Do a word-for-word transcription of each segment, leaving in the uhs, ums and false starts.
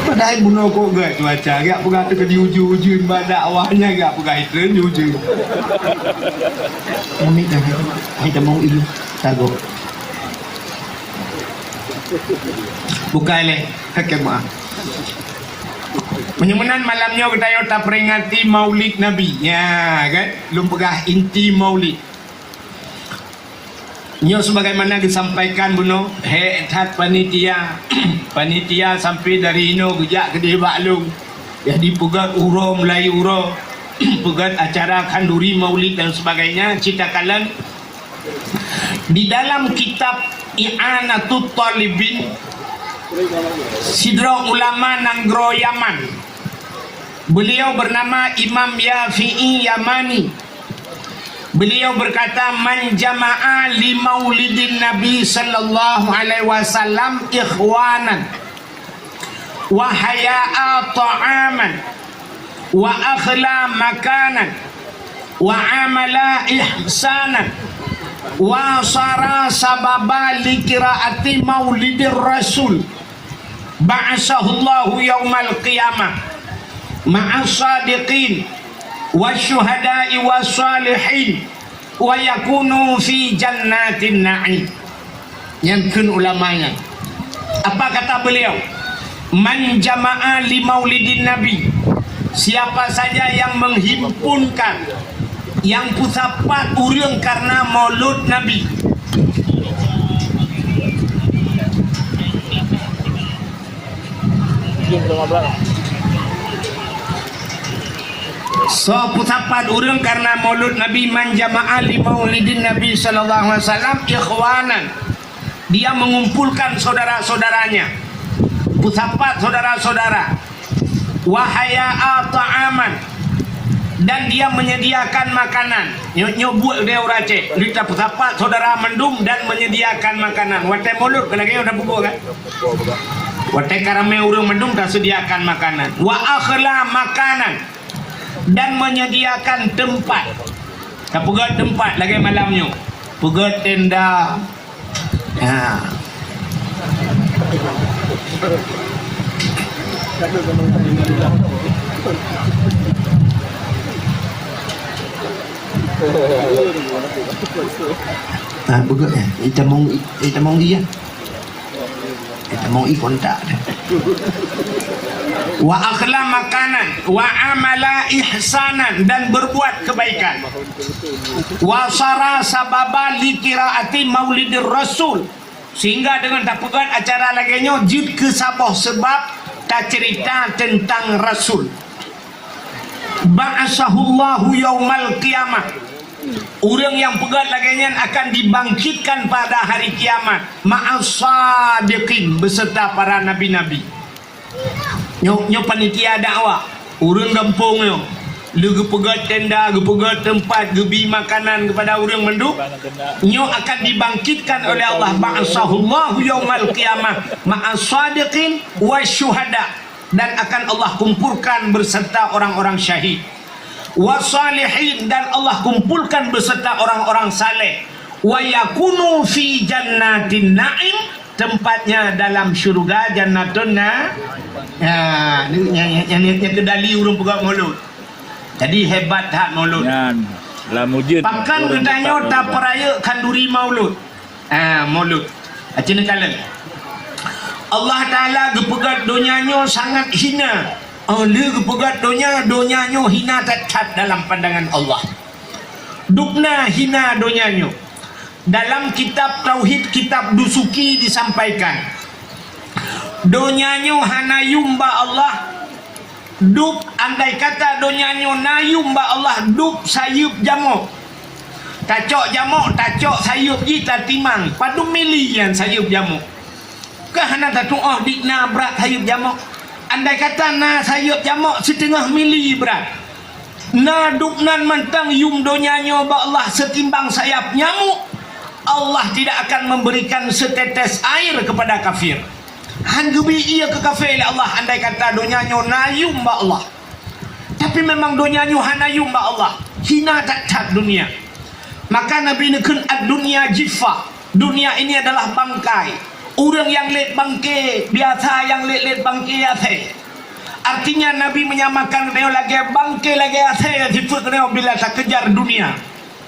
Padahai bunoe kok gèt cuaca, gèt peugah teuka di ujeuen-ujeuen bak dakwah nyan, gèt peugah itreun di ujeuen. Kami dah, kami dah mau ilu, tago. Bukai lé, kakek maaf. Meunyoe meunan malam nyoe geutanyoe taperingati Maulid Nabi. Nya, kan? Lôn peugah inti Maulid. Nyoe sebagaimana disampaikan bunoe, hék that panitia. Panitia sampai dari inoe geujak keudeh bak lôn. Jadi peugöt uroe, mulai uroe, peugöt acara khanduri maulid dan sebagainya, cit takalon. Di dalam kitab I'anatut Talibin, sidroe ulama nanggroe Yaman, beliau bernama Imam Yafi'i Yamani. Beliau berkata, "Man jama'a li maulidin Nabi sallallahu alaihi wasallam ikhwanan, wa haya'a ta'aman, wa akhla makanan, wa amala ihsanan, wa sara sababa li qiraati maulidir rasul, ba'asahullahu yaumal qiyamah ma'as sadiqin, wasyuhada'i wassalihin, wa yakunu fi jannatin na'im." Nyan kheun ulama nyan. Apa kata beliau? "Man jama'a li maulidin Nabi." Siapa saja yang menghimpunkan, yang peusapat ureuëng karena maulud Nabi. Soe peusapat ureuëng karena maulud Nabi, "Man jama'a li maulidin Nabi sallallahu alaihi wasallam ikhwanan." Dia mengumpulkan saudara-saudaranya. Peusapat saudara-saudara. "Wa haya'a ta'aman." Dan dia menyediakan makanan. Nyoe, nyoe buet dari orang Aceh. Lita peusapat saudara mandum dan menyediakan makanan. Watèe maulud, kalau lagèe nyoe dah pukul kan? Watèe ka ramè ureuëng mandum dah sediakan makanan. "Wa akhla makanan." Dan menyediakan tempat. Tapeugöt tempat lagèe malam nyoe. Peugöt tenda. Ha. Ha, peugöt, eh. Itamong, itamong iya. Kita mau ikon tak ada. "Wa akhla makanan, wa amala ihsanan," dan berbuat kebaikan. "Wa sara sababa li qiraati maulidir rasul," sehingga dengan tapeugöt acara lagèe nyoe jeuet keu saboh sebab tacerita tentang Rasul. "Ba'asahullahu yaumal qiyamah." Ureuëng nyang peugöt lagèe nyan akan dibangkitkan pada hari kiamat, ma'as sadiqin, beserta para nabi-nabi. Nyoe, nyoe panitia dakwah, ureuëng gampông nyoe. Lheueh geupeugöt tenda, geupeugöt teumpat, geubri makanan kepada ureuëng mandum. Nyoe akan dibangkitkan oleh Allah, ba'asahullahu yaumal qiyamah, ma'as sadiqin wasyuhada. Dan akan Allah kumpulkan beserta orang-orang syahid. Wasalihin, dan Allah kumpulkan beserta orang-orang saleh. Wa yakunu fi jannatin na'im, tempatnya dalam syurga Jannatun Na-, ya, ni, ni, ni, ni, ni, ni kedali ureuëng peugah maulud. Jadi hebat that maulud. Nyan, lam ujeuen. Pakan ureuëng geutanyoe tapeurayek khanduri maulud. Ah, maulud. Aci neukalon. Allah Taala geupeugah donya nyoe sangat hina. Oh, lheueh geupeugah donya, donya nyoe hina that-that dalam pandangan Allah. Dubna hina donya nyoe. Dalam kitab Tauhid, kitab Dusuki disampaikan, donya nyoe hana yum bak Allah. Dub, andai kata donya nyoe na yum bak Allah, dub sayeuep jamok. Tacok jamok, tacok sayeuep jih tatimang, padum mili nyan sayeuep jamok. Ka hana tatuoh dikna brat sayeuep jamok. Andai kata na sayeuep jamok siteungoh mili brat, na dub nan mantong yum donya nyoe bak Allah seutimbang sayap nyamuk, Allah tidak akan memberikan setetes air kepada kafir. Han geubri ié keu kafé lé Allah andai kata donya nyoe na yum bak Allah. Tapi memang donya nyoe hana yum bak Allah. Hina that-that dunia. Maka Nabi neukheun, "Ad-dunya jiffah." Dunia ini adalah bangkai. Ureuëng nyang lét bangke, biasa nyang lét-lét bangke asèe. Artinya, Nabi menyamakan geutanyoe lagèe bangke, lagèe asèe nyang sifeuet geutanyoe bila takeujar dunia.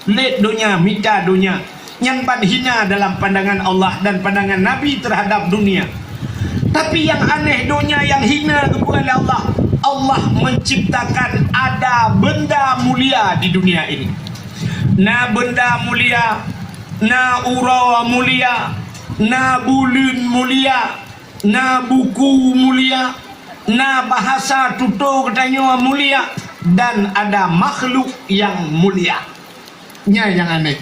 Lét donya, mita donya. Nyan ban hina dalam pandangan Allah dan pandangan Nabi terhadap dunia. Tapi nyang aneh, donya nyang hina geupeugah lé Allah, Allah menciptakan ada benda mulia di dunia ini. Na benda mulia, na uroe mulia, na buleuen mulia, na buku mulia, na bahasa tutoe geutanyoe mulia, dan ada makhluk nyang mulia. Nyan nyang aneh.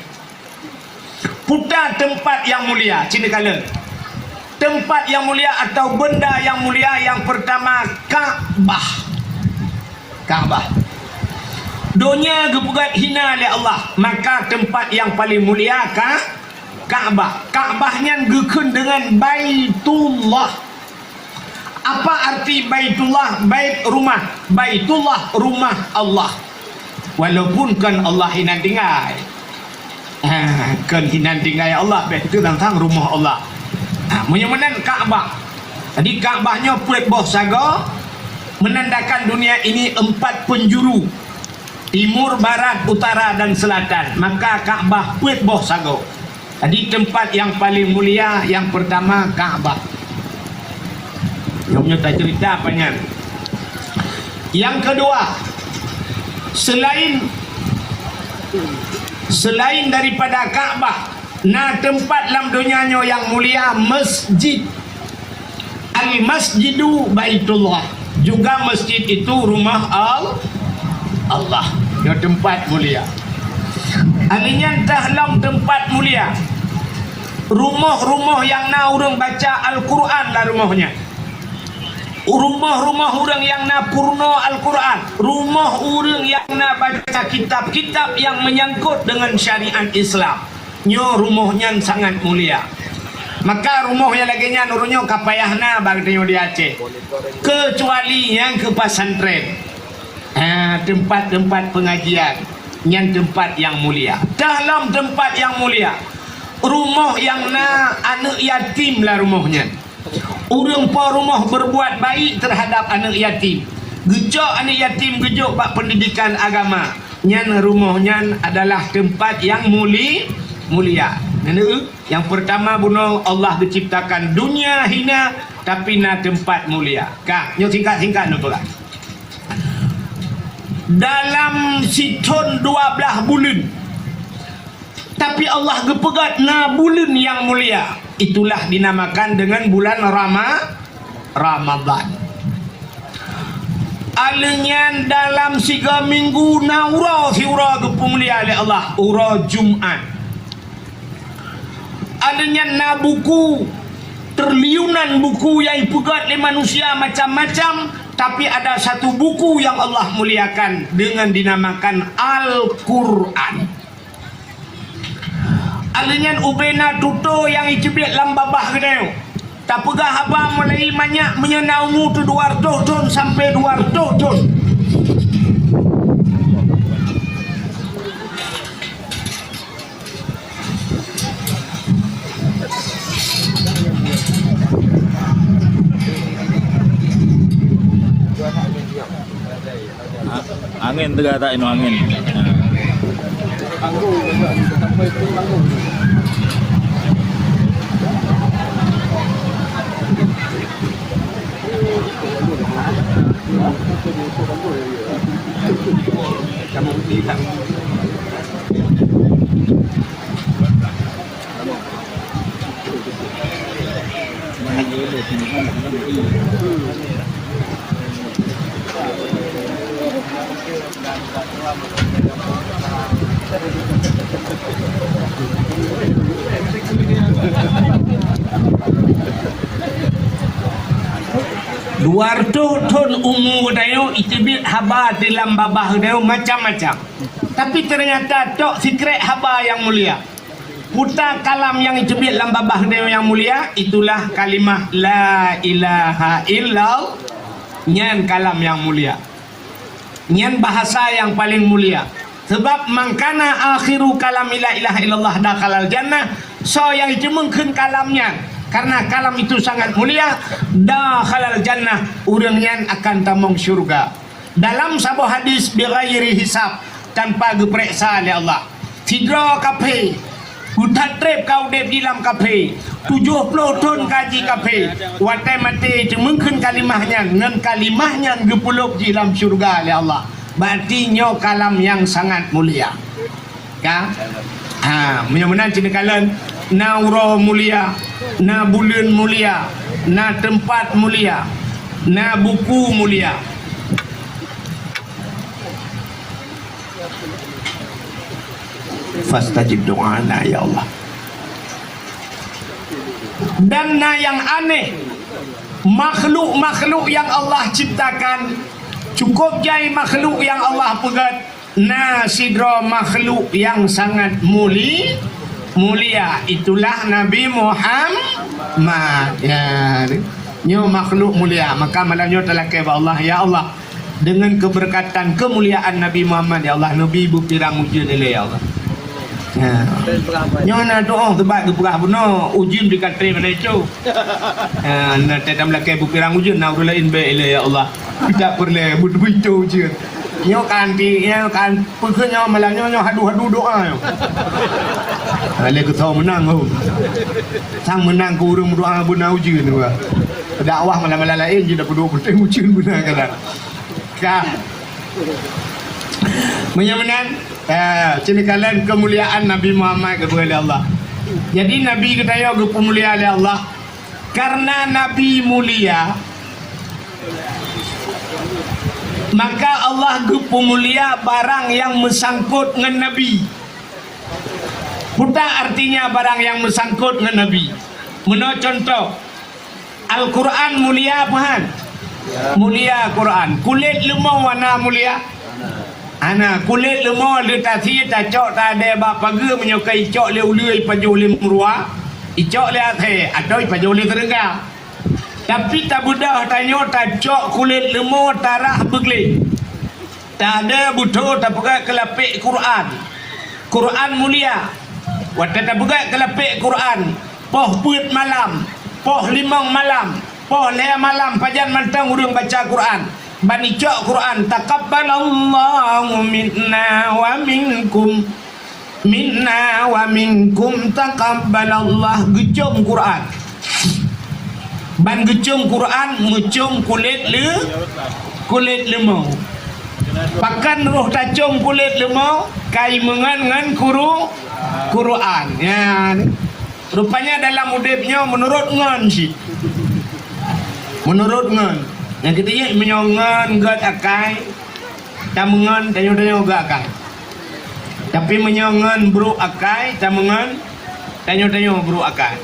Peue teumpat nyang mulia, ci neukalon. Teumpat nyang mulia atau benda nyang mulia nyang pertama, Ka'bah. Ka'bah. Donya geupeugét hina lé Allah, maka teumpat nyang paleng mulia ka, Ka'bah. Ka'bah nyan geukheun deungon Baitullah. Apa arti Baitullah? Bait, rumah. Baitullah, rumah Allah. Walaupun kon Allah inan tinggai. Ha, kon inan tinggai Allah, beh, itu tantang rumoh Allah. Ha, meunyoe meunan Ka'bah. Jadi, Ka'bah nyoe peuet boh sagoe, menandakan dunia ini empat penjuru, timur, barat, utara, dan selatan. Maka Ka'bah peuet boh sagoe. Jadi, teumpat nyang paleng mulia, nyang pertama, Ka'bah. Nyoe, nyoe tacerita apa nyan? Nyang kedua, selain, selain daripada Ka'bah, na teumpat lam donya nyoe nyang mulia, masjid. Al-Masjidu Baitullah. Juga masjid itu rumah Al-, Allah. Nyoe teumpat mulia. Alèh nyan teuh lom teumpat mulia. Rumoh-rumoh nyang na ureuëng baca Al-Quran lam rumoh nyan. Rumoh-rumoh ureuëng nyang na peurunoe Al-Quran, rumoh ureuëng nyang na baca kitab-kitab nyang menyangkut deungon syariat Islam, nyoe rumoh nyan sangat mulia. Maka rumoh nyang lagèe nyan uroe nyoe ka payah na bak geutanyoe di Aceh, keucuali nyang keu pesantren. Ha, teumpat-teumpat peungajian, nyan teumpat nyang mulia. Teuh lom teumpat nyang mulia, rumoh nyang na aneuëk yatim lam rumoh nyan. Ureuëng po rumoh berbuat baik terhadap aneuëk yatim, geucok aneuëk yatim geujok bak pendidikan agama, nyan rumoh nyan adalah teumpat nyang muli-, mulia. Nyan, nyang pertama bunoe Allah geuciptakan dunia hina, tapi na teumpat mulia. Ka, nyoe singkat-singkat neupeugah. Dalam sithon dua blaih buleuen, tapi Allah geupeugét na buleuen nyang mulia, itulah dinamakan dengan bulan Rama-, Ramadan. Alèh nyan dalam siga minggu na uroe siuroe geupeumulia lé Allah, uroe Jumat. Alèh nyan na buku, triliunan buku nyang ipeugét lé manusia macam-macam, tapi ada satu buku yang Allah muliakan dengan dinamakan Al-Quran. Alèh nyan ubé na tutoe nyang iteubiet lam babah geutanyoe. Tapeugah haba mulai manyak meunyoe na umu teuh dua reutôh thon sampai dua reutôh thon. Ha? Angén teuga that inoe angén. Ha. Dua reutôh thon umu geutanyoe, iteubiet haba di lam babah geutanyoe macam-macam. Tapi ternyata tok sikrek haba nyang mulia. Puta kalam nyang iteubiet lam babah geutanyoe nyang mulia, itulah kalimah la ilaha illallah. Nyan kalam nyang mulia. Nyan bahasa nyang paleng mulia. Sabab, "Man kana akhiru kalamihi la ilaha illallah dakhalal jannah." Soe nyang jiteumeung kheun kalam nyan, Karena kalam itu sangat mulia, dakhalal jannah, ureuëng nyan akan tamong syurga. Dalam saboh hadis, bighairi hisab, tanpa geupeuriksa lé Allah. Sidroe kaphé, geuthat treb ka udeb di lam kaphé, tujoh ploh thon ka ji kaphé, watée maté teumeung kheun kalimah nyan, ngon kalimah nyan geupeulop ji lam syurga lé Allah. Berarti nyoe kalam nyang sangat mulia. Ka? Ha, meunyoe meunan cit neukalon, na uroe mulia, na buleuen mulia, na teumpat mulia, na buku mulia. Fastajib do'ana, ya Allah. Dan na nyang aneh, makhluk-makhluk nyang Allah ciptakan, cukup jai makhluk nyang Allah peugét, na sidroe makhluk nyang sangat muli-, mulia, itulah Nabi Muhammad. Ya, nyoe makhluk mulia, maka malam nyoe talakée bak Allah, "Ya Allah, deungon keubeureukat keumuliaan Nabi Muhammad, ya Allah, neubi beupirang ujeuen ilée, ya Allah." Ya. Nyoe na doa teubat geupeugah bunoe, ujeuen di katré mana itu. Ya, na tetam lakée beupirang ujeuen, na ureuëng laén bék ilée, ya Allah. Tidak peureulée beutôi ujeuen. Nyoe kan ti, nyoe kan peukeuh nyoe malam nyoe, nyoe hadu-hadu doa nyoe. Lé keu soe meunang ho. Sang meunang keu ureuëng meudoa beuna ujeuen dua. Dakwah malam-malam laén je dak peuduek peunteng ujeuen beuna kan. Ka. Meunyoe meunan, eh, ceuneukalen keumuliaan Nabi Muhammad geupeugah lé Allah. Jadi Nabi geutanyoe geupeumulia lé Allah. Karena Nabi mulia, maka Allah geupeumulia barang nyang meusangkot ngon Nabi. Peue artinya barang nyang meusangkot ngon Nabi? Meunoe cuntoh, Al-Quran mulia peue han? Mulia Quran. Kulét leumô hana mulia? Hana. Kulét leumô lé tasie tacok tadée bak pageue, meunyoe ka icok lé uleue ipajoh lé meuruwa, icok lé asée, atawa ipajoh lé seureuga. Tapi tabeudôh tanyoe tacok kulét leumô tarah beugleh. Tadée beutôi tapeugah keu lapék Quran. Quran mulia. Watée tapeugah keu lapék Quran, poh peuet malam, poh limong malam, poh lhée malam, pajan mantong ureuëng baca Quran. Ban icok Quran, "Taqabbalallahu minna wa minkum." Minna wa minkum taqabbalallah, geucom Quran. Ban geucom Quran, meucom kulét le-, kulét leumô. Pakon roh tacom kulét leumô, kai meungon ngon kuru-, Quran. Nyan. Rupanya dalam udeb nyoe meunurot ngon cit. Meunurot ngon. Nyang keudeh meunyoe ngon gét akai, tameungon tanyoe-tanyoe gét akai. Tapi meunyoe ngon brok akai, tameungon tanyoe-tanyoe brok akai.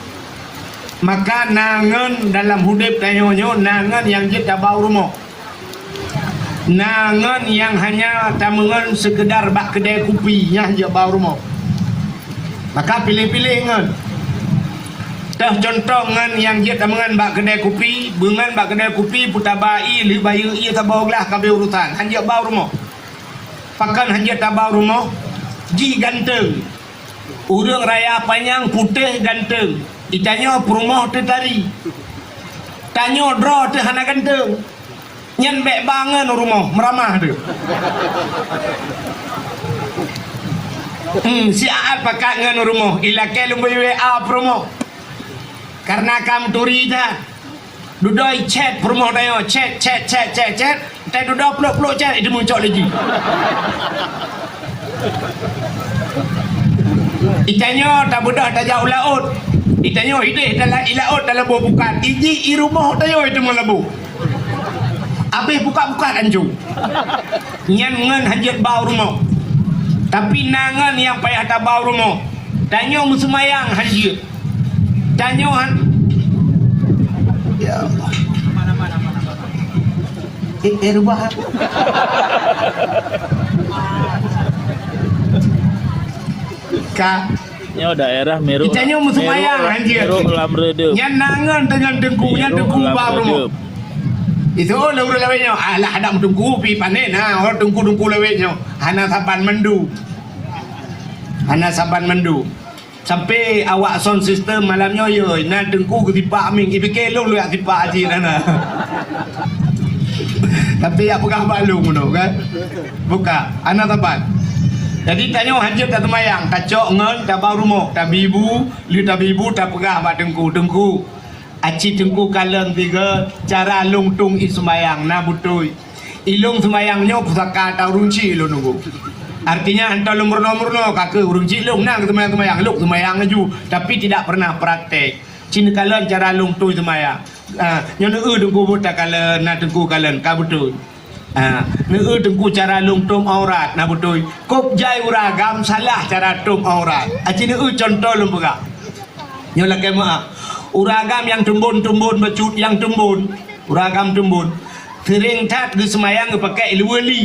Maka na ngon dalam udeb tanyoe nyoe, na ngon nyang jeuet tabau rumoh. Na ngon nyang hanya tameungon seukeudar bak keudée kupi, nyan jeuet bau rumoh. Maka piléh-piléh ngon. Toh cuntoh ngon nyang jeuet tameungon bak keudée kupi, beungon bak keudée kupi peutaba ié lheueh bayeue ié saboh glah ka abéh urosan, han jeuet bau rumoh. Pakon han jeuet tabau rumoh? Jih ganteng. Ureuëng raya panyang putéh ganteng. Itanyoe peurumoh teu tari. Tanyoe droe teu hana ganteng. Nyan bék ba ngon u rumoh, meuramah teuh. Hmm, siat pakat ngon u rumoh, ilakée lôn bri W A peurumoh. Karena ka meuturi that. Dudoe chat peurumoh tanyoe, chat, chat, chat, chat, chat. Teududoe plôk-plôk chat, itu muncok laju. Itanyoe tabeudôh tajak u laôt. Itanyoe ideh dalam i laôt dalam boh pukat. Iji i rumoh tanyoe itu meulaboh. Abéh pukat-pukat ancu. Nyan ngon han jeuet bau rumoh. Tapi na ngon nyang payah tabau rumoh. Tanyoe meuseumayang han jeuet. Tanyoe han. Ya Allah. Eh, eh, rubah. Ka. Nyoe daerah Miruk. Kita nyoe meuseumayang, Miruk, anjir. Miruk lam reudeup. Nyan na ngon teungoh teungku, nyan Miruk teungku lam bak rumoh. Reudeup. Itu, oh, lawét nyoe. Alah, ada teungku pi panen. Ha, oh, teungku-teungku lawét nyoe. Hana saban mandu. Hana saban mandu. Sampai awak sound system malam nyoe, yoi, na teungku geusipak mieng, ipike lôn lôn jak sipak cit na. Tapi jak peugah bak lôn meunoe kan. Buka, hana saban. Jadi tanyoe hanjeuet taseumayang, tacok ngon tabang rumoh, tabi bu, lheueh tabi bu tapeugah bak teungku, "Teungku, aci teungku kalon sigoe cara lôn tueng i seumayang na beutôi." Ilôn seumayang nyoe pusaka ata ureueng chik lôn nunggu. Artinya, hantom lôn meurunoe-meurunoe, ka keuh ureueng chik lôn na geuseumayang-seumayang, lôn seumayang laju, tapi tidak pernah praktek. Ci neukalon cara lôn tueng seumayang. Ah, nyoe neueu teungku buet takalon, na teungku kalon, ka beutôi. Ah, neueu teungku cara lôn tueng aurat, na beutôi. Kôb jai ureueng agam salah cara tueng aurat. Aci neueu cuntoh lôn peugah. Nyoe lakée meuah. Ureueng agam nyang teumbon-teumbon bacut nyang teumbon. Ureueng agam teumbon. Seuréng that geuseumayang geupakée ileue li.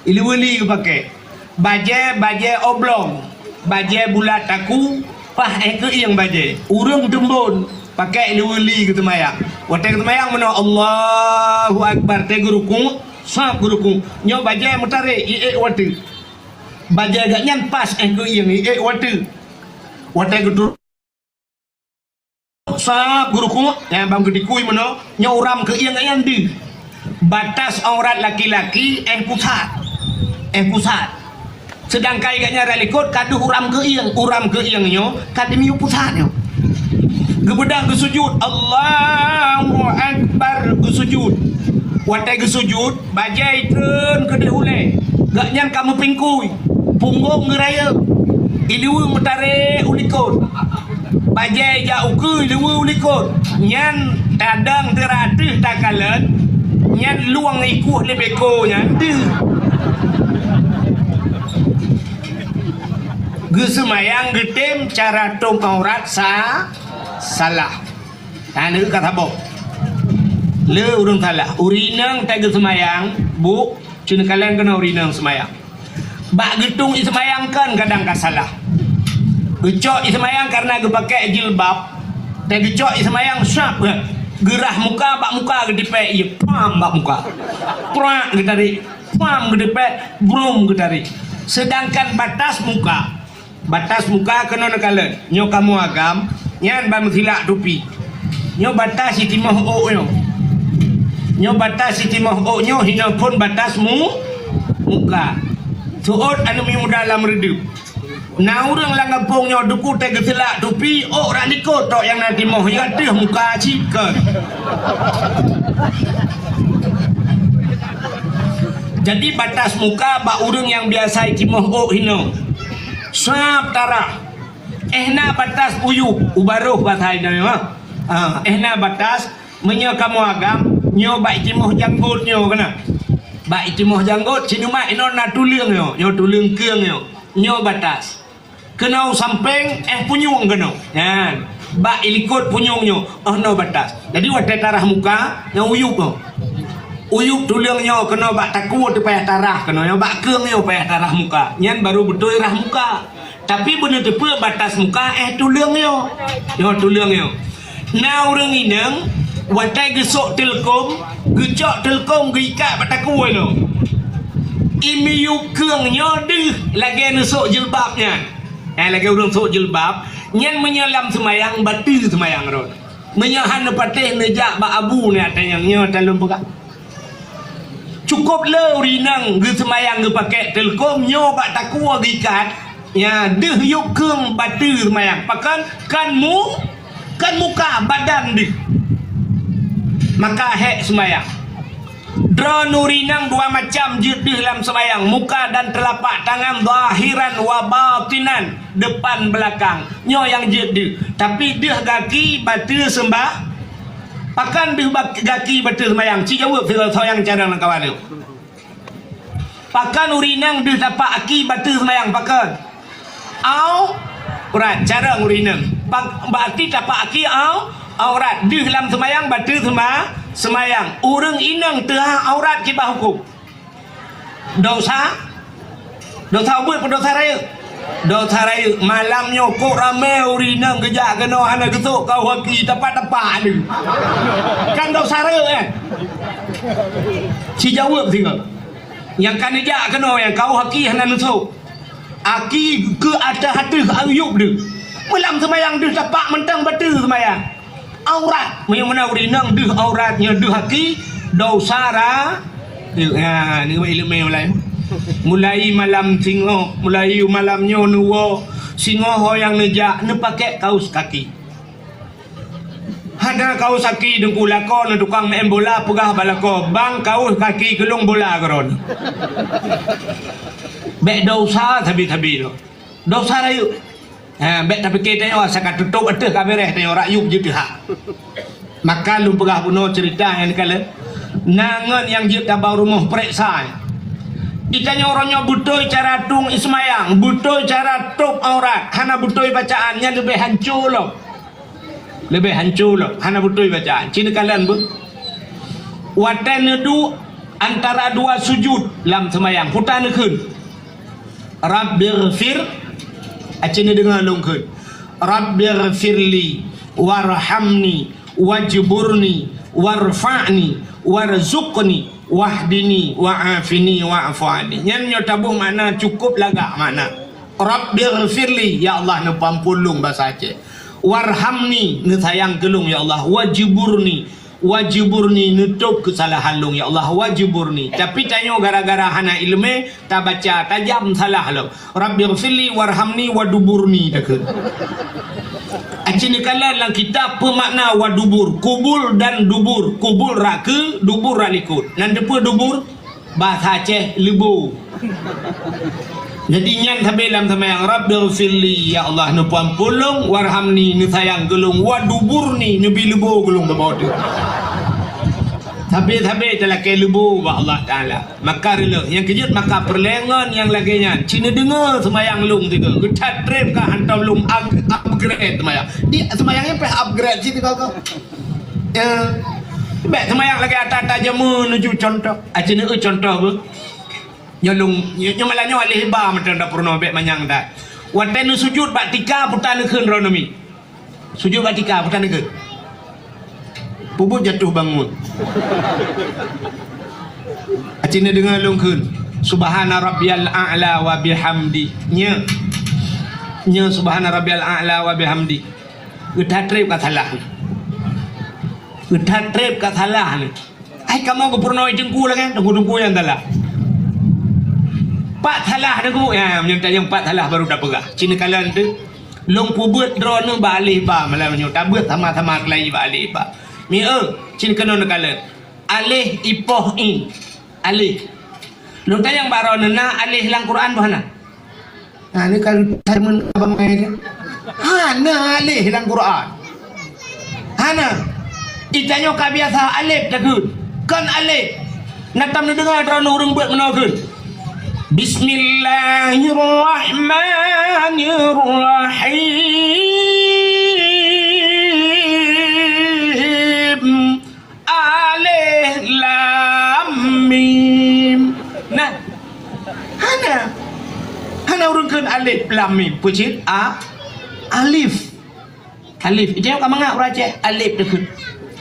Ileue li geupakée. Bajée, bajée oblong. Bajée bulat taku, paih éh keuieng bajée. Ureueng teumbon pakée ileue li geuseumayang. Watée geuseumayang meunoe Allahu Akbar, tée geurukuk, sab geurukuk. Nyoe bajée meutarek, iék u ateueh. Bajée geuh nyan paih éh keuieng, iék u ateueh. Watée geutu- Sab geurukuk, nyang ban geudikui meunoe, nyoe uram keuieng nyan deuh. Batas aurat laki-laki éh pusat. Éh pusat. Seudangkan gobnyan rot likot ka deuh uram keuieng, uram keuieng nyoe ka dimiyueb pusat nyoe. Geubeudôh geusujut, Allahu Akbar, geusujut. Watée geusujut, bajée itreun keudeh ulée. Gobnyan ka meupingkui, punggong geurayeuk, ileue meutarek u likot. Bajée jak ukeue ileue u likot. Nyan tadong teurateueh takalon, nyan lueng ikueh lé beko nyan deuh. Geuseumayang geutem cara tueng aurat sa-, salah. Hana ka saboh. Le ureueng salah. Ureueng inong tageuseumayang, bu, ci neukalon keunoe ureueng inong seumayang. Bak geutueng i seumayang kon kadang ka salah. Geucok i seumayang kareuna geupakée jilbab. Tée geucok i seumayang sab geuh. Geurah muka bak muka geutipék ie pam bak muka. Prak geutarék, pam geutipék, brum geutarék. Seudangkan batas muka, batas muka keunoe neukalon. Nyoe kamoe agam, nyan ban meusilak tupi. Nyoe batas sitimoh ôk nyoe. Nyoe batas sitimoh ôk nyoe hinoe phon batas mu-, muka. Seuôt aneuk miet muda lam reudeup. Na ureueng lam gampông nyoe teungku tée geusilak tupi, ôk rot likot tok nyang na timoh, ya teuh muka cit kon. Jadi batas muka bak ureueng nyang biasa timoh ôk hinoe. Sab tarah. Éh na batas uyueb, u barôh basa inong nyoe. Ah, éh na batas, meunyoe kamoe agam, nyoe bak itimoh janggot nyoe keunoe. Bak itimoh janggot, sineuk mat inoe na tuleueng nyoe, nyoe tuleueng keueng nyoe. Nyoe batas. Keunoe sampéng, éh punyueng keunoe. Nyan. Bak ilikot punyueng nyoe, oh noe batas. Jadi watée tarah muka, nyoe uyueb nyoe. Uyueb tuleueng nyoe keunoe bak takue teuh payah tarah keunoe, nyoe bak keueng nyoe payah tarah muka. Nyan barô beutôi rah muka. Tapi beuneuteupeu batas muka, éh tuleueng nyoe. Nyoe tuleueng nyoe. Na ureueng inong, watée geusok teulkom, geucok teulkom geuikat bak takue nyoe. Imiyueb keueng nyoe deuh lagée neusok jilbab nyan. Eh, lagée ureueng sok jilbab, nyan meunyoe lam seumayang, bateue seumayang droe. Meunyoe hana patéh neujak bak abu nyan, ata nyang nyoe ata lôn peugah. Cukôp le ureueng inong geuseumayang geupakée teulkom nyoe bak takue geuikat, ya, deuh yueb keueng bateue seumayang. Pakon? Kon mu-, kon muka, badan deuh. Maka hék seumayang. Droeneuh ureueng inong dua macam jeuet deuh lam seumayang, muka dan teulapak tangan, zahiran wa batinan, depan belakang. Nyoe nyang jeuet deuh. Tapi deuh gaki bateue seumbah-, pakon deuh bak-, gaki bateue seumayang? Ci jaweueb sigoe soe nyang carông lam kawan nyoe. Pakon ureueng inong deuh tapak aki bateue seumayang, pakon? Aurat, carông ureueng inong. Pak, berarti tapak aki au-, aurat. Deuh lam seumayang, bateue seuma-, seumayang. Ureueng inong teuhah aurat kiban hukôm. Dosa? Dosa ubeut peue dosa rayeuk? Dosa rayeuk. Malam nyoe kok ramé ureueng inong geujak keunoe hana geusok kaoh aki, tapak-tapak lé. Kan dosa rayeuk, eh? Ci jaweueb singoh. Nyang ka neujak keunoe nyang kaoh aki hana neusok. Aki keu ateueh-ateueh ayub deuh. Meulam seumayang deuh tapak mantong bateue seumayang. Aurat. Meunyoe meunan ureueng inong deuh aurat nyoe deuh aki, dosa ra-, ha, ni ileumèe mulai. Mulai malam singoh, mulai malam nyoe neuwoe, singoh ho nyang neujak, neupakèk kaos kaki. Hana kaos kaki Teungku, lakoe ngon tukang maén bola peugah bak lakoe, "Bang, kaos kaki keu lôn bola keudroe." Bèk dosa sabe-sabe nyoe. Dosa rayeuk. Ha, bèk tapike tanyoe asai ka tutôp ateueh ka beureh tanyoe rayeuk jeuet teuhah. Maka lôn peugah bunoe ceurita nyang dikalon. Na ngon nyang jeuet tabang rumoh peuriksa. Di tanyoe uroe nyoe beutôi cara tueng seumayang, beutôi cara tôp aurat, hana beutôi bacaan, nyan leubeh hanco lom. Leubeh hanco lom, hana beutôi bacaan. Ci neukalon beuh. Watèe neuduek antara dua sujud lam seumayang, peue ta neukheun? Rabbighfir, aci neudeungoe lôn kheun. Rabbighfirli warhamni wajburni warfa'ni warzuqni wahdini wa'afini wa'fu anni. Nyan nyoe taboh makna cukôp lagak makna. Rabbighfirli, ya Allah, neupeuampôn lôn, basa Aceh. Warhamni, neusayang keu lôn, ya Allah. Wajburni, wajburni, neutôp keusalahan lôn, ya Allah. Wajburni. Tapi tanyoe gara-gara hana ileumèe, tabaca tajam salah lom. Rabbighfirli warhamni waduburni takheun. Aci neukalon lam kitab peue makna wadubur, kubul dan dubur. Kubul rot keue, dubur rot likôt. Nan teupeue dubur? Basa Aceh leubo. Jadi nyan sabe lam seumayang, "Rabbighfirli," ya Allah, neupeuampôn lôn, "warhamni," neusayang keu lôn, "waduburni," neubi leubo keu lôn bak bacut. Sabe-sabe talakèe leubo bak Allah Taala. Maka reuloh, nyang keujeuet maka peureulèe ngon nyang lagèe nyan. Ci neudeungoe seumayang lôn sigoe. Geuthat trép ka hantom lôn up-, upgrade seumayang. Di seumayang nyan payah upgrade cit sigoe. Ya. Bèk seumayang lagèe ata-ata jameun neuju contoh. Aci neueu contoh beuh. Nyoe lôn, nyoe, nyoe malam nyoe alèh ba mantong tapeurunoe bèk manyang that. Watèe neusujut bak tika peue ta neukheun droeneuh mi. Sujut bak tika peue ta neukheun? Peubuet jatuh bangun. Aci neudeungoe lôn kheun, "Subhana rabbiyal a'la wa bihamdi." Nyoe. Nyoe subhana rabbiyal a'la wa bihamdi. Geuthat trép ka salah. Geuthat trép ka salah nyoe. Ai kamoe geupeurunoe teungku lagèe, teungku-teungku nyang salah. Pat salah teungku, ya, meunyoe tanyong pat salah baru tapeugah. Ci neukalon teuk. Lôn peubuet droeneuh bak alèh ba malam nyoe. Tabeuet sama-sama keulayi bak alèh ba. Mi eu, ci neukalon neukalon. Alèh ipoh in. Alèh. Lôn tanyong bak droeneuh na alèh lam Quran boh hana? Nah, ni kan temen abang main. Hana alèh lam Quran. Hana. Itanyoe ka biasa alif takheun. Kon alif. Na tam neudeungoe droeneuh ureueng beuet meunoe kheun. Bismillahirrahmanirrahim. Alif lam mim. Nah. Hana. Hana ureueng kheun alif lam mim. Peue cit? A. Alif. Alif. Itanyoe ka mangat ureueng Aceh. Alif takheun.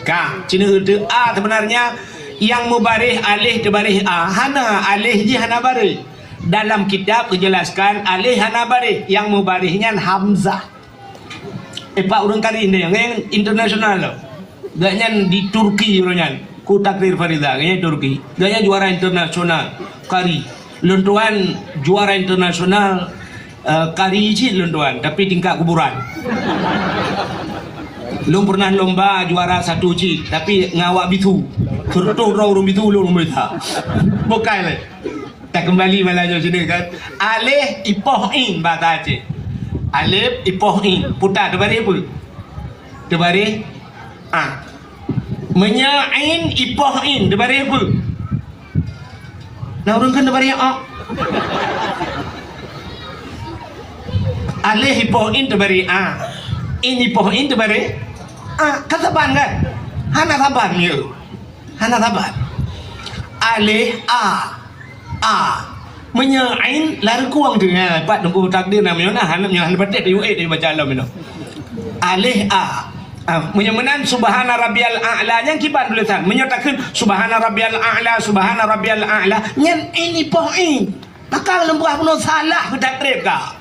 Ka. Ci neueu teuk a sebenarnya nyang meubaréh alif teubaréh a. Hana, alif jih hana baréh. Dalam kitab geujelaskan alif hana baréh. Nyang meubaréh nyan hamzah. Eh, pak ureueng kari nyan, nyan internasional lom. Gobnyan di Turki ureueng nyan. Ku Takdir Fariza, gobnyan Turki. Gobnyan juara internasional kari. Lôn tuan juara internasional, eh, kari cit lôn tuan, tapi tingkat kuburan. Lôn pernah lomba juara satu cit, tapi ngon awak bisu. Seratus droe ureueng bisu lôn lomba. Bukai lé. Takeumbali malam nyoe sini kan. Alif ipoh in bahasa Aceh. Alif ipoh in. Peue ta teubaréh peue? Teubaréh a. Meunyoe in ipoh in teubaréh peue? Na ureueng kheun teubaréh a. Alif ipoh in teubaréh a. In ipoh in teubaréh a. Ka saban kan? Hana saban, ya. Hana saban. Alif a. A. Meunyoe ain lam rukung tu, ha, pat Teungku Takdir na meunyoe na, hana, meunyoe hana patéh tayue, eh, tayue baca lom inoe. Alif a. Ah, meunyoe meunan subhana rabbiyal a'la nyang kiban tulisan. Meunyoe takheun subhana rabbiyal a'la, subhana rabbiyal a'la, nyan in ipoh in. Maka lôn peugah bunoe salah geutakreub ka.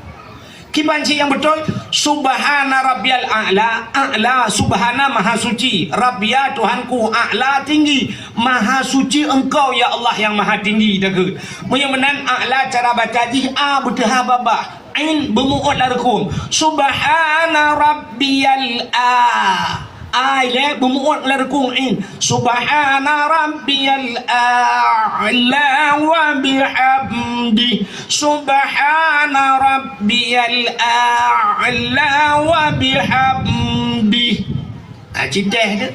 Kiban cit nyang beutôi, Subhana Rabbiyal A'la, A'la, Subhana, Maha Suci, Rabbiya, Tuhanku, A'la, tinggi, Maha Suci Engkau, ya Allah, nyang Maha Tinggi, takheun. Meunyoe meunan, A'la cara baca jih, a beuteuha babah, ain beumu'ot lam reukung. Subhana Rabbiyal A. Ai lé beumu'ot lam reukung in. Subhana rabbiyal a'la wa bihamdi. Subhana rabbiyal a'la wa bihamdi. Ah, citeh tu.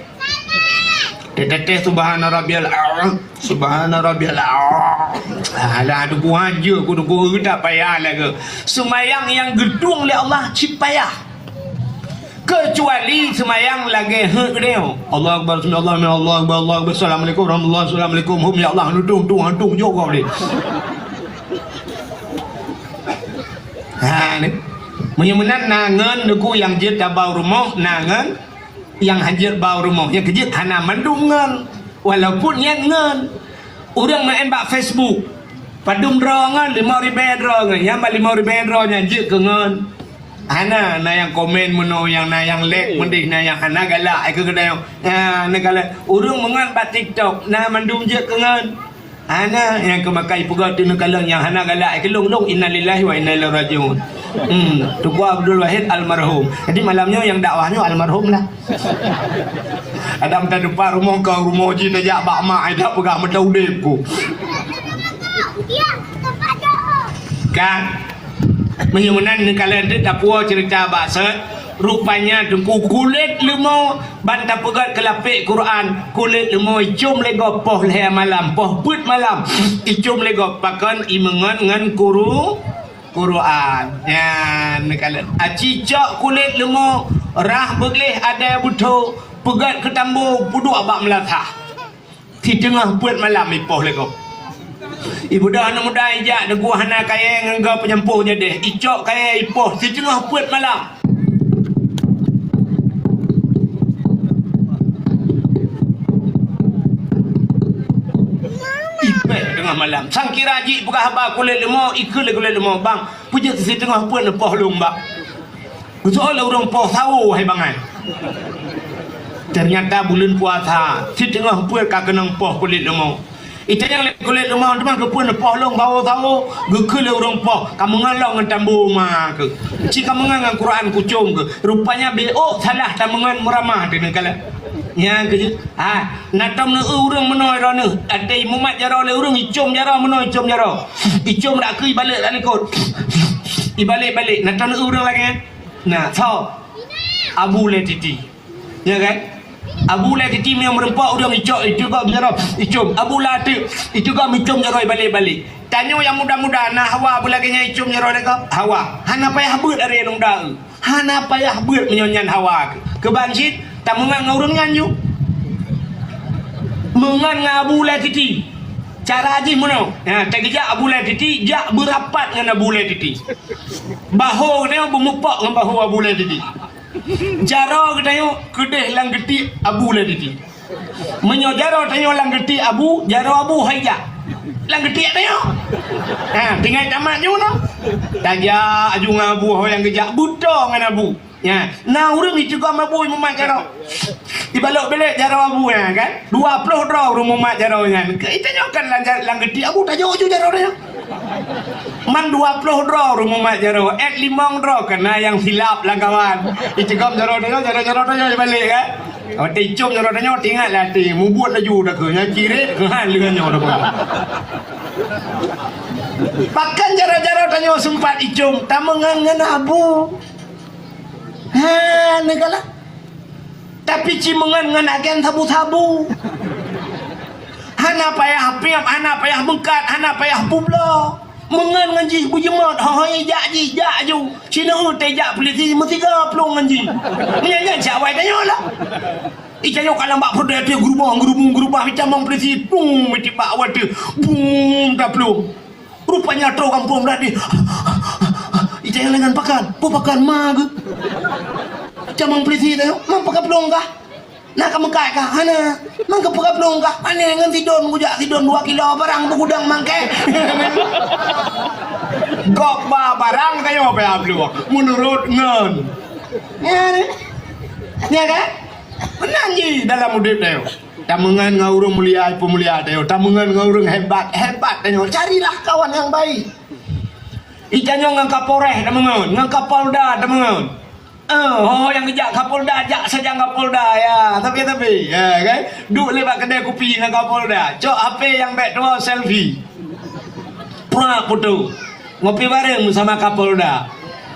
Teteh subhana rabbiyal a'la. Subhana rabbiyal a'la. Alah, duku haja ku duku tak payah lagi. Semayang yang gedung lé Allah cit payah. Keucuali seumayang lagèe heuet geutanyoe. Allahu Akbar, sami Allahu liman, Allahu Akbar, Allahu Akbar, assalamualaikum warahmatullahi, assalamualaikum, hum, ya Allah, neudong, dong, dong, jok gob deh. Ha, ni. Meunyoe meunan na ngon neugui nyang jeuet tabau rumoh, na ngon nyang hanjeuet bau rumoh. Nyang keujeuet hana mandum ngon, walaupun nyang ngon. Ureueng meu'en bak Facebook, padum droe ngon, limong ribèe droe ngon. Nyang bak limong ribèe droe nyan jeuet keu ngon. Hana, na nyang komen meunoe, nyang na nyang like meudeh, na nyang hana galak, ai keu geutanyoe. Ha, na galak. Ureueng meungon bak TikTok, na mandum jeuet keu ngon. Hana, nyang keu makai peugah teuh neukalon nyang hana galak, ai keu lôn, lôn, innalillahi wa inna ilaihi raji'un. Hmm, Teungku Abdul Wahid almarhum. Jadi malam nyoe nyang dakwah nyoe almarhum lah. Adam teudepan rumoh kau, rumoh jih neujak bak mak, ai dak peugah meuda udeb ku. Kan? Meunyoe meunan neukalon teuh tapuwoe ceurita bak sot, rupanya teungku kulét leumo ban tapeugöt keu lapék Quran, kulét leumo icom lé gob poh lhèe malam, poh peuet malam, icom lé gob pakon imeungon ngon kuru-, Quran. Nyan neukalon. Aci cok kulét leumo, rhah beugleh adèe beutho, peugöt keu tambo, peuduek bak meulasah. Siteungoh peuet malam ipoh lé gob. Ibeudôh aneuk muda ijak deungon hana kayèe ngon gob peunyampoh jadèh. Icok kayèe ipoh siteungoh peuet malam. Ipèh teungoh malam. Sangkira jih peugah haba kulét leumo, ikheun lé kulét leumo, "Bang, peue jeuet siteungoh peuet neupoh lôn, Bang?" Geusoe lé ureueng poh sawo hai bangai. Teunyata buleuen puasa, siteungoh peuet ka keunong poh kulét leumo. Itanyong lé kulét leumo, "Teuma keupeue neupoh lôn sawo-sawo?" Geukheun lé ureueng poh, "Ka meungon lôn ngon tambo ma keuh. Ci ka meungon ngon Quran kucom keuh." Rupanya beuôk salah tameungon meuramah teuh neukalon. Nyan keuh jeuet. Ha, na tom neueu ureueng meunoe droeneuh. Até mumat jaroe lé ureueng, icom jaroe meunoe, icom jaroe. Icom dak keu ibalek dak likot. Ibalek-balek. Na tom neueu ureueng lagèe nyan. Na, soe? Abu Lé Titi. Ya kan? Abu Lé Titi meunyoe meureumpok ureueng icok, itu gob jaroe, icom. Abu Lé Titi, itu gob icom jaroe ibalek-balek. Tanyoe nyang muda-muda, na hawa beulagèe nyan icom jaroe lé gob? Hawa. Hana payah beuet aré nyang muda. Hana payah beuet meunyoe nyan hawa. Keuban cit, tameungon ngon ureueng nyan ju. Meungon ngon Abu Lé Titi. Cara jih meunoe. Ha, tageujak Abu Lé Titi, jak beurapat ngon Abu Lé Titi. Baho geutanyoe beumupok ngon baho Abu Lé Titi. Jaroe geutanyoe keudeh lam geutiek Abu Lé Titi. Meunyoe jaroe tanyoe lam geutiek Abu, jaroe Abu hai jak. Lam geutiek tanyoe. Ha, tinggai tamat ju noh. Tajak aju ngon Abu, ho nyang geujak beuto ngon Abu. Nyan, na ureueng icigom Abu imumat jaroe. Ibalek-balek jaroe Abu nyan kan. Dua ploh droe ureueng mumat jaroe nyan. Itanyoe kan lam ja-, lam geutiek Abu tajok ju jaroe nyan. Man dua ploh droe ureueng mumat jaroe, et limong droe keunan nyang silap lam kawan. Icigom jaroe tanyoe, jaroe-jaroe tanyoe ibalek kan. Watèe icom jaroe tanyoe, teuingat lé até, mubuet laju dah keuh, nyan ciret keuhan leungan nyoe dah keuh. Pakon jaroe-jaroe tanyoe seumpat icom, tameungon ngon Abu. Ha, neukalon. Tapi ci meungon ngon agen sabu-sabu. Hana payah piep, hana payah meukat, hana payah peubloe. Meungon ngon jih beujeumot, ho-ho jak jih, jak aju. Sineuk teuh jak peulisi meusigoe plueng ngon jih. Meunyan nyan cak awai tanyoe lah. Itanyoe ka lam bak peudeh teuh geurubah, geurubung, geurubah, itamong peulisi, pung, meutibak awai teuh. Pung, taplueng. Rupanya troh gampông brat deh. Itanyoe lagèe pakon, peue pakon ma geuh. Tamong peulisi tanyoe, ma pakon plueng kah? Na ka meukat kah? Hana. Ma keupeue ka plueng kah? Aneh ngon sidon kujak sidon dua kilo barang beugudang mangkèe. Gob ba barang tanyoe payah plueng, meunurot ngon. Ya, ni? Ya kan? Meunan jih dalam udép tanyoe. Tameungon ngon ureuëng mulia, peumulia tanyoe. Tameungon ngon ureuëng hebat, hebat tanyoe. Carilah kawan yang baik. Itanyoe ngon Kapolres tameungon, ngon Kapolda tameungon. Eh, ho nyang geujak Kapolda, jak sajan Kapolda, ya, tapi-tapi, ya kan? Duek lé bak keudè kupi ngon Kapolda, cok H P nyang bèk tuwoe selfie. Prak foto. Ngopi bareng beusama Kapolda.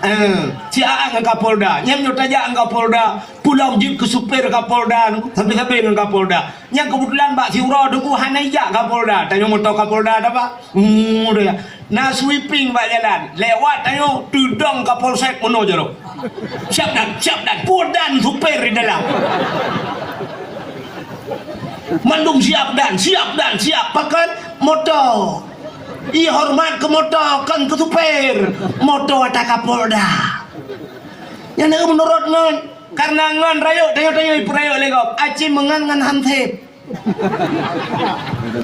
Eh, si Aa ngon Kapolda. Nyan nyoe tajak ngon Kapolda, pulang jeuet keu supir Kapolda, tapi-tapi ngon Kapolda. Nyang keubeutulan bak siuroe teungku hana ijak Kapolda. Tanyoe moto Kapolda dah, Pak. Hmm, dah. Na sweeping bak jalan. Lewat tanyoe teudong Kapolsek meunoe jaroe. Siap dan, siap dan. Peue dan supir di dalam. Mandum siap dan, siap dan, siap. Pakon moto. I hormat keu moto, kon keu supir. Moto ata Kapolda. Nyan meunurot ngon. Karena ngon rayeuk, tanyoe-tanyoe ipeurayeuk lé gob. Aci meungon ngon hansip.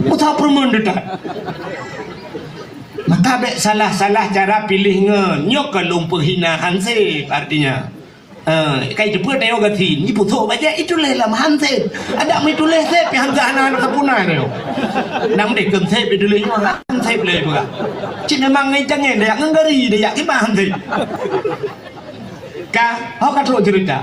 Meusapeue meunan that. Maka bèk salah-salah cara piléh ngon. Nyoe ka lôn peuhina hansip artinya. Eh, kai teupeu tanyoe gasien, ipeusok bajèe ituléh lam hansip. Adak meuituléh sép, hansip hana, hana sapeue na nyoe. Nang deh keu sép ituléh nyoe, hansip lé peugah. Cit memang ngai tangen deh, ngon gari deh, kiban hansip. Ka, ho ka trok cerita.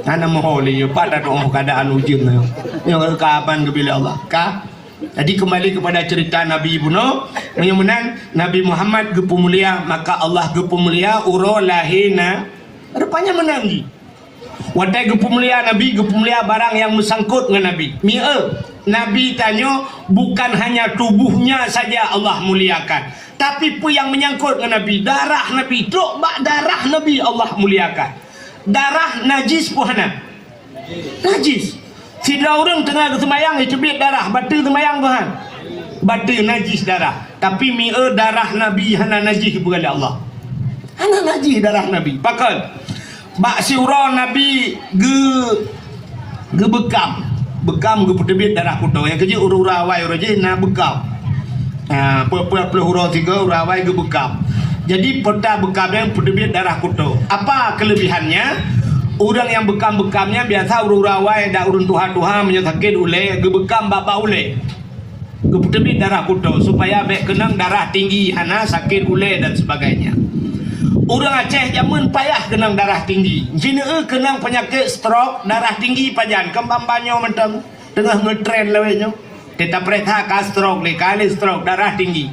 Hana meuho lé, nyoe pat dak oh keadaan ujeuen nyoe. Nyoe ka ban geubri lé Allah. Ka. Jadi kembali kepada cerita Nabi bunoe, meunyoe meunan Nabi Muhammad geupeumulia, maka Allah geupeumulia uroe lahé na. Rupanya meunan jih. Watèe geupeumulia Nabi, geupeumulia barang nyang meusangkot ngon Nabi. Mieu, Nabi tanyoe bukan hanya tubuhnya saja Allah muliakan, tapi peue nyang menyangkot ngon Nabi, darah Nabi, trok bak darah Nabi Allah muliakan. Darah najis peue hana? Najis. Sidroe ureuëng teungoh geuseumayang, iteubiet darah, bateue seumayang peue han? Bateue najis darah. Tapi mieu darah Nabi hana najis geupeugah lé Allah. Hana najis darah Nabi. Pakon? Bak siuroe Nabi geu-, geubeukam. Beukam geupeuteubiet darah kuto. Nyang keujeuet ureuëng-ureuëng awai uroe jih na beukam. Ha, peuet-peuet ploh uroe sigoe ureuëng awai geubeukam. Jadi, peue ta beukam nyan peuteubiet darah kuto. Apa kelebihannya? Ureuëng nyang beukam-beukam nyan biasa ureuëng-ureuëng awai dan ureuëng tuha-tuha meunyoe sakét ulèe geubeukam bak-bak ulèe. Geupeuteubiet darah kuto supaya bèk keunong darah tinggi, hana sakét ulèe dan sebagainya. Ureuëng Aceh jameun payah keunong darah tinggi. Jineuk keunong peunyakét stroke, darah tinggi pajan, keumbang banyoe mantong teungoh ngeutren lawét nyoe. Teuta peuriksa ka stroke lé, ka lé stroke, darah tinggi.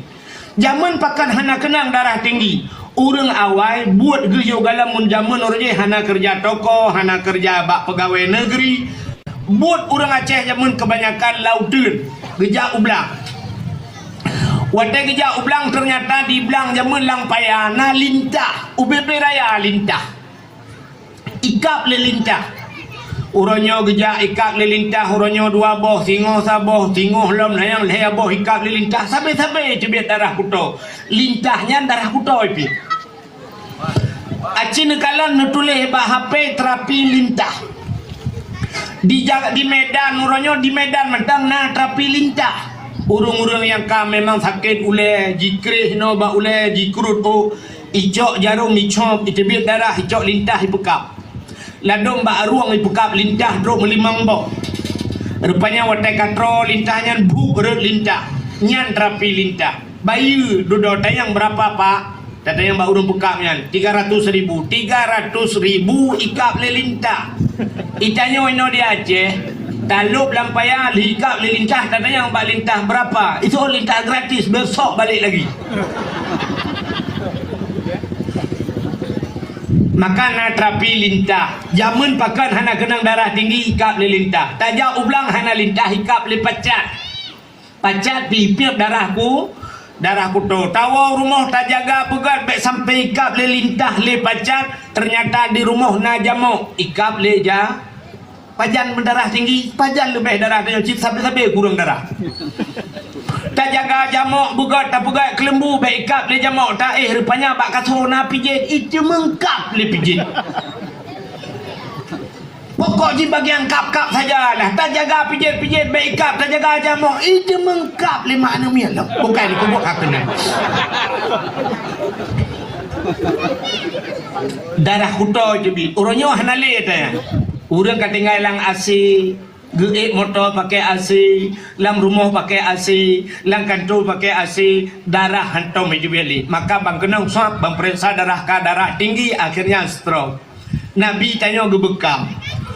Jameun pakon hana keunong darah tinggi. Ureuëng awai buet geuyue galom mun jameun ureuëng jih hana keureuja toko, hana keureuja bak peugawée negeri. Buet ureuëng Aceh jameun keubanyakan lauteun, geujak u blang. Watée geujak u blang, teunyata di blang jameun lam paya na lintah, ubé-bé raya lintah. Ikab lé lintah. Uroe nyoe geujak ikab lé lintah, uroe nyoe dua boh, singoh saboh, singoh lom na nyang lhée boh ikab lé lintah, sabe-sabe teubiet darah kuto. Lintah nyan darah kuto pih. Aci neukalon neutuléh bak H P terapi lintah. Di ja-, di Medan, uroe nyoe di Medan mantong na terapi lintah. Ureuëng-ureuëng nyang ka memang sakét ulée, jikreh inoe bak ulée, jikrut ôk, icok jarôm, icop, iteubiet darah, icok lintah, ipeukab. Ladôm bak arueng ipeukab lintah trok meulimong boh. Rupanya watée ka troe lintah nyan, brok rhot lintah. Nyan terapi lintah. Bayeue dudoe tanyong beurapa, Pak? Tatanyong bak ureuëng peukab nyan, tiga ratus ribu. Tiga ratus ribu ikab lé lintah. Itanyoe inoe di Aceh, talôb lam paya lheuh ikab lé lintah, tatanyong bak lintah beurapa? Itu lintah gratis, beusok balek lagi. Maka na terapi lintah. Jameun pakon hana keunong darah tinggi, ikab lé lintah. Tajak u blang hana lintah, ikab lé pacat. Pacat pih ipiep darah ku, darah kuto. Tawoe u rumoh tajaga beugét bék sampoe ikab lé lintah lé pacat, teunyata di rumoh na jamok, ikab lé ja-, pajan meudarah tinggi, pajan leubeh darah tanyoe cit sabe-sabe kureueng darah. Tajaga jamok beugét, tapeugét keuleumbu bék ikab lé jamok, taéh rupanya bak kasoe na pijet, iteumeung kab lé pijet. Pokok jih bagian kap-kap saja lah. Tajaga pijét-pijét, bèk ikap, tajaga jamoe. Ih, teumeung kap lé mak aneuk miet lom. Bukan dikubur ka keunan. Darah kuto teubiet. Uroe nyoe hana lé teuh. Ureueng ka tinggai lam A C, geuék moto pakai A C, lam rumoh pakai A C, lam kantô pakai A C, darah hantom teubiet lé. Maka ban keunong swab, ban peuriksa darah ka darah tinggi, akhirnya stroke. Nabi tanyoe geubeukam.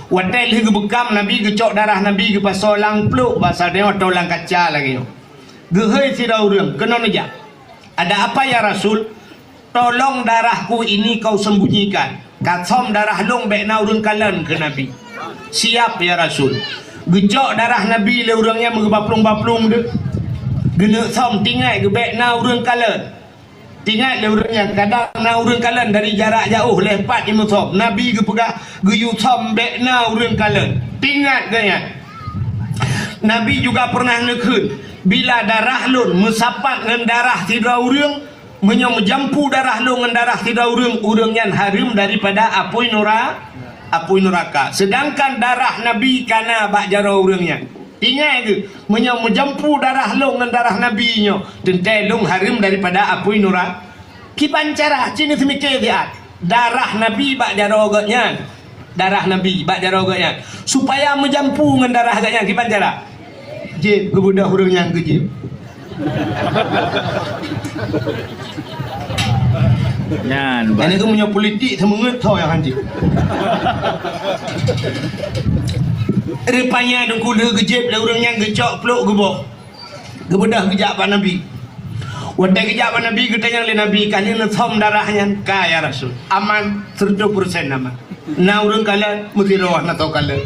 Watèe lheueh geubeukam, Nabi geucok darah Nabi geupasoe lam plôk, basa tanyoe atau lam kaca lagèe nyoe. Geuhôi sidroe ureueng, keunoe neujak. "Ada apa ya Rasul?" "Tolong darahku ini kau sembunyikan. Ka som darah lôn bèk na ureueng kalon," kheun Nabi. "Siap ya Rasul." Geucok darah Nabi lé ureueng nyan meugeubaplueng-baplueng deuh. Geuneuk som tinggai geuh bèk na ureueng kalon. Tingat lé ureueng nyan, kadang na ureueng kalon dari jarak jaoh lheuh pat jimeusom. Nabi geupeugah, geuyue som bèk na ureueng kalon. Tingat geuh nyan. Nabi juga pernah neukheun, "Bila darah lôn meusapat ngon darah sidroe ureueng, meunyoe meujampu darah lôn ngon darah sidroe ureueng, ureueng nyan hareuem daripada apui nura-, apui nuraka." Seudangkan darah Nabi ka na bak jaroe ureueng nyan. Ingat geuh, meunyoe meujampu darah lôn ngon darah Nabi nyoe, teuntèe lôn hareuem daripada apui nura-, kiban cara, ci neuseumiké siat. Darah Nabi bak jaroe geuh nyan. Darah Nabi bak jaroe geuh nyan. Supaya meujampu ngon darah geuh nyan, kiban cara. Jieb, geubeudôh ureueng nyan keu jieb. Nyan, Pak. Nyan itu meunyoe politik, seumeungeut tho nyang hanjeuet. Rupanya Teungku lheueh geujieb lé ureueng nyan geucok plôk geuboh. Geubeudôh geujak bak Nabi. Watèe geujak bak Nabi, geutanyong lé Nabi, "Ka lheueh neusom darah nyan?" "Ka, ya Rasul." "Aman, seratus persen aman. Na ureueng kalon, meusidroe na tho kalon.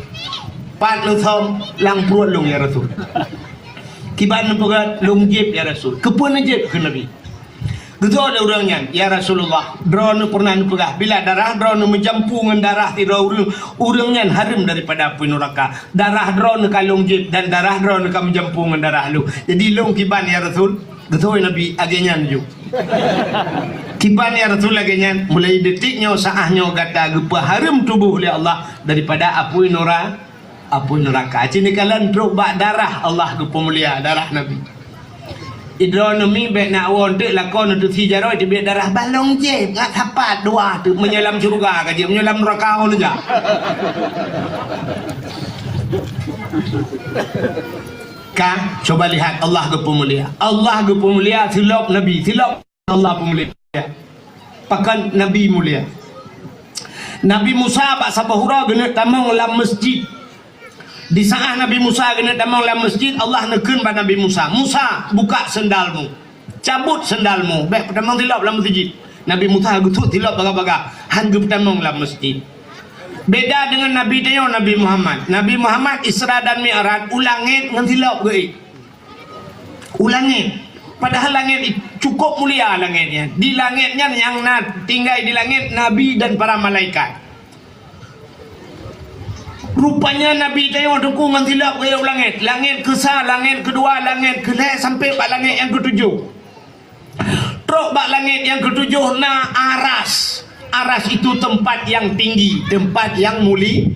Pat neusom?" "Lam pruet lôn, ya Rasul." "Kiban neupeugah?" "Lôn jieb, ya Rasul." "Keupeue neujieb?" kheun Nabi. Geutanyong lé ureueng nyan, "Ya Rasulullah, droeneuh pernah neupeugah, bila darah droeneuh meujampu ngon darah sidroe ureueng, ureueng nyan hareuem daripada apui nuraka. Darah droeneuh ka lôn jieb dan darah droeneuh ka meujampu ngon darah lôn. Jadi lôn kiban, ya Rasul?" Geutanyong Nabi, "Lagèe nyan ju." "Kiban, ya Rasul, lagèe nyan?" "Mulai detik nyoe, saát nyoe gata geupeuhareuem tuboh lé Allah daripada apui nura-, apui nuraka." Ci neukalon trôk bak darah Allah geupeumulia, darah Nabi. Idroeneuh mi bèk na awon teuk lakoe neuteusi jaroe teubiet darah, bah lôn jieb ngat sapat dua teuk, meunyoe lam syeuruga ka jeuet, meunyoe lam nuraka awon jak. Ka, coba lihat Allah geupeumulia. Allah geupeumulia silop Nabi, silop Allah peumulia. Pakon Nabi mulia. Nabi Musa bak saboh uroe geuneuk tamong lam meuseujid. Di saát Nabi Musa geuneuk tamong lam meuseujid, Allah neukheun bak Nabi Musa, "Musa, buka sendalmu. Cabut sendalmu. Bèk peutamong silop lam meuseujid." Nabi Musa geutot silop bagah-bagah, han geupeutamong lam meuseujid. Beda deungon Nabi tanyoe, Nabi Muhammad. Nabi Muhammad Isra dan Mi'raj u langèt ngon silop geuék. U langèt. Padahai langèt i-, cukup mulia langèt nyan. Di langèt nyan nyang na tinggai di langèt nabi dan para malaikat. Rupanya Nabi tanyoe Teungku ngon silop geuék u langèt. Langèt keusa, langèt keudua, langèt keulhèe sampai bak langèt nyang keutujoh. Trôk bak langèt nyang keutujoh na aras. Aras itu tempat yang tinggi, tempat yang muli-,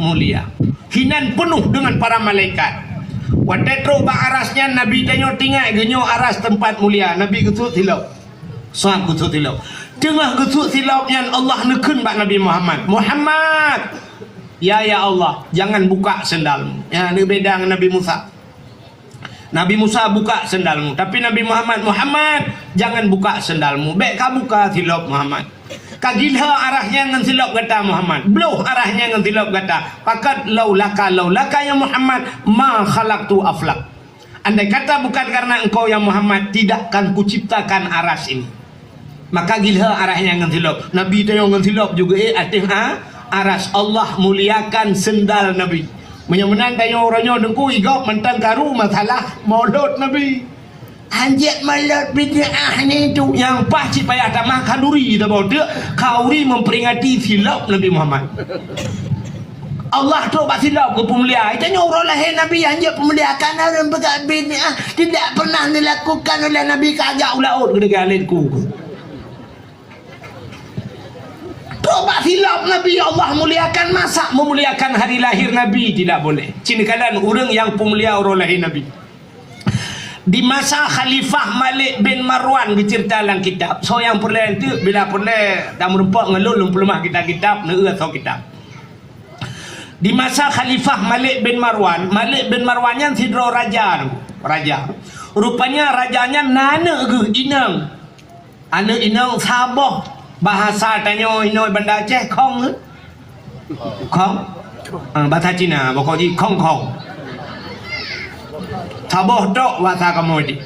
mulia. Hinan peunoh deungon para malaikat. Watèe trôk bak aras nyan, Nabi tanyoe tingat geuh nyoe aras tempat mulia. Nabi geutot silop. Sab geutot silop. Teungoh geutot silop nyan Allah neukheun bak Nabi Muhammad, "Muhammad!" "Ya, ya Allah, jangan buka sendalmu." Nyan neubeda ngon Nabi Musa. Nabi Musa, "Buka sendalmu." Tapi Nabi Muhammad, "Muhammad, jangan buka sendalmu. Bèk kabuka silop, Muhammad. Kagileue aras nyan ngon silop gata, Muhammad. Bloh aras nyan ngon silop gata. Pakon laulaka, laulaka, ya Muhammad, ma khalaqtu aflak. Andai kata bukan karena engkau, ya Muhammad, tidak akan kuciptakan aras ini." Maka gileue aras nyan ngon silop. Nabi tanyoe ngon silop juga, eh, ateueh, ah, aras. Allah muliakan sendal Nabi. Meunyoe meunan tanyoe uroe nyoe Teungku, i gob mantong karu masalah molot Nabi. Hanjeuet molot bid'ah ni tu. Nyang paih cit payah tamah khanduri saboh teuk, khanduri memperingati silop Nabi Muhammad. Allah trôk bak silop geupeumulia. Tanyoe uroe lahé Nabi hanjeuet peumulia, kana ureueng peugah bid'ah tidak pernah dilakukan oleh Nabi, ka jak u laôt geudeungoe lé Teungku. Tu Bak silap Nabi Allah muliakan, masa memuliakan hari lahir Nabi tidak boleh. Cina kalian ureuëng nyang peumulia uroe lahé Nabi. Di masa Khalifah Malik bin Marwan geuceurita lam kitab. Soe nyang peureulée eunteuk, bila peureulée dan meureumpok ngon lôn, lôn peuleumah kitab-kitab, neueu soe kitab. Di masa Khalifah Malik bin Marwan, Malik bin Marwan nyan sidroe raja, raja. Rupanya raja nyan na aneuëk geuh inong. Aneuëk inong saboh, bahasa tanyoe inong Banda Aceh khong. Khong? Ah, bahasa Cina, pokok jih khong-khong. Saboh tok bahasa kamoe jih.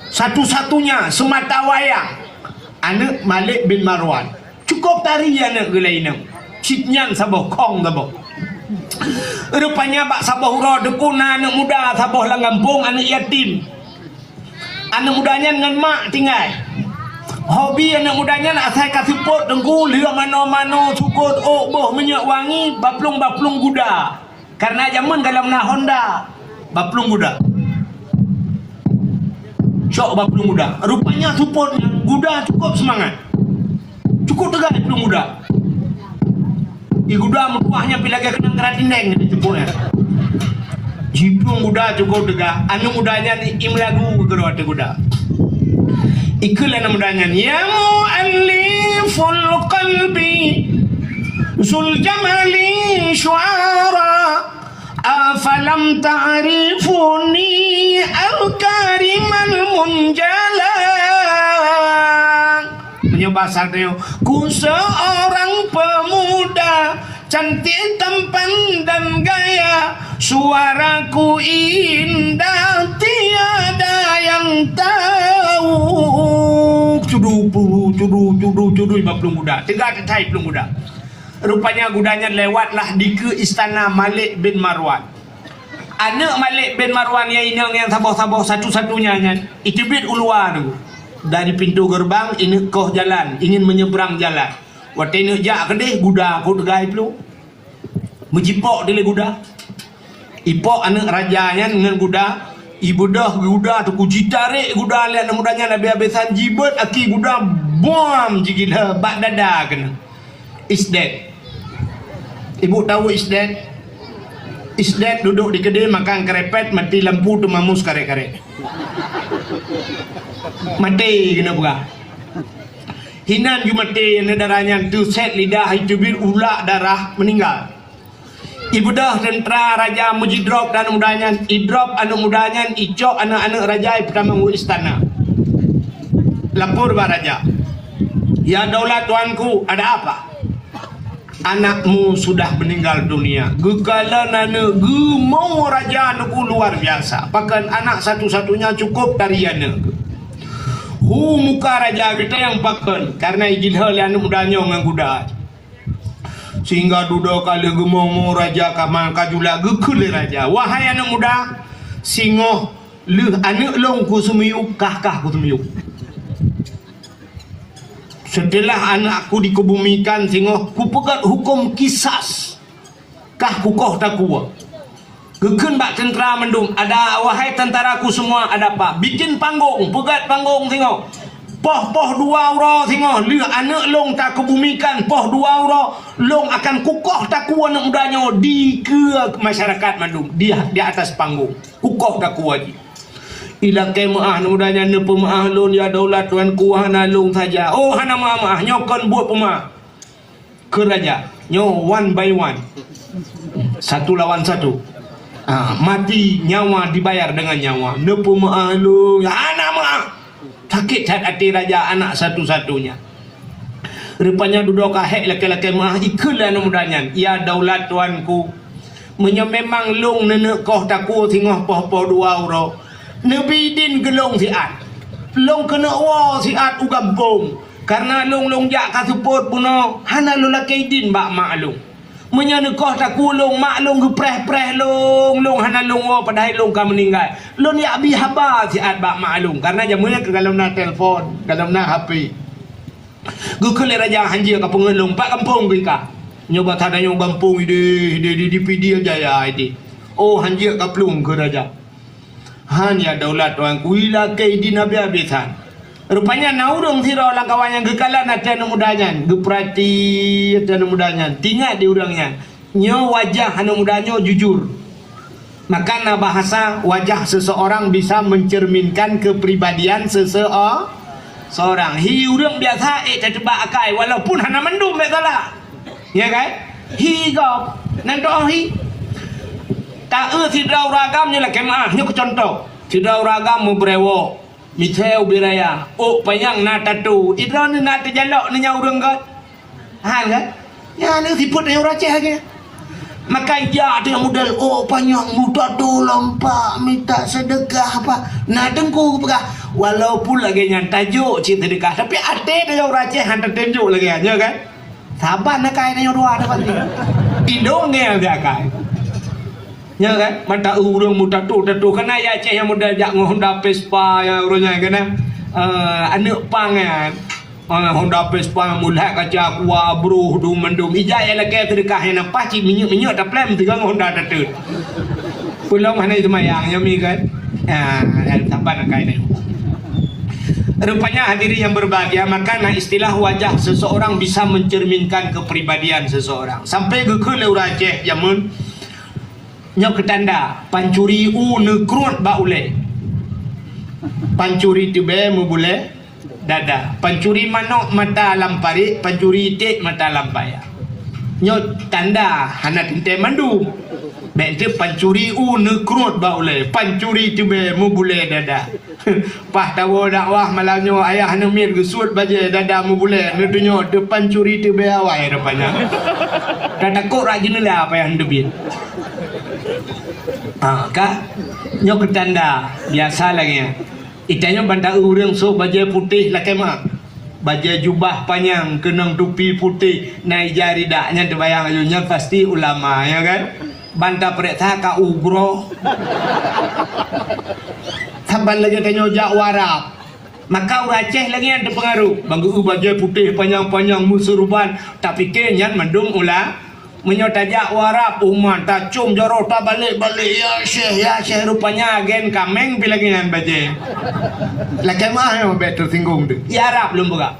Satu-satunya semata wayang aneuëk Malik bin Marwan. Cukup tari aneuëk geuh lé inong. Cit nyan saboh khong saboh. Rupanya bak saboh uroe teungku na aneuëk muda saboh lam gampông, aneuëk yatim. Aneuëk muda nyan ngon mak tinggai. Hobi aneuëk muda nyan asai ka seupôt teungku, lheueh mano-mano, sukot, ôk, boh minyeuk wangi, baplueng-baplueng guda. Karena jameun galom na Honda, baplueng guda. Cok baplueng guda. Rupanya seupôt nyan guda cukup seumangat. Cukup teuga plueng guda. Di guda meutuah nyan pi lagée keunong keurat dindeng di teupue nyan. Jiplueng guda cukup teuga, aneuëk muda nyan imeulagu keudroe ateueh guda. Ikheun lé aneuëk muda nyan, "Ya mu'alliful qalbi, zul jamali syu'ara, afalam ta'rifuni al-karimal munjala." Meunyoe basa tanyoe, ku seorang pemuda, cantik tampan dan gaya, suaraku indah tiada yang tahu. Cudu, pudu, cudu, cudu, cudu, bak plueng guda. Teuga teuthai plueng guda. Rupanya guda nyan lewatlah dikeue istana Malik bin Marwan. Aneuëk Malik bin Marwan nyang inong nyang saboh-saboh satu-satunya nyan, iteubiet u luwa tu. Dari pintu gerbang, ineuëk koh jalan, ingin menyeberang jalan. Watée ineuëk jak keudeh, guda kok teuga iplueng. Meujipok dilée guda. Ipok aneuëk raja nyan ngon guda, ibeudôh guda teungku, jitarek guda lé aneuëk muda nyan habéh-habésan, jibeuet aki guda, buam, jigila bak dada keunoe. Is dead. Ibu tahu is dead? Is dead duduk di keudè makan kerepet, mati lampu, teumamus karek-karek. Mati keunoe peugah. Hinan ju mati, aneuëk dara nyan teusét lidah, iteubiet ulak darah, meuninggai. Ibeudôh teuntra raja meujidrop aneuëk muda nyan, idrop aneuëk muda nyan, icok aneuëk-aneuëk raja, ipeutamong u istana. Lapor bak raja, "Ya daulat tuanku, ada apa?" "Anakmu sudah meninggal dunia." Geukalon aneuëk, geumo raja aneuëk luar biasa. Pakon anak satu-satunya cukup tari aneuëk. Hu muka raja geuta nyang pakon, karena ijilhô lé aneuëk muda nyoe ngon guda. Sehingga dudoe ka lheueh geumo-mo raja ka ma-, ka jula geukheun lé raja, "Wahai aneuëk muda, singoh lheueh aneuëk lôn kuseumiyueb, kah-kah kuseumiyueb. Seuteulah aneuëk aku dikeubeumikan singoh, kupeugét huköm kisas, kah kukoh takue." Geukheun bak teuntra mandum, "Ada, wahai tentaraku semua, ada apa? Bikin panggung, peugét panggung singoh. Poh-poh dua uroe singoh, lheueh aneuëk lôn takeubumikan, poh dua uroe, lôn akan kukoh takue aneuëk muda nyoe dikeue masyarakat mandum di, di atas panggung. Kukoh takue jih." Ilakée meuáh aneuëk muda nyan, "Neupeumeuáh lôn, ya daulat tuanku, hana lôn saja." "Oh, hana meuáh-meuáh, nyoe kon buet peumeuáh." Kheun raja, "Nyoe one by one. Satu lawan satu. Ah, mati, nyawa dibayar dengan nyawa. Neupeumeuáh lôn, hana meuáh." Sakét that até raja, anak satu-satunya. Rupanya dudoe ka hék lakée-lakée meuáh, ikheun lé aneuëk muda nyan, "Ya daulat tuanku, meunyoe memang lôn neuneuk koh takue singoh poh-poh dua uroe, neubi idin keu lôn siat. Lôn keuneuk woe siat u gampông. Karena lôn, lôn jak ka seupôt bunoe, hana lôn lakée idin bak mak lôn. Meunyoe neukoh takue lôn, mak lôn geupreh-preh lôn, lôn hana lôn woe padahai lôn ka meuninggai. Lôn jak bi haba siat bak mak lôn, karena jameun nyan ka galom na telepon, galom na H P." Geukheun lé raja, "Hanjeuet kapeungeut lôn, pat gampông keuh ka?" "Nyoe bak that nyoe gampông idéh, idéh di, di Pidie Jaya idéh." "Oh, hanjeuet kaplueng," kheun raja. "Han, ya daulat tuanku, ilakée idin habéh-habéh that. Rupanya na ureuëng sidroe lam kawan nyang geukalon até aneuk muda nyan, geupeurati até aneuk muda nyan, teuingat di ureuëng nyan. Nyoe wajah aneuk muda nyoe jujur. Maka na bahasa wajah seseorang bisa mencerminkan kepribadian seseo-, seorang. Hi ureuëng biasa ék tateuba akai walaupun hana mandum bék salah. Ya kan? Hi gob, nan toh hi. Taeu sidroe ureuëng agam nyoe lakée meuah, nyoe keu contoh. Sidroe ureuëng agam meubrewok, miseu ubé raya, ôk panyang na tatu. Idroe na teujalok nyan ureuëng gét. Han kan? Nyan sifeuet nyang ureuëng Aceh lagée. Maka ijak teuh model ôk panyang muda tu lompat minta sedekah apa. Na teungku peugah, walaupun lagée nyan tajok cit sedekah, tapi até teuh ureuëng Aceh han tatunjuk lagée nyan, ya kan? Saban akai nyoe dua ada pasti. Indong ngieng di akai. Ya kan? Mata ureuëng mutatu-tatu kana ya Aceh nyang model jak ngon Honda Vespa nyang ureuëng nyan kana. Eh, aneuk pang nyan. Ah, Honda Vespa mulat kaca kuah broh dum mandum. Ijak ya lagée sedekah nyang nampak cit minyeuk-minyeuk taplem tiga ngon Honda tateut. Pulang mana itu mayang nyami kan? Ah, dan saban akai ni. Rupanya hadirin yang berbahagia, maka na istilah wajah seseorang bisa mencerminkan kepribadian seseorang. Sampai geukheun lé ureuëng Aceh jameun nyoe keu tanda, pancuri u neukruet bak ulée. Pancuri teubée meubulée dada. Pancuri manok mata lam parit, pancuri iték mata lam paya. Nyoe tanda hana teuntée mandum. Bék teuh pancuri u neukruet bak ulée, pancuri teubée meubulée dada. Paih tawoe dakwah malam nyoe, ayah neumiet geusuet bajée dada meubulée, neutunyok teuh pancuri teubée awai rupanya. Tatakot rak jeuneula payah neuteubiet. Ha, ka? Nyoe keu tanda biasa lagée nyan. Itanyoe ban taeu ureuëng sôk bajée putéh lakée meuah. Bajée jubah panyang keunong tupi putéh na ija ridak nyan teubayang laju nyan pasti ulama, ya kan? Ban tapeuriksa ka ugroe. Saban lagée tanyoe jak u Arab. Maka ureuëng Aceh lagée nyan teupeungaruh. Ban geu bajée putéh panyang-panyang meuseureuban, tapike nyan mandum ula-, meunyoe tajak u Arab, umat tacôm jaroe tabalek-balek, "Ya Syekh, ya Syekh," rupanya agen kaméng pi lagée nyan bajée. Lakée meuah nyoe bék teusinggong teuh. Di Arab lôn peugah.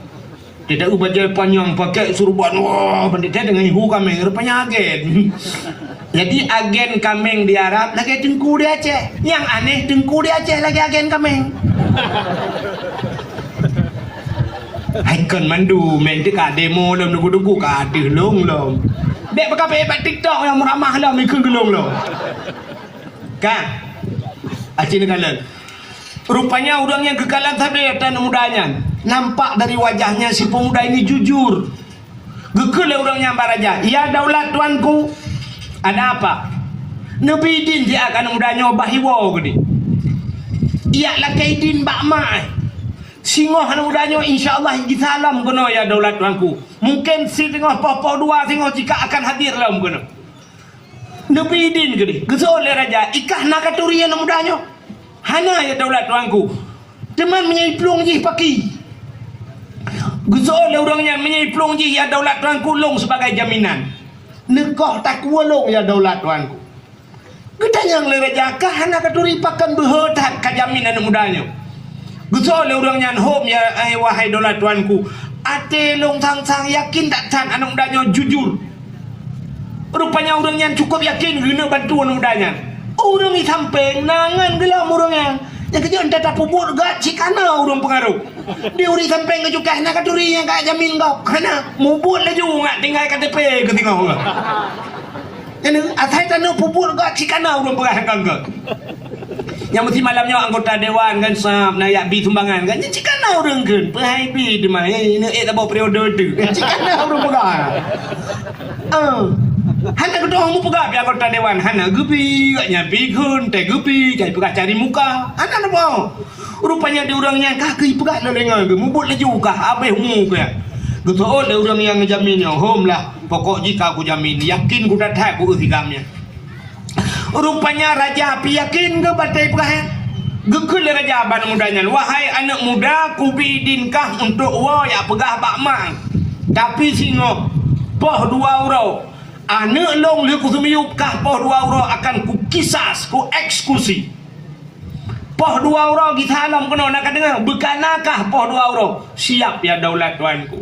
Teuh bajée panyang pakai seureuban, wah, bandét teuh deungon ihu kaméng, rupanya agen. Jadi agen kaméng di Arab lagée teungku di Aceh. Nyang aneh teungku di Aceh lagée agen kaméng. Hai kon mandum, meunteuka demo lom, nunggu-nunggu ka ateueh lông lom. Bék beukapé bak TikTok nyang meuramah lom, ikheun geulông lom. Ka? Aci neukalon. Rupanya ureuëng nyang geukalon sabe tan muda nyan. Nampak dari wajahnya si pemuda ini jujur. Geukheun lé ureuëng nyan bak raja, "Ya daulat tuanku, ada apa?" Neubi idin siat aneuk muda nyoe bah iwoe keudeh. Ijak lakée idin bak mak, eh. Singoh aneuk muda nyoe insya Allah jisalam keunoe ya daulat tuanku. Mungken singoh poh-poh dua singoh jika akan hadir lom keunoe. Neubi idin keudeh. Geuseuôt lé raja, "I kah na katuri aneuk muda nyoe?" "Hana ya daulat tuanku. Teuma meunyoe iplueng jih paki?" Geuseuôt lé ureuëng nyan, "Meunyoe iplueng jih ya daulat tuanku, lông sibagai jaminan." "Neukoh takue lông ya daulat tuanku." Geutanyong lé raja, "Kah hana katuri pakon beuhe that kajamin aneuk muda nyoe?" Geuseuôt lé ureuëng nyan, "Hom ya, eh, wahai daulat tuanku, até lông sang-sang yakin that-that aneuk muda nyoe jujur." Rupanya ureuëng nyan cukup yakin geuneuk bantu aneuk muda nyan. Ureuëng di sampéng na ngon geulom ureuëng nyan. Nyang keujeuet entah tapeubuet gét cit kana ureuëng peungaroh. Di ureuëng sampéng geucukéh na katuri nyang ka jamin gob. Hana, mubuet laju ngat tinggai K T P geusingoh. Jadi asai taneuk peubuet gét cit kana ureuëng peugah ngon gét. Nyang meusti malam nyoe anggota dewan kan sab na yak bi sumbangan kan. Nyan cit kana ureuëng kheun, peuhai bi teuma, eh, neuk ék saboh periode teuh. Cit kana ureuëng peugah. Ah. Hana geudoh mupeugah bi anggota dewan, hana geubi, gak nyan bi kheun, teuh geubi, kai peugah cari muka. Hana neuboh. Rupanya di ureuëng nyan ka geupeugah lé lengan geuh, mubuet laju ka habéh umu geuh. Geuseuôt lé ureuëng nyang ngeujamin nyoe, "Hom lah, pokok jih ka kujamin, yakin kudat that kueu sigam nyan." Rupanya raja pih yakin geuh batée peugah nyan. Geukheun lé raja bak aneuk muda nyan, "Wahai aneuk muda, kubi idin kah untuk woe jak peugah bak mak. Tapi singoh, poh dua uroe, aneuk lông lheueh kuseumiyueb kah poh dua uroe akan kukisas, kueksekusi." Poh dua uroe gisa lom keunoe, na ka deungoe? Beukanakah poh dua uroe? Siap ya daulat tuanku.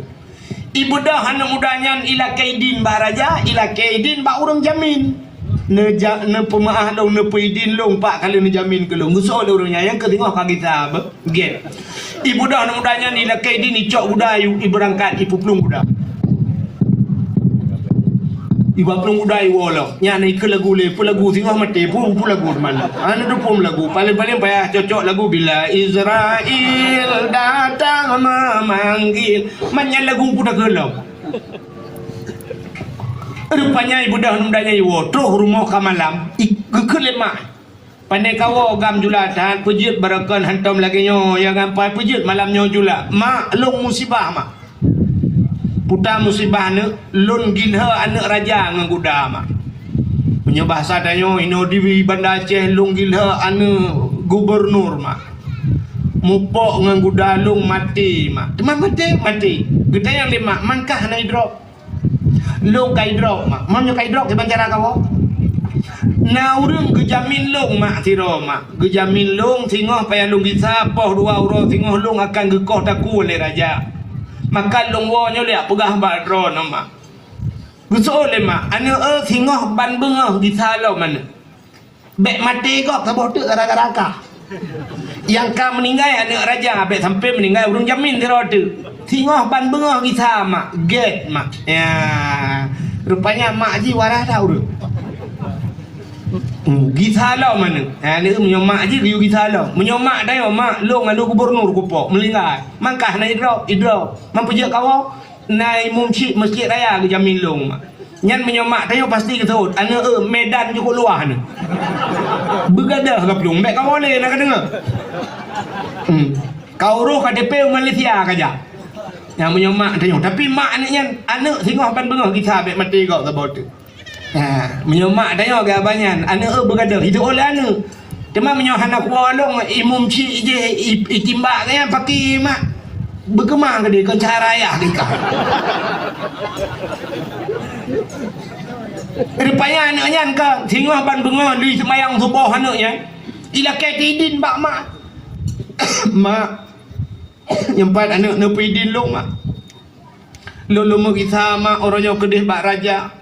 Ibeudôh aneuk muda nyan ilakée idin bak raja, ilakée idin bak ureuëng jamin. Neuja-, neupeumeuáh lôn, neupeuidin lôn, pak kali neujamin keu lôn. Geusoe lé ureuëng nyan, nyang keu singoh ka gisa beuget. Ibeudôh aneuk muda nyan ilakée idin, icok guda, ibeurangkat, ipeuplueng guda. Iba plueng guda iwoe lom. Nyan ikeu lagu lé, peue lagu singoh maté, peue, peue lagu teuma. Hana teupeu lagu, paléng-paléng payah cocok lagu Bila Israel Datang Memanggil. Man nyan lagu peue takheun lom. Rupanya ibeudôh aneuk muda nyan iwoe, troh rumoh ka malam, i-, geukheun lé mak. Pandai kawoe gam julak that, peujeuet barokon hantom lagée nyoe, ya ngampai peujeuet malam nyoe julak. Mak, lôn musibah, mak. Peue musibah aneuk, lôn gilhée aneuk raja ngon guda, mak. Meunyoe bahasa tanyoe, inoe di Banda Aceh, lôn gilhée aneuk gubernur, mak. Mupok ngon guda lôn maté, mak. Teuma maté, maté. Geutanyong lé mak, man kah hana idrop? Lôn ka idrop, mak. Meunyoe ka idrop, kiban cara kawoe? Na ureuëng geujamin lôn, mak, sidroe, mak. Geujamin lôn singoh payah lôn gisa, poh dua uroe singoh lôn akan geukoh takue lé raja. Maka lôn woe nyoe lé peugah bak droeneuh, mak. Geusoe lé mak, aneuk, eh, singoh ban beungoh gisa lom aneuk. Bék maté gob saboh teuk gara-gara kah. Nyang ka meuninggai aneuk raja, bék sampai meuninggai ureuëng jamin sidroe teuk. Singoh ban beungoh gisa, mak, gét, mak. Ya, rupanya mak jih waras that ureuëng. Hmm, gisa lom aneuk. Ha, ni meunyoe mak jih geuyue gisa lom. Meunyoe mak tanyoe, mak, lôn aneuk gubernur kupok, meuninggai. Man kah hana idrop, idrop. Man peujeuet kawoe, na imum chik masjid raya geujamin lôn, mak. Nyan meunyoe mak tanyoe pasti geuseuôt, aneuk, eh, Medan jukuk luwah aneuk. Beugadôh ka plueng, bék kawoe lé, na ka deungoe. Hmm. Ka urôh K T P Malaysia ka jak. Nyan meunyoe mak tanyoe. Tapi mak aneuk nyan, aneuk singoh ban beungoh gisa bék maté gob saboh teuk. Ha, meunyoe mak tanyoe keu abah nyan, aneuk, eh, beugadôh, jiteuôt lé aneuk. Teuma meunyoe hana kuwoe lôn, imum chik jih i-, itimbak keu nyan paki mak. Beukeumang keudeh kon cara ayah keu ikah. Rupanya aneuk nyan ka singoh ban beungoh lheueh seumayang suboh aneuk nyan. Ilakée idin bak mak. Mak, nyoe pat aneuk neupeuidin lôn, mak. Lôn lôn meugisa, mak, uroe nyoe keudeh bak raja.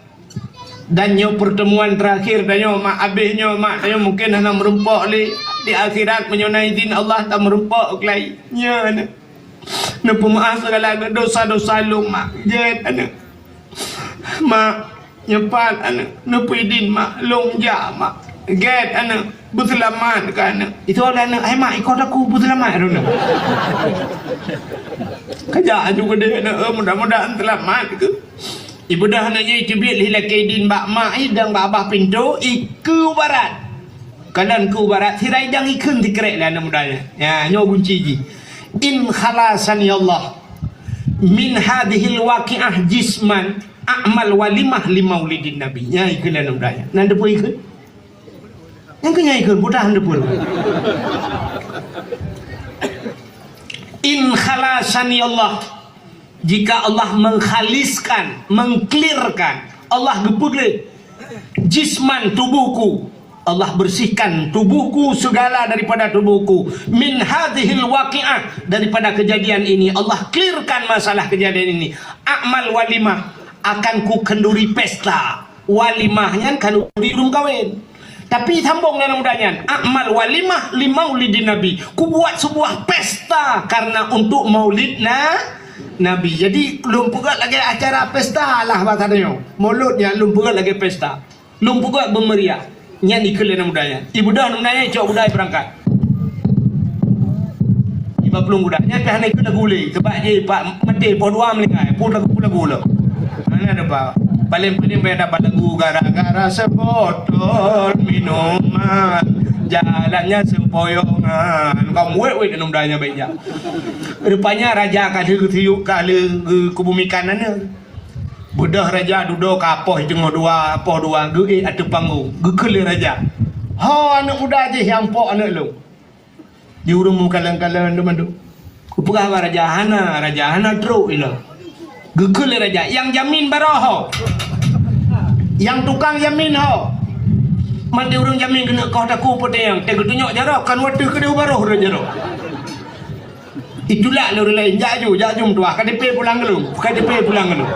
Dan nyoe pertemuan terakhir tanyoe, mak. Abéh nyoe, mak, tanyoe mungken hana meurumpok lé. Di akhirat, meunyoe na idin Allah, tameurumpok keulai. Nyoe, aneuk. Neupeumeuáh segala dosa-dosa lôn, mak. Gét, aneuk. Mak, nyoe pat, aneuk. Neupeuidin, mak. Lôn jak, mak. Gét, aneuk. Beuseulamat keu aneuk. Itu ada aneuk, "Hai mak, ikot aku beuseulamat," kata aneuk. Kajak aju keudeh aneuk, eh, mudah-mudahan seulamat keu. Ibeudôh aneuk nyan iteubiet lé ilakée idin bak mak i dan bak babah pintoe, ikeue barat. Kalon keue barat, sira idang ikheun sikrek lé aneuk muda nyan. Ya, nyoe gunci jih. In khalasani Allah min hadhil waqi'ah jisman a'mal walimah li maulidin nabi. Nyan ikheun lé aneuk muda nyan. Nan teupeu ikheun? Nyang keu nyan ikheun, buta hana pun. In khalasani Allah, jika Allah mengkhaliskan, mengklirkan, Allah geupeugléh jisman tubuhku, Allah bersihkan tubuhku segala daripada tubuhku, min hadhil waqi'ah, daripada kejadian ini, Allah clearkan masalah kejadian ini. A'mal walimah, akan ku kenduri pesta. Walimah nyan khanduri lom kawen. Tapi sambong dalam muda nyan, a'mal walimah li maulidin nabi. Kubuat sebuah pesta karena untuk maulid na, Nabi. Jadi lom peugét lagée acara pesta lah bahasa tanyoe. Maulud nyan lom peugét lagée pesta. Lom peugét beumeriah. Nyan ikheun lé aneuk muda nyan. Ibeudôh aneuk muda nyan icok guda ibeurangkat. Iba plueng guda. Nyan pih hana ikheun lagu lé. Sabab jih pat maté poh dua meuninggai. Pun lagu, pun lagu lom. Hana deupa. Paléng-paléng bèk dapat lagu gara-gara sebotol minuman. Jalannya sempoyongan. Ka muet-muet aneuk muda nyan bèk jak. Rupanya raja ka lheueh geusiyup, ka lheueh geukeubumi kanan. Beudôh raja dudoe ka poh teungoh dua, poh dua geuék ateueh panggong, geukheun lé raja, "Ho aneuk muda jih nyang pok aneuk lôn." Di ureueng meukalon-kalon teuma tu. Geupeugah bak raja, "Hana, raja, hana trok ilôn." Geukheun lé raja, "Nyang jamin baroe ho? Nyang tukang jamin ho?" Man di ureuëng jamén keuneuk koh takue peuteunyang, teuka geutunyok jaroe, kan wateueh keudeh u baroh rot jaroe. Itulak lé ureuëng laén, "Jak ju, jak ju meutuah, K T P pulang keu lôn, K T P pulang keu lôn."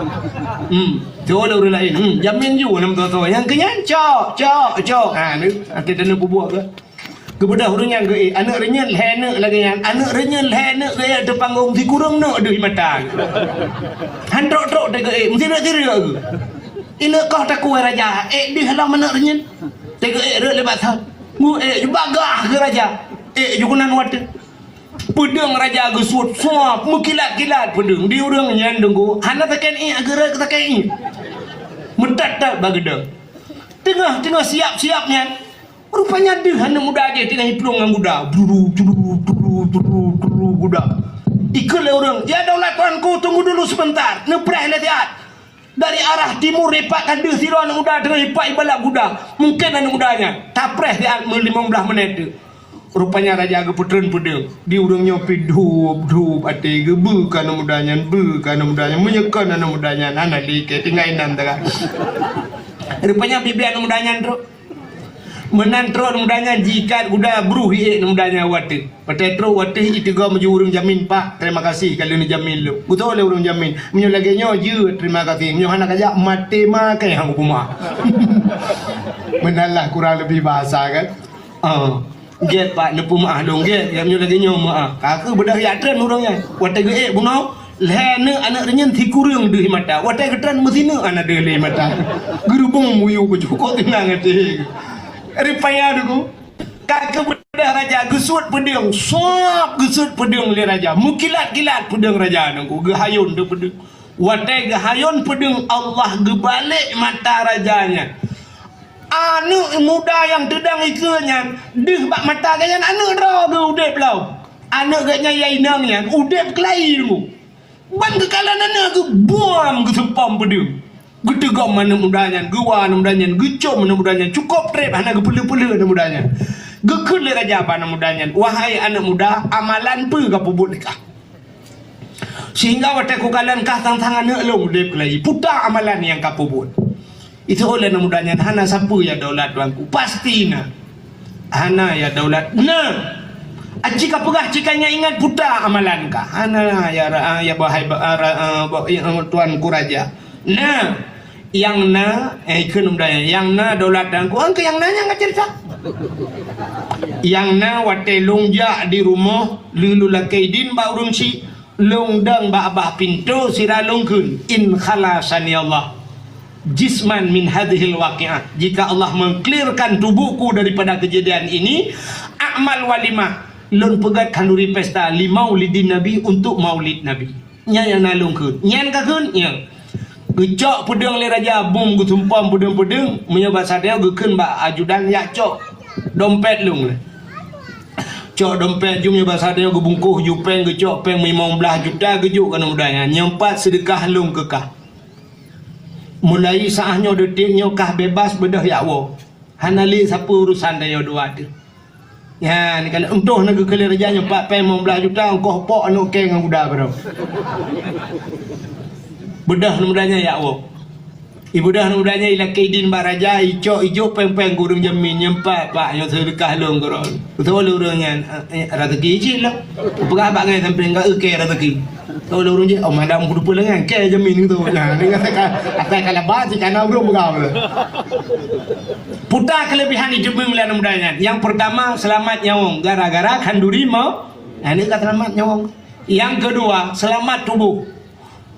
Hmm, jaweueb lé ureuëng laén, "Hmm, jamén ju, nam toh-toh." Nyang keu nyan, "Cok, cok, cok." Ha, ni, até teuneuk peubuet keu. Geubeudôh ureuëng nyan geuék, aneuëk reunyeun lhée aneuëk lagée nyan, aneuëk reunyeun lhée aneuëk geuék teupanggong sikureueng neuk deuh mata. Han trok-trok teuh geuék, meusireuk-sireuk geuh. Ineuk koh takue raja, ék deuh lom aneuëk reunyeun. Teuh geuék rot lé bak thon. Mu ék ju bagah geuh raja. Ék ju keunan wateueh. Peudeueng raja geusuet suap meukilat-kilat peudeueng di ureuëng nyan deungku. Hana sakét ié, geureuek sakét ié. Meutat-tat bak geudong. Teungoh-teungoh siap-siap nyan, rupanya deuh aneuëk muda jih teungoh jiplueng ngon guda. Bruru, bruru, bruru, bruru, bruru, guda. Ikheun lé ureuëng, "Ya daulat tuanku, tunggu dulu sebentar, neupreh lé siat." Dari arah timur ipak ka deuh sidroe aneuëk muda teungoh ipak ibalap guda. Mungken aneuëk muda nyan tapreh siat meulimong blaih menit teuk. Rupanya raja geupeutreun peudeueng. Di ureuëng nyoe pih dhueb-dhueb até geuh, beu keu aneuëk muda nyan, beu keu aneuëk muda nyan, meunyoe kon aneuëk muda nyan hana lé kée tinggai nan teuka. Rupanya bibi aneuëk muda nyan trok. Meunan trok aneuëk muda nyan jiikat guda, bruh iék aneuëk muda nyan wateueh. Watée trok wateueh iteugom ju ureuëng jamén, "Pak, terima kasih ka lheueh neujamén lôn." Geutoe lé ureuëng jamén, "Meunyoe lagée nyoe jeuet terima kasih, meunyoe hana kajak maté makai hang ubuma." Meunan lah kurang leubeh bahasa kan. Ah. Gét, Pak, neupeumeuáh lôn, gét. Ya, meunyoe lagée nyoe meuáh. Ka kheueh beudôh jak treun ureuëng nyan. Watée geuék bunoe, lhée aneuëk, aneuëk reunyeun sikureueng deuh mata. Watée geutreun meusineuk hana deuh lé mata. Geurubong muyueb beucukôk teunang até. Rupanya deungku. Ka kheueh beudôh raja geusuet peudeueng, suap geusuet peudeueng lé raja. Meukilat-kilat peudeueng raja deungku. Geuhayôn deuh peudeueng. Watée geuhayôn peudeueng, Allah geubalek mata raja nyan. Aneuëk muda nyang teudong ikeue nyan deuh bak mata geuh nyan aneuëk droe geuh udeb lom. Aneuëk geuh nyan nyang inong nyan udeb keulayi teungku. Ban geukalon aneuëk geuh buam geuseumpom peudeueng. Geuteugom aneuëk muda nyan, geuwa aneuëk muda nyan, geucom aneuëk muda nyan, cukôp treb hana geupeuleueh-peuleueh aneuëk muda nyan. Geukheun lé raja bak aneuëk muda nyan, "Wahai aneuëk muda, amalan peue ka peubuet lé kah?" Sehingga watée kukalon kah sang-sang aneuëk lôn udeb keulayi, puta amalan nyang ka peubuet. Itu oleh aneuëk muda nyan hana sapeue ya daulat tuanku, pasti na. Hana ya daulat na. Aci ka peugah cika nyan ingat puta amalan kah. Hana ya ra-, ya bahai ba-, ra-, ba-, ya, tuanku raja. Na. Nyang na, eh, ikheun muda nyan, nyang na daulat tuanku, engkau nyang na nyang ka cerita. Nyang na watée lôn jak di rumoh, lheueh lôn lakée idin bak ureuëng syiek, lôn dong bak babah pintoe sira lôn kheun, "In khalasani Allah jisman min hadhil waqi'ah." Jika Allah mengklirkan tubuhku daripada kejadian ini, a'mal walimah, lôn peugét khanduri pesta li maulidin Nabi, untuk maulid Nabi. Nyan nyang na lôn kheun. Nyan ka kheun, nyan. Geucok peudeueng lé raja, bum geusumpom peudeueng-peudeueng, meunyoe basa tanyoe geukheun bak ajudan, "Jak cok dompet lôn lé." Cok dompet jih, meunyoe basa tanyoe geubungkôh ju péng, geucok péng limong blaih juta geujok keu aneuëk muda nyan, "Nyoe pat seudeukah lôn keu kah. Mulai saat nyoe detik nyoe kah bebas beudôh jak woe." Hana lé sapeue urusan tanyoe dua teuh. Nyan, kalau untôh na geukheun lé raja nyoe pat péng limong blaih juta, ongkoh pok aneuëk kée ngon guda baroe. Beudôh aneuëk muda nyan jak woe. Ibeudôh aneuëk muda nyan ilakée idin bak raja, icok ijok péng-péng keu ureuëng jamén, "Nyoe pat, Pak, nyoe seudeukah lôn keu droe." Beutôi lé ureuëng nyan, eh, eh, raseuki cit lom. Peugah bak ngai sampoe ka eukée raseuki. Tho lé ureuëng jih, "Oh, malam kuteupeu lé nyan, kée jamén tu." Nah, ni kata ka, kata ka laba, si kana ureuëng peugah. Puta keulebihan jiteubieng lé aneuëk muda nyan. Nyang peurtama, seulamat nyawöng gara-gara khanduri mo-, nah, ni ka seulamat nyawöng. Nyang keudua, seulamat tuboh.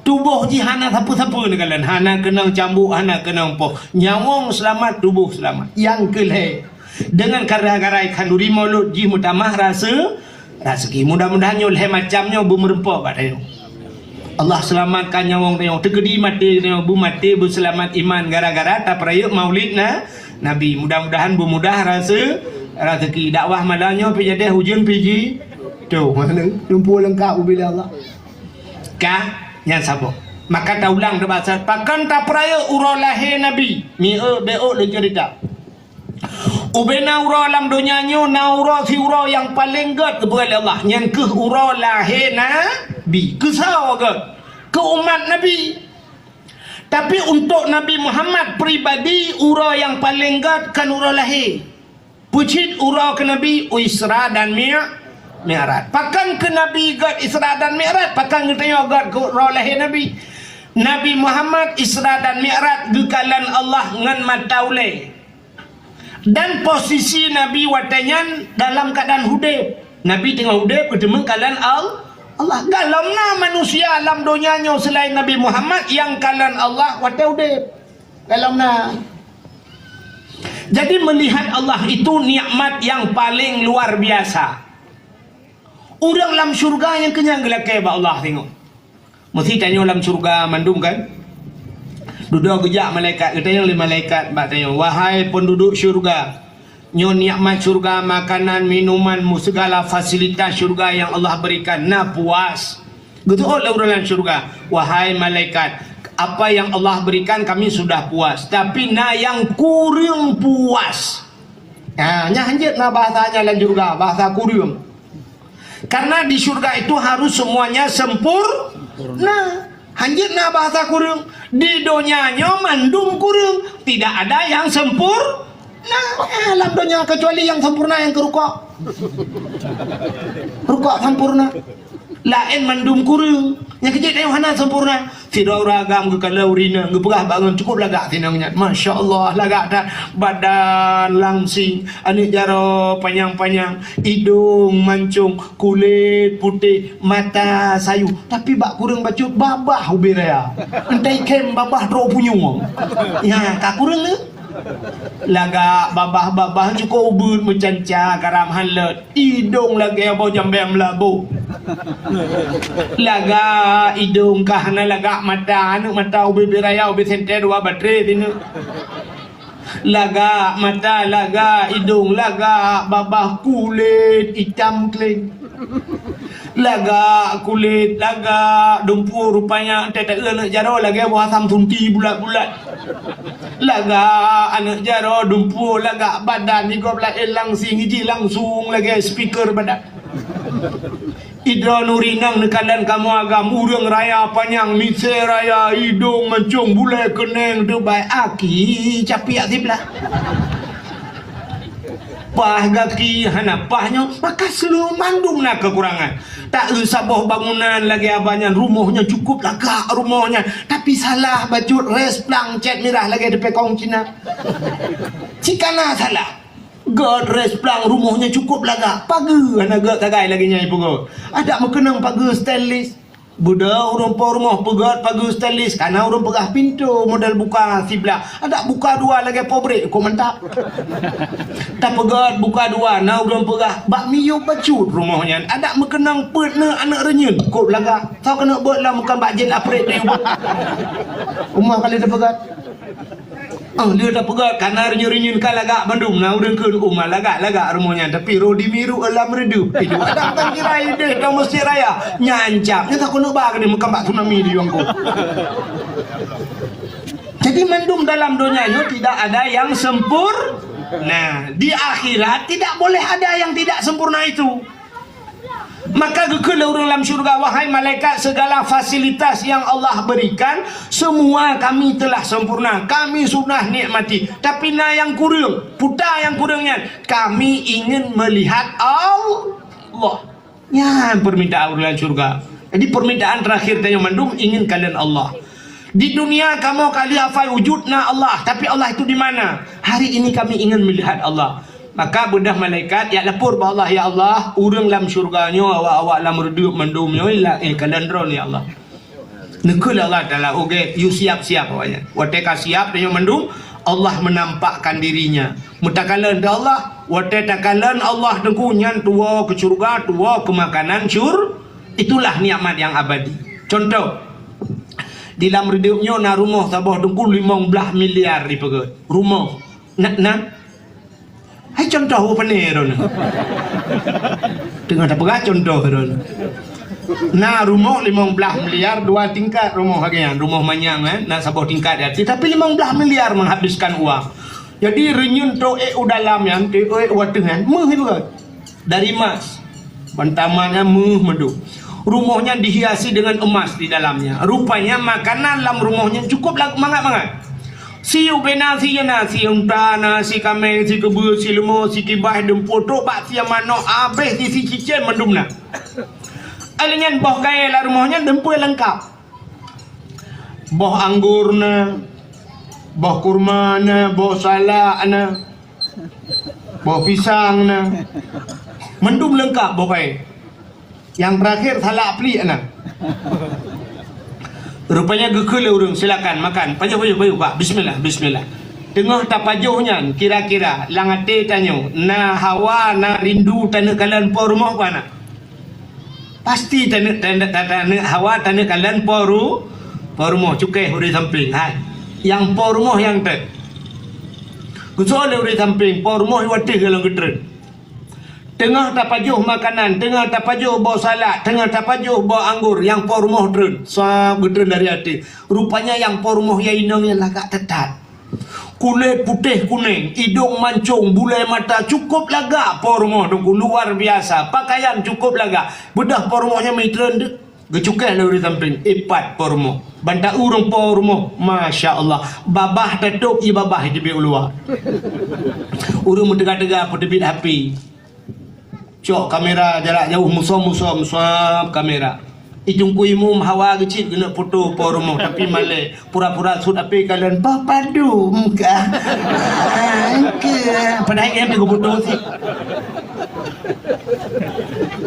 Tuboh jih hana sapeue-sapeue neukalon, hana keunong cambuk, hana keunong poh. Nyawöng seulamat, tuboh seulamat. Nyang keulhée, deungon gara-gara khanduri mulod jih meutamah rase-, raseuki. Mudah-mudahan nyoe lhée macam nyoe beumeureumpok bak tanyoe. Allah seulamatkan nyawöng tanyoe, teukeudi maté tanyoe beumaté beuseulamat iman gara-gara tapeurayeuk maulid na-, Nabi. Mudah-mudahan beumudah rase-, raseuki. Dakwah malam nyoe pih jadeh ujeuen pih ji. Tuh, mana? Lumpur leungkap ubila Allah. Ka, nyan saboh. Maka taulang teubasa, pakon tapeurayeuk uroe lahé Nabi? Mieu, beuôt lôn ceurita. Ubena uroe lam donya nyoe na uroe siuroe nyang paleng gét geupeugah lé Allah, nyan kheueh uroe lahé Nabi. Keusoe gét? Keu umat Nabi. Tapi untuk Nabi Muhammad pribadi, uroe nyang paleng gét kon uroe lahé. Peucit uroe keu Nabi Isra dan Mi-, Mi'raj. Pakon keu Nabi gét Isra dan Mi'raj? Pakon geutanyoe gét keu uroe lahé Nabi? Nabi Muhammad Isra dan Mi'raj geukalon Allah ngon mata ulée. Dan posisi Nabi watée nyan dalam keuadaan udeb. Nabi teungoh udeb geuteumeung kalon Al-, Allah. Galom na manusia lam donya nyoe seulaén Nabi Muhammad nyang kalon Allah watée udeb. Galom na. Jadi melihat Allah itu nikmat yang paling luar biasa. Ureuëng lam syurga nyang keunyan geulakée bak Allah teungoh. Meusti tanyoe lam syurga mandum kan? Dudoe geujak malaikat, geutanyong lé malaikat bak tanyoe, "Wahai penduduk syurga, nyoe nikmat syurga, makanan, minuman, mu-, segala fasilitas syurga yang Allah berikan, na puas?" Geuteuôt lé ureuëng lam syurga, "Wahai malaikat, apa yang Allah berikan kami sudah puas, tapi na nyang kureueng puas." Ha, nyan hanjeuet na bahasanya lam syurga, bahasa kureueng. Karena di syurga itu harus semuanya sempurna. Hanjeuet na bahasa kureueng. Di donya nyoe mandum kureueng, tidak ada yang sempurna. Eh, lam donya kecuali yang sempurna yang keurukok. Rukok sempurna. Laén mandum kureueng. Nyang keuh jeuet tanyoe hana sempurna. Sidroe ureuëng agam geukalon ureuëng inong, geupeugah bak ureuëng, "Cukup lagak si inong nyan. Masya Allah, lagak that. Badan langsing, aneuëk jaroe panyang-panyang, idong mancong, kulét putéh, mata sayu. Tapi bak kureueng bacut babah ubé raya. Entah ikhém babah droe punyueng." Ya, ka kureueng le. Lagak babah-babah cukôp ubeut meucanca garam han lôt. Idong lagée boh jambée meulaboh. Lagak idong ka hana lagak mata, aneuëk mata ubé-bé raya, ubé sentée dua batré sineuk. Lagak mata, lagak idong, lagak babah kulét itam kléng. Lagak kulét, lagak dumpeue rupanya, teuteuk aneuëk jaroe lagée boh asam sunti bulat-bulat. Lagak aneuëk jaroe dumpeue, lagak badan, di gob laén langsing, iji langsung lagée speaker badan. Idroe nuri nang neukalon kamoe agam, ureuëng raya panyang, misée raya, idong mancong, bulée keuneng, teubai aki capiak siblah. Paih gaki hana paih nyoe, maka seuleuh mandum na keukurangan. Tak eu saboh bangunan lagée abah nyan, rumoh nyan cukup lagak rumoh nyan, tapi salah bacut rès plang cét mirah lagée teupekong Cina. Cit kana salah. Gét rès plang rumoh nyan cukup lagak, pageue hana gét sagai lagée nyan ipeugét. Adak meukeunong pageue stainless. Beudôh ureuëng po rumoh peugét pageue stainless, kana ureuëng peugah pintoe model buka siblah. Adak buka dua lagée pabrék kok mantap. Tapeugét buka dua, na ureuëng peugah bak miyueb bacut rumoh nyan. Adak meukeunong peuet neuh aneuëk reunyeun kok lagak. Soe keuneuk beuet lom kon bak jén aprét di ubah. Rumoh kali tapeugét. Oh, lheueh tapeugét, kana reunyeun-reunyeun ka lagak bandum, na ureuëng kheun uma lagak-lagak rumoh nyan, tapi roh di miru lam reudeup. Itu ada tangkirai deh, dah mesti raya. Nyan cap, nyan takon ba keuneuk meukan bak tsunami di Yongko. Jadi mandum dalam donya nyoe tidak ada yang sempurna. Di akhirat tidak boleh ada yang tidak sempurna itu. Maka geukheun lé ureuëng lam syurga, "Wahai malaikat, segala fasilitas yang Allah berikan, semua kami telah sempurna. Kami sudah nikmati. Tapi na nyang kureueng, peue nyang kureueng nyan? Kami ingin melihat Allah." Nyan permintaan ureuëng lam syurga. Jadi permintaan terakhir tanyoe mandum ingin kalon Allah. Di dunia kamoe ka lheueh hafai wujud na Allah, tapi Allah itu di mana? Hari ini kami ingin melihat Allah. Maka beudôh malaikat jak lapor bak Allah, "Ya Allah, ureuëng lam syurga nyoe awak-awak lam reudeup mandum nyoe la-, eh, kalon droeneuh ya Allah." Neukheun lé Allah Taala, "Oke, yue siap-siap awaknyan." Watée ka siap tanyoe mandum, Allah menampakkan dirinya. Meutakaleun teuh Allah, watée takalon Allah teungku nyan tuwoe keu syurga, tuwoe keu makanan syur-, itulah nikmat yang abadi. Contoh, di lam reudeup nyoe na rumoh saboh teungku limong blaih miliar ipeugét. Rumoh. Na, na. Hai contoh u pane droeneuh. Teungoh tapeugah contoh droeneuh. Na rumoh limong blaih miliar dua tingkat rumoh lagée nyan, rumoh manyang, eh, na saboh tingkat di ateueh, tapi limong blaih miliar menghabiskan uang. Jadi reunyeun trok ék u dalam nyan, trok ék u ateueh nyan, meuh ipeugét. Dari emas. Bantaman nyan meuh mandum. Rumoh nyan dihiasi dengan emas di dalamnya. Rupanya makanan lam rumoh nyan cukup la-, mangat-mangat. Si ubé na, si na, si unta na, si kamé, si keubeue, si leumo, si kibah, dumpeue, trok bak si manok, abéh si, si cicém mandum na. Lheueh nyan boh kayée lam rumoh nyan dumpeue leungkap. Boh anggô na, boh kurma na, boh salak na, boh pisang na. Mandum leungkap boh kayée. Nyang teurakhir salak pliek na. Rupanya geukheun lé ureuëng, "Silakan makan. Pajoh, pajoh, pajoh, Pak. Bismillah, bismillah." Teungoh tapajoh nyan, kira-kira lam até tanyoe, na hawa, na rindu taneuk kalon po rumoh, bah na? Pasti taneuk, taneuk, taneuk hawa, taneuk kalon po ru-, po rumoh, cukéh ureuëng sampéng. Hai, nyang po rumoh nyang teuh. Geusoe lé ureuëng sampéng, po rumoh watée golom geutreun. Teungoh tapajoh makanan, teungoh tapajoh boh salak, teungoh tapajoh boh anggô, nyang po rumoh treun. Sab geutreun dari até. Rupanya nyang po rumoh nyang inong nyan lagak that-that. Kulét putéh kunéng, idong mancong, bulée mata, cukup lagak po rumoh Teungku, luar biasa. Pakaian cukup lagak. Beudôh po rumoh nyan meutreun deuh. Geucukéh lé ureuëng sampéng, ipat po rumoh. Ban ta ureuëng po rumoh, masya Allah. Babah tatôb ie babah teubiet u luwa. Ureuëng meuteuga-teuga peuteubiet H P. Cok kamera jarak jauh, musom-musom, suap kamera. I Teungku Imum hawa geucit geuneuk foto po rumoh, tapi malée. Pura-pura sut api kalon, "Bah padum kah?" Padahai nyan geubuto sit.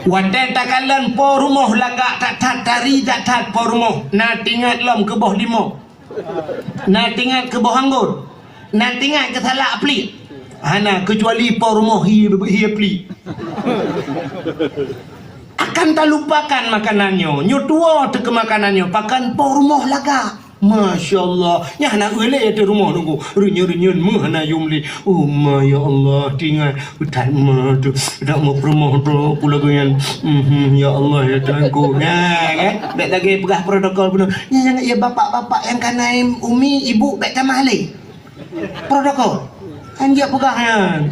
Watée takalon po rumoh lagak that-that, tari that-that po rumoh. Na tingat lom keu boh limo. Na tingat keu boh anggô. Na tingat keu salak pliek. Hana, keucuali po rumoh hi, hi pliek. Akan talupakan makanan nyoe. Nyoe tuwoe teuh keu makanan nyoe. Pakon po rumoh lagak. Masya Allah. Nyan hana eu lé ateueh rumoh Teungku. Reunyeun-reunyeun meuh hana yum lé. Oh ma, ya Allah, tingat. Utat ma tu. Dak mau rumoh tu pula nyan. Mhm, ya Allah, ya Tuhanku. Nah, kan? Bèk lagèe peugah protokol bunoe. Nyan, ya bapak-bapak nyang ka na umi, ibu, bèk tamah lé. Protokol. Hanjeuet peugah nyan.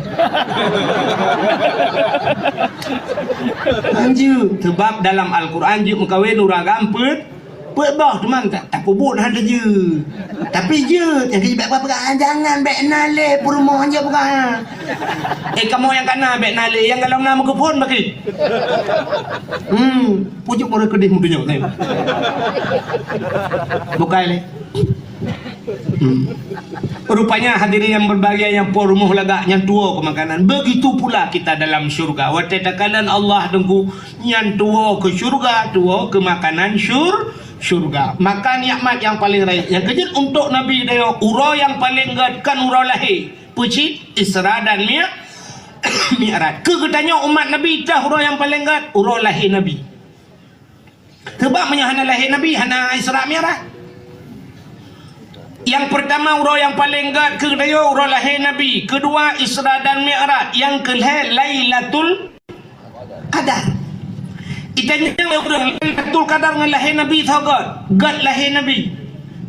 Hanjeuet. Sebab dalam Al-Quran jeuet meukawen ureueng agam peuet, peuet boh, teuma ta-, tapeubuet hana jeuet. Tapi jeuet, nyang keu jeuet bèk peugah, "Ah, jangan, bèk na lé peurumoh," hanjeuet peugah nyan. Eh, kamoe nyang ka na, bèk na lé, nyang golom na meukeupon bagi. Hmm, pujuk baru keudeh meudunyok, tengok. Bukai lé. Hmm. Rupanya hadirin yang berbahagia, nyang po rumoh lagak nyan tuwoe keu makanan. Begitu pula kita dalam syurga. Watèe takalon Allah Teungku, nyan tuwoe keu syurga, tuwoe keu makanan syur-, syurga. Maka nikmat nyang paleng rayeuk. Nyang keujeuet untuk Nabi tanyoe, uroe nyang paleng gèt kon uroe lahé. Peue cit? Isra dan Mi-, Mi'raj. Keu geutanyoe umat Nabi, teuh uroe nyang paleng gèt, uroe lahé Nabi. Sebab meunyoe hana lahé Nabi, hana Isra Mi'raj. Nyang peurtama, uroe nyang paleng gèt keu geutanyoe uroe lahé Nabi. Keudua, Isra dan Mi'raj. Nyang keulhèe, Lailatul Qadar. Itanyong lé ureueng, Lailatul Qadar ngon lahé Nabi soe gèt? Gèt lahé Nabi.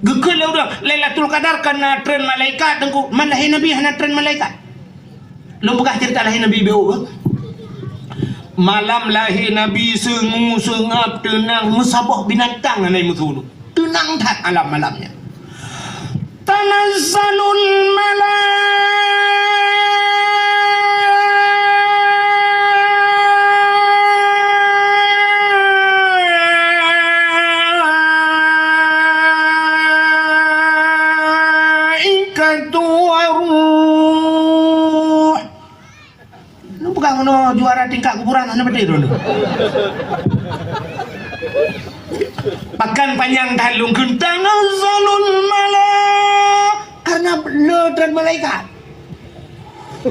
Geukheun lé ureueng, Lailatul Qadar ka na treun malaikat, Teungku. Man lahé Nabi hana treun malaikat. Lôn peugah ceurita lahé Nabi beu. Malam lahé Nabi seungue seungab, teunang, meusaboh binatang hana meusu. Teunang that alam malam nyan. Tanazzalul malaikatu war-ruh. Nyoe peugah meunoe juara tingkat kuburan hana beutôi droeneuh. Pakon panyang that lôn kheun tanazzalul mala-, karena le treun malaikat.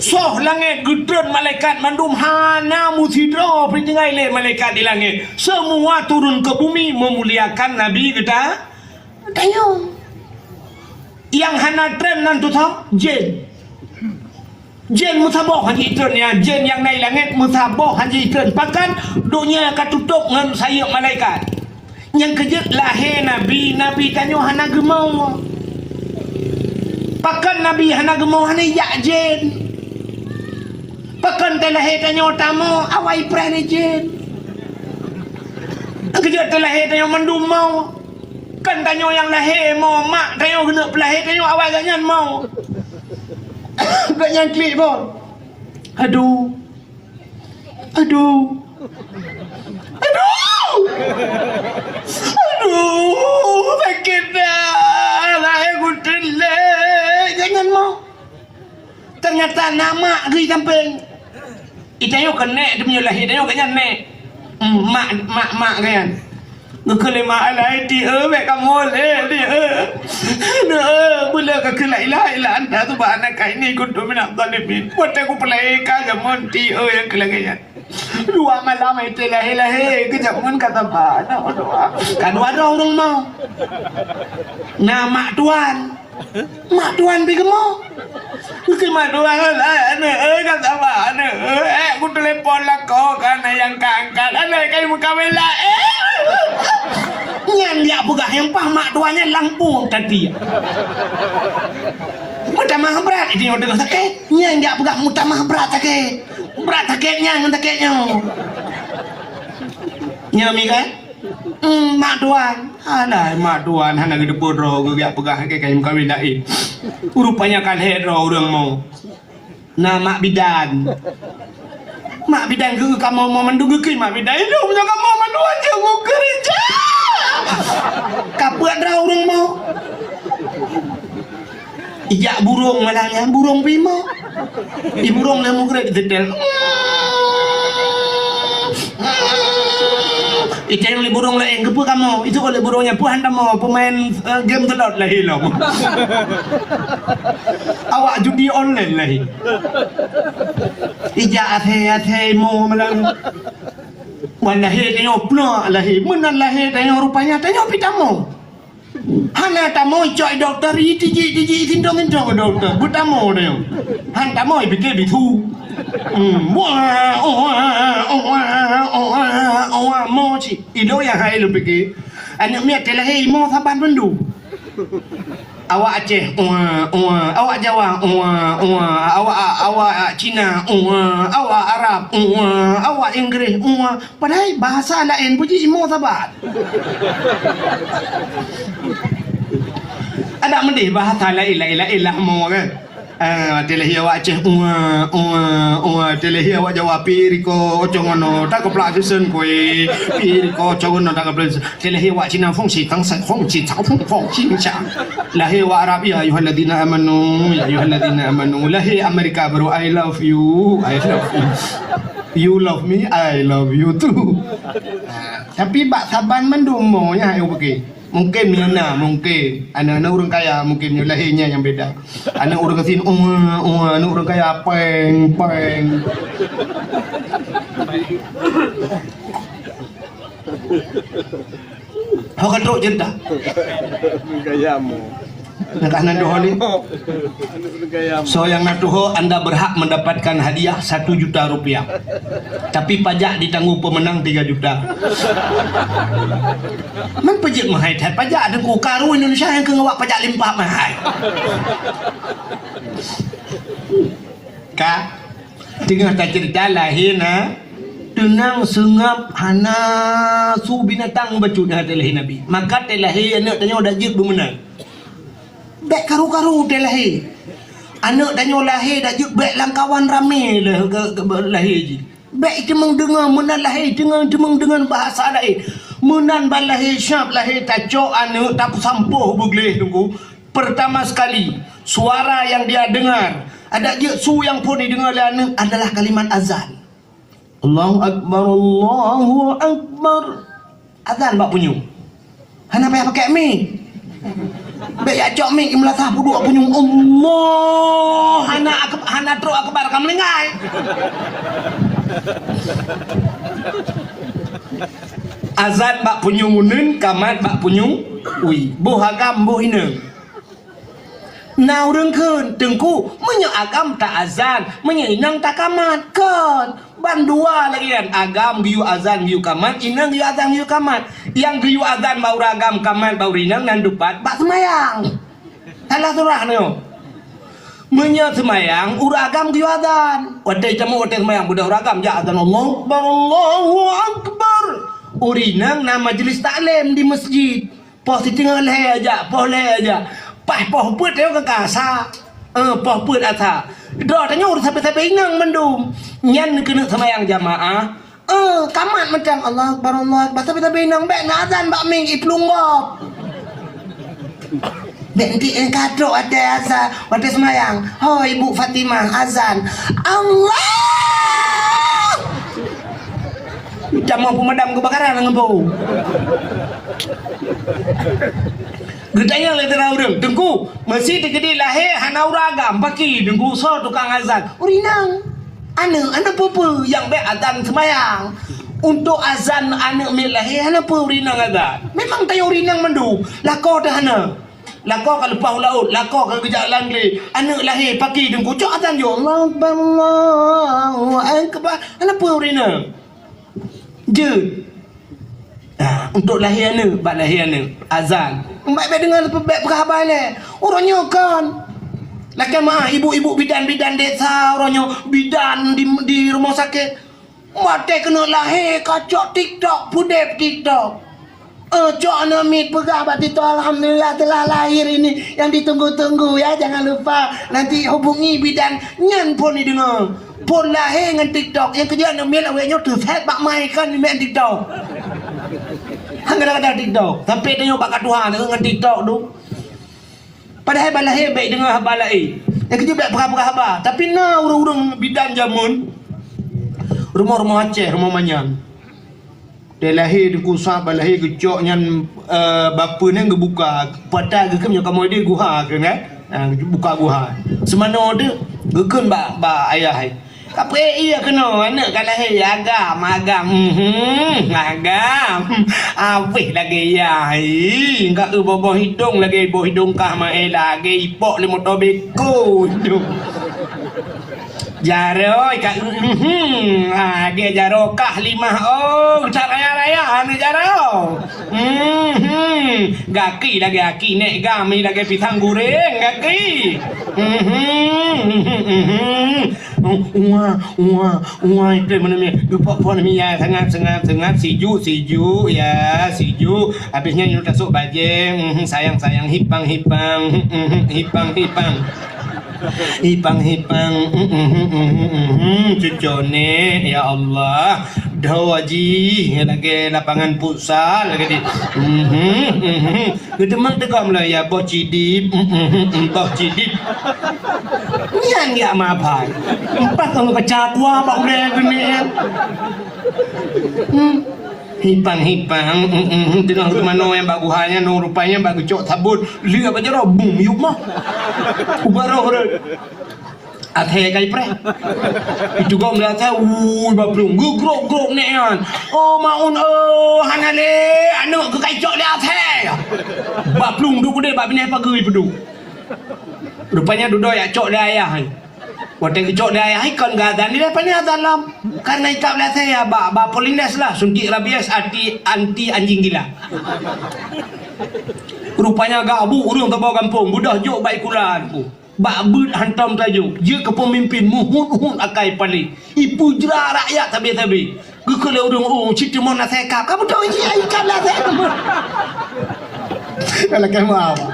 Soh langèt geutreun malaikat mandum hana meusidroe pih tinggai lé malaikat di langèt. Seumua turun keu bumi meumuliakan Nabi geuta-, tanyoe. Nyang hana treun nan tutoe jén. Jén meusaboh hana jitreun, ya, jén nyang na i langèt meusaboh hana jitreun. Pakon? Donya ka tutôp ngon sayeuep malaikat. Nyang keujeuet lahé Nabi, Nabi tanyoe hana geumoe. Pakon Nabi hana geumoe? Hana jak jén. Pakon teulahé tanyoe tamoe, awai preh lé jén. Keujeuet teulahé tanyoe mandum mau. Kan tanyoe nyang lahé mau, mak tanyoe keuneuk peulahé tanyoe awai gobnyan mau. Gobnyan klik phon. Aduh. Aduh. Aduh. Aduh, sakét dah. Lahé kuteulek. Gobnyan mau. Teunyata na mak geuh sampéng. Itanyoe keuneuk teumeunyoe lahé, itanyoe gobnyan nek. Hmm, mak, mak, mak gobnyan. Geukheun lé mak, "Alah, Ti, eh, bèk kamoe lé, Ti, eh. Aduh, eh, beuleuh ka kheun la ilaha illa anta subhanaka inni kuntu minadh dhalimin. Watèe kupeulahé ka jameun, Ti, eh, nyang keu lagèe nyan." Dua malam Ti lahé-lahé, keu jameun ka saba. Nah, aduh, ah. Ka dua droe ureueng mau. Na mak tuan. Mak tuan pi keumoe. Geukheun mak tuan, "Alah, aneuk, eh, ka saba, aneuk, eh, eh, kutelepon lakoe, ka na nyang ka angkat, aneuk, kayém meukawen laén." Nyan jak peugah nyang paih mak tuan nyan lampôh tadi. Meutamah brat, itu nyang deungoe sakét. Nyan jak peugah meutamah brat sakét. Brat sakét nyan ngon sakét nyoe. Nyoe mi kan? Hmm, mak tuan. Alah, mak tuan hana geuteupeue droe, geujak peugah keu kayém kawen laén. Rupanya ka lhèe droe ureueng mo. Na mak bidan. Mak bidan geu kamoe mo mandum geukheun mak bidan. Ilôn meunyoe kamoe mandum aja geukeureuja. Ka peuet droe ureueng mo. Ijak burông malam nyan, burông pih mo. I burông lé mugrét detail. Iteng lé burông laén, keupeue kamoe? Itu oleh burông nyan, peue han tamoe, peumaén, eh, game slot lahé lom. Awak judi online lahé. Ijak asai-asai mo malam. Wan lahé tanyoe pluek lahé. Meunan lahé tanyoe rupanya tanyoe pih tamoe. Hana tamoe cok dokto, itijik-tijik, itintong-tintong dokto. Beutamoe tanyoe. Han tamoe pike bisu. Hmm. Wah, oh, wah, oh, wah, oh, wah, oh, wah, mo cit. Ilôn nyang hai lôn pike. Aneuk miet teulahé imo saban bandum. Awak Aceh, wah, wah. Awak Jawa, wah, wah. Awak, awak Cina, wah. Awak Arab, wah. Awak Inggris, wah. Padahai bahasa laén pun jih imo saban. Adak meudeh bahasa laén, laén, laén lah mo kan. Ah, teulahé awak Aceh, ua, ua, ua, teulahé awak Jawa, pi riko, ocong ono, tak keplak susun kue, pi riko, ocong ono, tak keplak susun. Teulahé awak Cina, fong si tang sai, fong si tang, fong, fong si tang. Lahé awak Arab, ya ayyuhalladzina amanu, ya ayyuhalladzina amanu. Lahé Amerika baru, I love you, I love you. You love me, I love you too. Ha, tapi bak saban mandum mo nyan ayong pike. Mungkin meunyoe na, mungkin. Aneuk-aneuk ureueng kaya mungkin nyoe lahé nyan nyang beda. Aneuk ureueng gasien, ua, ua, aneuk ureueng kaya, peng, peng. Ho ka trok cerita. Gaya mo. Nah, ka nan tuho ni. Gaya mo. So, nyang na tuho, anda berhak mendapatkan hadiah satu juta rupiah. Tapi pajak ditanggung pemenang tiga juta. Man peujeuet meuhai that pajak, Teungku, karu Indonesia nyang keu ngawak pajak limpah meuhai. Ka? Teungoh taceurita lahé na, teunang seungab hana su binatang bacut na teulahé Nabi. Maka teulahé aneuk tanyoe dak jeuet beumeunan. Bèk karu-karu teulahé. Aneuk tanyoe lahé dak jeuet bèk lam kawan ramé leh ke, ke, lahé jih. Bèk iteumeung deungoe meunan lahé, iteumeung, iteumeung deungon bahasa laén. Meunan ban lahé syab, lahé tacok aneuk tapeusampoh beugleh Teungku. Pertama sekali, suara yang dia dengar, adak jeuet su nyang phon ideungoe lé aneuk adalah kalimat azan. Allahu Akbar, Allahu Akbar. Azan bak punyueng. Hana payah pakai mik. Bèk jak cok mik, meulasah peuduek punyueng. Allah, hana ak-, hana trok akbar ka meuninggai. Azan bak punyueng uneuen, kamat bak punyueng ui. Boh agam, boh inong. Na ureueng kheun, "Teungku, meunyoe agam ta azan, meunyoe inong ta kamat?" Kon, ban dua lagèe nyan, agam geuyue azan geuyue kamat, inong geuyue azan geuyue kamat. Nyang geuyue azan bak ureueng agam, kamat bak ureueng inong, nan teupat bak seumayang. Salah surah nyoe. Meunyoe seumayang, ureueng agam geuyue azan. Watèe jameun watèe seumayang, beudôh ureueng agam jak azan, "Allahu Akbar, Allahu Akbar." Ureueng inong na majlis taklim di masjid. Poh siteungoh lhèe jak, poh lhèe jak. Paih poh peuet nyoe ka asa. Eh, poh peuet asa. Droe tanyoe ureueng sabe-sabe inong mandum. Nyan keuneuk seumayang jamaah. Eh, kamat mantong, Allahu Akbar, Allahu Akbar. Sabe-sabe inong bèk na azan bak mieng, iplueng gob. Bèk enteuk, eh, ka trok watèe asa, watèe seumayang. Ho, Ibu Fatimah, azan. Allah! Tamong pemadam kebakaran ngon bau. Geutanyong lé sidroe ureueng, "Teungku, meusi teukeudi lahé hana ureueng agam, pakri Teungku, soe tukang azan?" "Ureueng inong." "Aneuk, aneuk peue-peue nyang bèk azan seumayang? Untuk azan aneuk miet lahé hana peue ureueng inong azan. Memang tanyoe ureueng inong mandum, lakoe teuh hana. Lakoe ka leupah u laôt, lakoe ka geujak lam glé. Aneuk lahé pakri Teungku, cok azan jok, Allahu Akbar, Allahu Akbar. Hana peue ureueng inong." Jeuet. Ha, untuk lahé aneuk, bak lahé aneuk, azan. Bèk, bèk deungö, bèk peugah haba lé. Uroe nyoe kon. Lakèe meu'ah ibu-ibu bidan-bidan desa, uroe nyoe bidan di, di rumoh sakét. Watèe keuneuk lahé, ka cok TikTok, peudép TikTok. Eh, cok aneuk miet peugah bak TikTok, "Alhamdulillah telah lahir ini yang ditunggu-tunggu ya, jangan lupa nanti hubungi bidan." Nyan phôn jideungö. Phôn lahé ngon TikTok. Nyang keujeuet aneuk miet awak nyoe teusét bak mai kan meu'en TikTok. Han kadang-kadang TikTok. Sampai tanyoe bak ka tuha ngon TikTok tu. Padahai bak lahé bèk deungö haba laén. Nyang keujeuet bèk peugah-peugah haba. Tapi na ureueng-ureueng bidan jameun, rumoh-rumoh Aceh, rumoh manyang. Watèe lahé Teungku Sa, bak lahé geucok nyan, eh, bapeue nyan geubuka. Pata geukheun nyoe kamoe di guha kheun, kan? Ha, buka guha. Seumanoe teuh geukheun bak, bak ayah, eh. Ka peuék ié keunoe, aneuk ka lahé, agam, agam. Mhm, agam. Abéh lagèe yah, ih, ka eu boh-boh hidông lagèe boh hidông kah maé lagèe ipok lé moto beko hidông. Jaroe ka, mhm, lagèe jaroe kah limah, oh, that raya-raya aneuk jaroe. Mhm, gaki lagèe aki nèk gam, lagèe pisang goreng gaki. Mhm, mhm, mhm. Wah, wah, wah, itu mana mi? Dupok pon mi ya, sangat, sangat, sangat, sijuk, sijuk, ya, sijuk. Habisnya nyuruh tasuk bajeng, mhm, sayang, sayang, hipang, hipang, mhm, hipang, hipang. Hipang, hipang, mhm, mhm, mhm, mhm, cucone, ya Allah. Doji, lagi lapangan futsal, lagi di, mhm, mhm. Geuteumang teugom lom, ya, boh cidip, mm, mm, mm, mm, boh cidip. Nyan jak mabai. Empat kong keucakwa bak ulèe geunie. Hmm. Hipang-hipang, mm, mm, mm, teungoh teumanoe nyang bak guha nyan, nyoe rupanya bak geucok sabon. Liek bak jaroe, bum, yup mah. Ubat roh rot. Athèe kai preh. Itu gom lé athèe, ui, baplueng, geugrok-grok nèk nyan. Oh, Maun, oh, hana lé, aneuk keu kai cok lé athèe. Baplueng duek udeh bak binéh pageue ipeuduek. Rupanya dudoe jak cok lé ayah. Watèe geucok lé ayah, ikon geuazan, di depan ni azan lom. Karena ikab lé athèe ya, bak, bak Polines lah, suntik rabies, anti, anti anjing gila. Rupanya gak bu ureueng saboh gampông, beudôh jok bak ikulan ku. Bak beuet hantom tajok, jeuet keu peumimpin meuhut-hut akai paléh, ipeujra rakyat sabe-sabe. Geukheun lé ureueng, "Oh, cit teumon na saya kab." Kamu tahu ini ai kab lah saya teumon. Kalau kamu apa?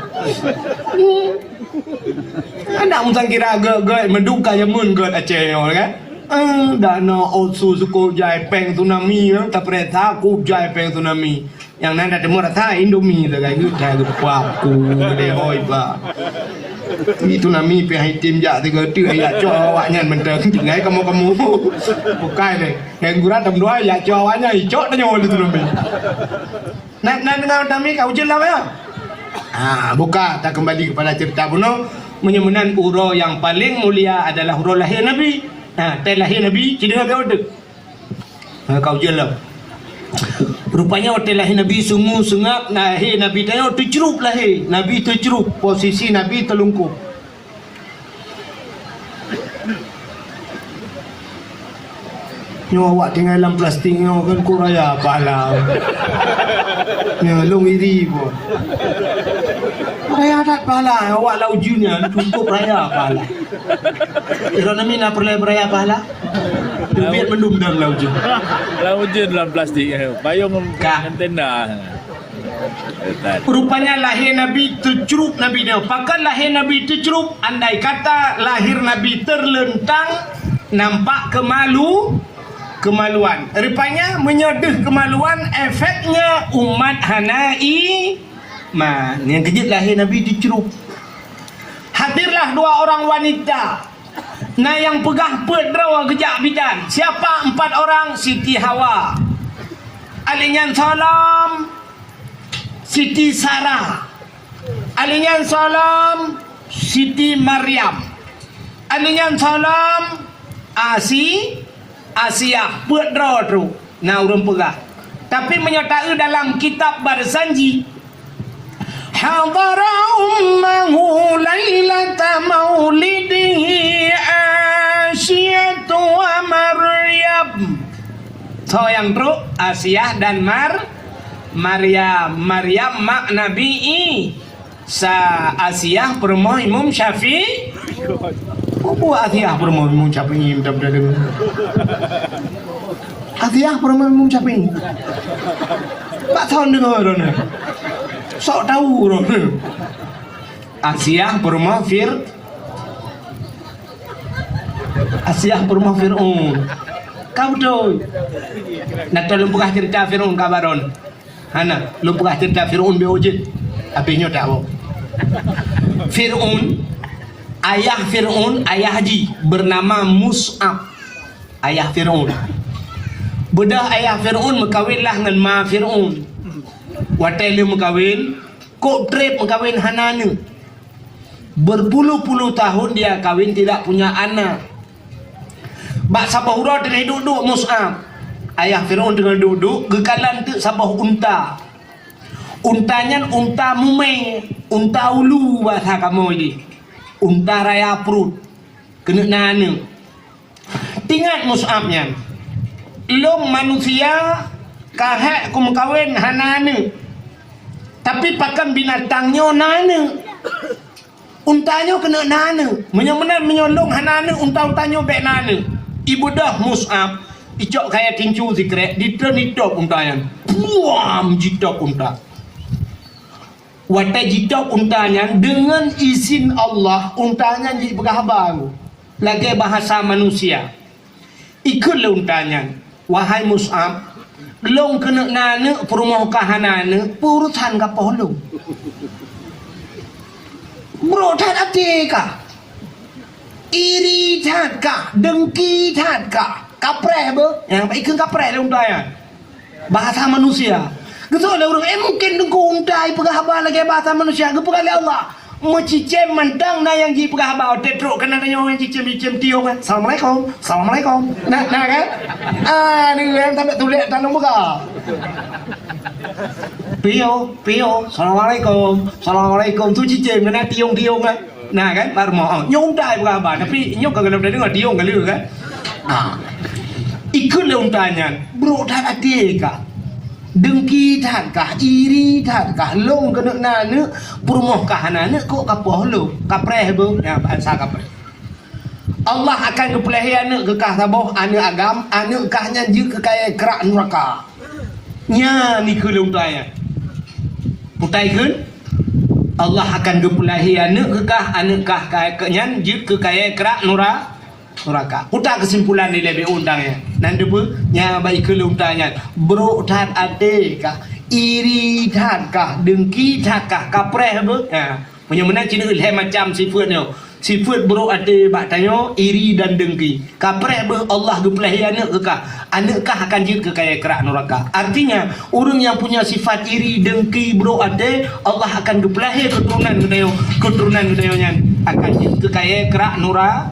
Anak musang kira gèt-gèt meuduka jameun gèt Aceh nyoe kan? Eh, dana otsu sukop jai pèng tsunami, eh, tapeurintah kop jai pèng tsunami. Nyang nan dak teumé rasa Indomie sagai geutai geupaku geude hoi ba. Ni tsunami pih hai tim jak tiga tu, jak cok awak nyan mentang tinggai kamu-kamu. Bukai deh. Ngan gura tam dua jak cok awak nyan, icok tanyoe di tsunami. Nan, nan, nan, tsunami kau ujeuen lah ya. Ha, buka, tak kembali kepada cerita bunoe. Meunyoe meunan uroe nyang paling mulia adalah uroe lahé Nabi. Ha, tai lahé Nabi, ci deungoe keu Ha, kau jeulom. Rupanya watèe lahé Nabi sungu seungab, lahé Nabi tanyoe teucrup lahé. Nabi teucrup, posisi Nabi teulungkup. Nyoe awak tinggai lam plastik nyoe kan kok raya pahala. Nyoe lôn iri pun. Raya that pahala, awak lam ujeuen nyan cukup raya pahala. Droeneuh mi na peureulèe beuraya pahala? Teubiet mandum dalam lam ujeuen. Lam ujeuen lam plastik, eh. Payong ngon tenda. Rupanya lahé Nabi teucrup Nabi nyoe. Pakon lahé Nabi teucrup? Andai kata lahé Nabi teuleuntang, nampak kemalu, kemaluan. Rupanya meunyoe deuh kemaluan, efeknya umat hana i-, ma, nyang keujeuet lahé Nabi teucrup. Hadirlah dua orang wanita. Na nyang peugah peuet droe geujak bidan. Siapa empat orang? Siti Hawa. Alèh nyan salam Siti Sarah. Alèh nyan salam Siti Maryam. Alèh nyan salam Asi-, Asiah. Peuet droe tu na ureueng peugah. Tapi meunyoe taeu dalam kitab Barzanji, hadara ummahu lailata maulidihi Asiyatu wa Maryam. Soe nyang trok? Asiah dan Mar-, Maryam. Maryam mak Nabi I-, Sa Asiah peurumoh Imam Syafi'i. Peue buet Asiah peurumoh Imam Syafi'i, mudah-mudahan deungoe. Asiah peurumoh Imam Syafi'i. Bak thon deungoe droeneuh. Sok tahu droeneuh. Asiah peurumoh Fir-, Asiah peurumoh Fir'aun. Ka beutôi. Na tolong peugah cerita Fir'aun ka baron. Hana, lôn peugah cerita Fir'aun beu jeuet. Habéh nyoe tak boh. Fir'aun, ayah Fir'aun, ayah jih bernama Mus'ab. Ayah Fir'aun. Beudôh ayah Fir'aun meukawen lah ngon ma Fir'aun. Watèe lheueh meukawen, kok trép meukawen hana aneuk. Berpuluh-puluh tahun dia kawin tidak punya anak. Bak saboh uroe teungoh duek-duek Mus'ab. Ayah Fir'aun teungoh duek-duek, geukalon teuk saboh unta. Unta nyan unta mumè, unta ulu bahasa kamoe jih. Unta raya pruet. Keuneuk na aneuk. Ingat Mus'ab nyan, lôn manusia ka hék kumeukawen hana aneuk. Tapi pakon binatang nyoe na aneuk? Unta nyoe keuneuk na aneuk. Meunyoe meunan, meunyoe lôn hana aneuk, unta-unta nyoe bèk na aneuk. Ibeudôh Mus'ab, icok kayèe tincu sikrek, ditreun itôb unta nyan. Puam! Jitôb unta. Watèe jitôb unta nyan, deungon izin Allah, unta nyan jipeugah haba lagèe bahasa manusia. Ikheun lé unta nyan, "Wahai Mus'ab, lôn keuneuk na aneuk, peurumoh kah hana aneuk, peue urosan kah poh lôn?" Brok that até kah, iri that kah, dengki that kah, kapreh beuh. Nyang ikheun kapreh lé unta nyan. Bahasa manusia. Geusoe lé ureueng, eh, mungken teungku unta jipeugah haba lagèe bahasa manusia, geupeugah lé Allah. Meucicém mantong na nyang jipeugah haba, watèe trok keunan tanyoe nyang cicém-cicém tiong, eh. "Assalamualaikum, assalamualaikum." Na, na kan? Ah, ni kan sampai tulék tanong buka. Pio, pio, assalamualaikum, assalamualaikum. Tu cicém keunan tiong-tiong, eh. Nah kan, bak rumoh. Oh, nyoe unta jipeugah haba, tapi nyoe ka galom tadeungoe, tiong ka lheueh kan. Ah. Ikheun lé unta nyan, brok that até kah, dengki that kah, iri that kah, lôn keuneuk na aneuk, peurumoh kah hana aneuk, kok kapoh lôn, kapreh beuh, nyan bahasa kapreh. Allah akan geupeulahé aneuk keu kah saboh, aneuk agam, aneuk kah nyan jeuet keu kayèe krak nuraka. Nyan ikheun lé unta nyan. Peue ta ikheun? Allah akan geupeulahé aneuk keu kah, aneuk kah ka-, keu nyan jeuet keu kayèe krak nura-, nuraka. Peue ta keusimpulan ilèe beuh unta nyan? Nan teupeue, nyan bak ikheun lé unta nyan. Brok that até kah, iri that kah, dengki that kah, kapreh beuh. Ha. Meunyoe meunan cit lhèe macam sifeuet nyoe. Sifeuet brok até bak tanyoe, iri dan dengki. Kapreh beuh Allah geupeulahé aneuk keu kah. Aneuk kah akan jeuet keu kayèe krak nuraka. Artinya, ureueng nyang punya sifat iri, dengki, brok até, Allah akan geupeulahé keuturonan geutanyoe. Keuturonan geutanyoe nyan akan jeuet keu kayèe krak nura-,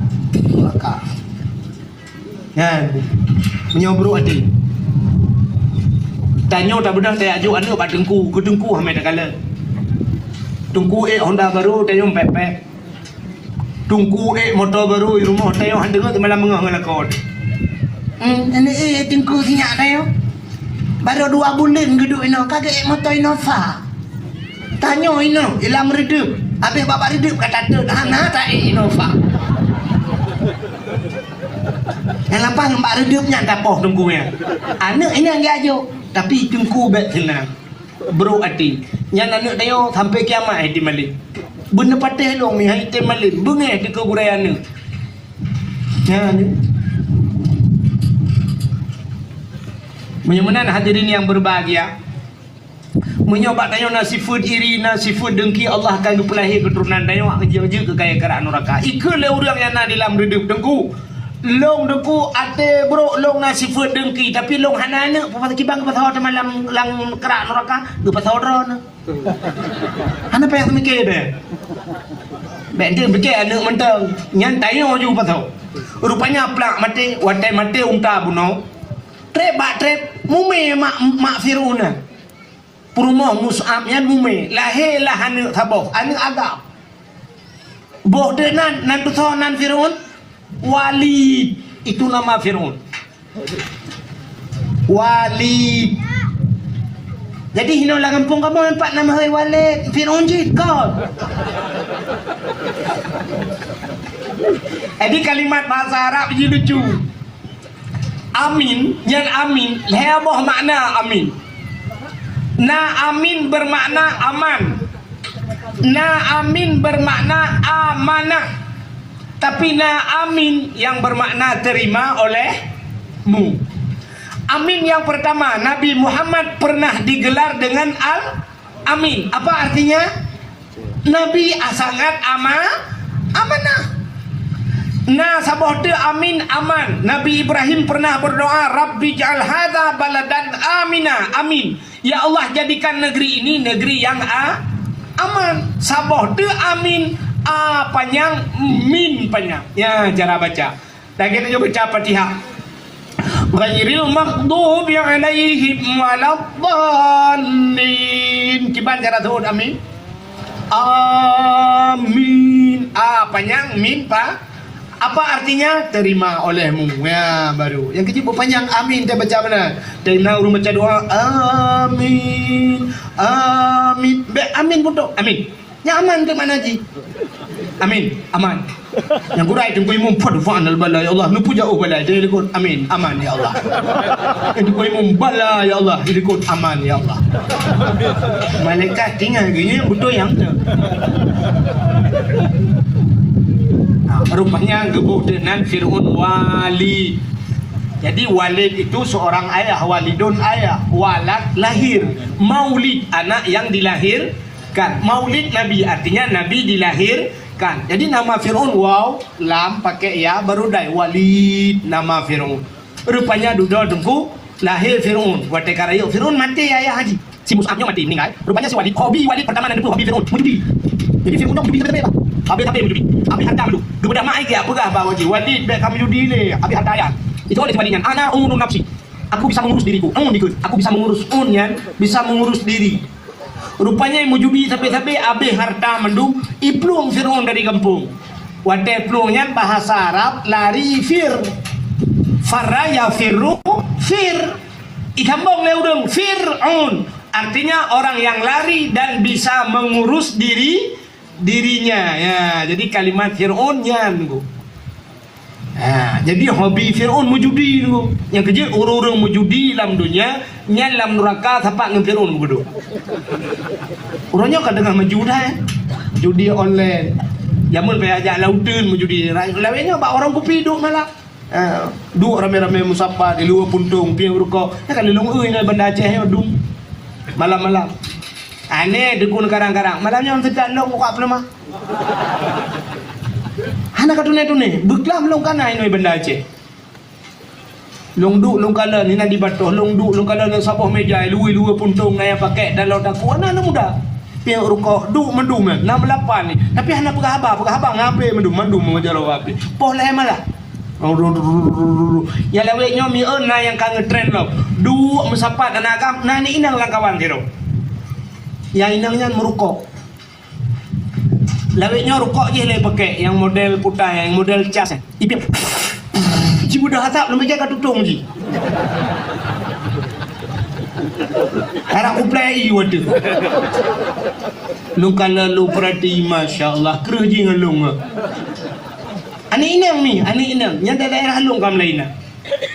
nuraka. Nyan, meunyoe brok até. Tanyoe tabeudôh tajak jok aneuk bak teungku, keu teungku hamé takalon. Teungku ék honda barô, tanyoe pèk-pèk. Teungku ék moto barô di rumoh, tanyoe han deungoe teumalam beungoh ngon lakoe. Hmm, aneuk ék teungku sinyak tanyoe. Barô dua buleuen geuduek inoe, ka geuék moto Innova. Tanyoe inoe, ilam reudeup. Abéh babah reudeup ka tateun, hana taék Innova. Nyang lapah ngon bak reudeup nyan tapoh teungku nyan. Aneuk inong geujok, tapi teungku bék seunang. Brok até. Nyan aneuk tanyoe sampai kiamat eh teumalém. Beuneupatéh lôn meuhai teumalém, beungéh teuh keu gurée aneuk. Nyan. Meunyoe meunan hadirin yang berbahagia, meunyoe bak tanyoe na sifeuet iri, na sifeuet dengki, Allah akan geupeulahé keuturonan tanyoe nyang jeuet keu kayèe keurak nuraka. Ikheun lé ureueng nyang na di lam reudeup teungku, lôn teungku até brok lôn na sifeuet dengki, tapi lôn hana aneuk, peue kiban geupasoe teuma lam, lam keurak nuraka, geupasoe droeneuh. Hana payah teumiké deh. Bék teumiké aneuk mantong, nyan tanyoe ju pasoe. Rupanya plak maté, watèe maté unta bunoe, trép bak trép, mumè mak, mak Fir'aun nyan. Peurumoh Mus'ab nyan mumè, lahé lah aneuk saboh, aneuk agam. Boh deuh nan, nan tusoe nan Fir'aun, Walid, itu nama Fir'aun. Walid. Jadi hinoe lam gampông kamoe nampak nama hai Walid, Fir'aun jih kon. Jadi kalimat bahasa Arab jih lucu. Amin, nyan amin, lhèe boh makna amin. Na amin bermakna aman. Na amin bermakna amanah. Tapi na amin yang bermakna terima olehmu. Amin yang pertama, Nabi Muhammad pernah digelar dengan Al-Amin. Apa artinya? Nabi sangat ama-, amanah. Na saboh teuk amin aman. Nabi Ibrahim pernah berdoa, "Rabbi ja'al hadza baladan amina." Amin. Ya Allah, jadikan negeri ini negeri yang a-, aman. Saboh teuk amin, a panyang, min panyang. Ya, cara baca. Lagèe tanyoe baca Fatihah. Ghairil maghdubi alaihim waladdallin. Kiban cara seuôt amin? Amin. A panyang, min pa-, apa artinya? Terima olehmu. Ya, baru. Nyang keuji panyang amin, dia baca mana? Terima ureueng baca doa. Amin. Amin. Bèk amin beutôi. Amin. Nyan aman teuk makna jih. Amin. Aman. Nyang gurèe teungku imum, "Fadfa'nal bala, ya Allah." Neupeujaoh bala, dia likot, "Amin. Aman, ya Allah." Teungku imum, "Bala, ya Allah." Dia likot, "Aman, ya Allah." Malaikat tinggai geuh, nyang beutôi nyang tu. Ha, rupanya geuboh teuh nan Fir'aun Walid. Jadi Walid itu seorang ayah, walidun ayah, walad lahir, maulid anak yang dilahir, kan. Maulid Nabi, artinya Nabi dilahirkan. Jadi nama Fir'aun waw, lam, pakai ya, baru dai Walid nama Fir'aun. Rupanya dudoe teungku lahé Fir'aun. Watèe ka rayeuk Fir'aun maté ayah haji. Si Mus'ab nyoe maté, meninggal. Rupanya si Walid, hobi Walid pertama nan teupeue hobi Fir'aun, meujudi. Jadi Fir'aun nyoe meujudi sabe-sabe, bah. Habéh-habéh meujudi. Habéh harta mandum. Geubeudôh mak ayah, peugah bak haji, "Walid, bèk ka meujudi lé. Habéh harta ayah." Itu oleh si Walid nyan, "Ana unu nafsi." Aku bisa mengurus diriku. Un dikeue. Aku bisa mengurus un nyan, bisa mengurus diri. Rupanya meujudi sabe-sabe, habéh harta mandum, iplueng Fir'aun dari gampông. Watèe plueng nyan bahasa Arab lari fir. Farra yafirru fir. Isambong lé ureueng Fir'aun. Artinya orang yang lari dan bisa mengurus diri dirinya. Ya, jadi kalimat Fir'aun nyan tu. Ha, jadi hobi Fir'aun meujudi tu. Nyang keujeuet ureueng-ureueng meujudi lam dunia, nyan lam nuraka sapat ngon Fir'aun geubeudôh. Uroe nyoe ka teungoh maju dah, eh. Judi online. Jameun payah jak lauteun meujudi. Lawét nyoe bak warong kupi duek malam. Ha, duek ramé-ramé meusapat, di luwa puntông, piep rukok. Nyan ka lôn eu inoe Banda Aceh nyoe dum. Malam-malam. Aneh dukun karang-karang. Malam nyoe seukat lôn buka peuleumah. Hana ka tuné-tuné. Beuklam lôn kana inoe Banda Aceh. Lôn duek lôn kalon, inan di batoh, lôn duek lôn kalon lam saboh meja, luwi-luwi puntông, na nyang pakèk dan lôn takue, na aneuk muda. Piep rukok, duek mandum nyan, na meulapan ni. Tapi hana peugah haba, peugah haba ngon H P mandum, mandum meungeujaloe H P. Poh lhèe malam. Nyang lawét nyoe mi'eun na nyang ka ngeutren lom. Duek meusapat aneuk agam, na aneuk inong lam kawan sidroe. Nyang inong nyan meurukok. Lawét nyoe rukok jih lé pakèk, nyang model putai, nyang model cas. Ipiep. Jimudah asap, leumeujak ka tutong jih. Harap kuplai i watèe. Lôn kalon lôn peurati, masya Allah, kreueh jih ngon lôn. Aneuk inong ni, aneuk inong. Nyan daerah lôn ka mulai inong.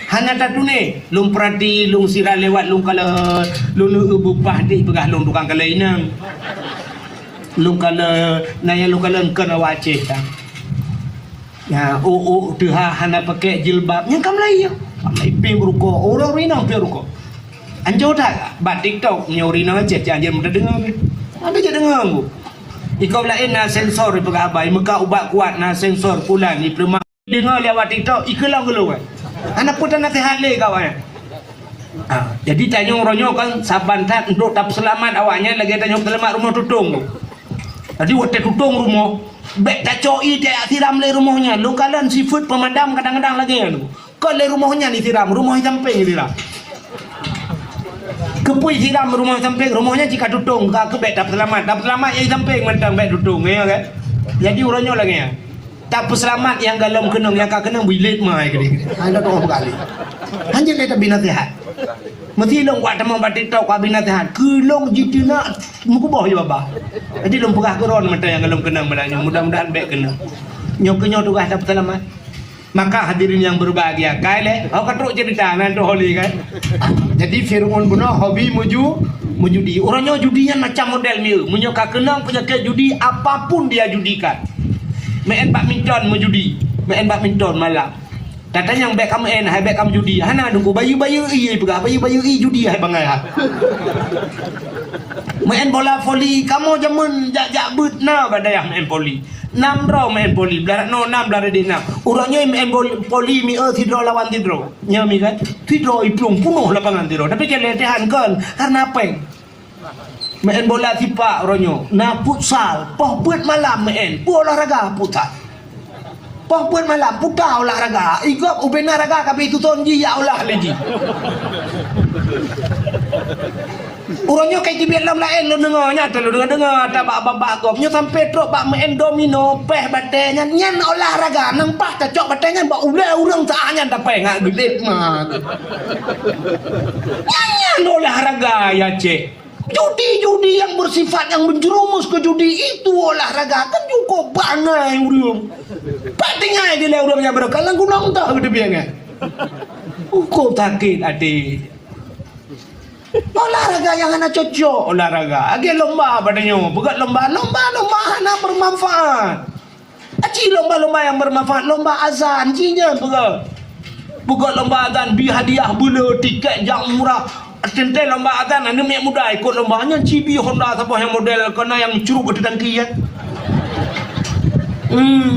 Hana tatuné, lôn peurati, lôn sira lewat, lôn kalon, lôn eu beupah dik peugah lôn tukang kalon inong. Lôn kalon, na nyang lôn kalon kon awak Aceh tan. Ya, ôk-ôk teuha hana pakai jilbab. Nyan ka mulai ya. Ka mulai pih beurukok. Ureueng inong pih beurukok. Anco that bak TikTok nyoe ureueng inong Aceh, cak anjeuen meudeungoe pih. Ada je deungoe bu. Iko laén na sensor peugah haba, meuka ubat kuat na sensor pulan di peuleumah. Deungoe lé awak TikTok, ikeulong geulong. Hana peue tanasihat lé kawan. Ha, jadi tanyoe uroe nyoe kan saban that untuk tapeuseulamat awaknyan lagèe tanyoe peuseulamat rumoh tutong tu. Jadi watèe tutong rumoh, bèk tacok ie tajak siram lé rumoh nyan. Lôn kalon sifeuet peumadam kadang-kadang lagèe nyan. Kon lé rumoh nyan isiram, rumoh i sampéng isiram. Keupeue isiram rumoh i sampéng, rumoh nyan cit ka tutong, ka keuh bèk tapeuseulamat. Tapeuseulamat nyang i sampéng mantong bèk tutong, ya kan? Jadi uroe nyoe lagèe nyan. Tapeuseulamat nyang golom keunong, nyang ka keunong bilet mai keudéh. Hana teuka peugali. Hanjeuet lé tabi naseuhat. Meusi lôn kuat tamong bak TikTok kuat bi naseuhat. Keu lôn jiteunak meukuboh ju babah. Jadi lôn peugah keu droeneuh mantong nyang golom keunong malam nyoe. Mudah-mudahan bèk keunong. Nyoe keuh nyoe tugaih tapeuseulamat. Maka hadirin yang berbahagia, kai lé, oh, ka trok cerita nan tu holi kan. Jadi Firaun bunoe hobi meju, mejudi. Uroe nyoe judi nyan macam model mieu. Meunyoe ka keunong penyakit judi, apapun dia judikan. Main badminton mejudi, main badminton malam. Tatanyong bèk ka main, hai bèk ka mejudi. Hana deungö bayeue-bayeue ie peugah, bayeue-bayeue ie judi hai bangai ha. Main bola voli, kamoe jameun jak-jak beuet na bak dayah main voli. Nam droe main voli, blah rot noe nam, blah rot deh nam. Uroe nyoe main bol-, voli mieu sidroe lawan sidroe. Nyoe mi kan, sidroe iplueng punoh lapangan sidroe. Tapi kan latihan kan, karena péng. Main bola sipak uroe nyoe, na futsal, poh peuet malam main, peue olahraga futsal. Poh peuet malam, puta olahraga, igop ubena raga ka bri tuton jih ya olah lé jih. Uroe nyoe kai teubiet lom laén lôn deungoe, nyan lôn deungoe-deungoe ata bak babah gob. Nyoe sampai trok bak main domino, péh batèe nyan, nyan olahraga, nampak tacok batèe nyan bak ulèe ureueng saat nyan tapéh ngat geudet ma. Nyan, nyan olahraga ya cek. Judi-judi yang bersifat yang menjerumus ke judi itu olahraga kan cukup bangai ureueng. Pak tinggai di lé ureueng nyang beureukalon gunong tah geuteubiet nyan. Cukup sakét até. Olahraga nyang hana cocok olahraga. Lagèe lomba pada nyoe, peugöt lomba, lomba-lomba hana bermanfaat. Aci lomba-lomba nyang bermanfaat, lomba azan, ci nyan peugöt. Peugöt lomba azan, bi hadiah beuleu, tiket jak murah. Teuntèe lomba azan, aneuk miet muda ikot lomba nyan, ci bi Honda saboh nyang model keu na nyang curup ateueh tangki nyan. Hmm.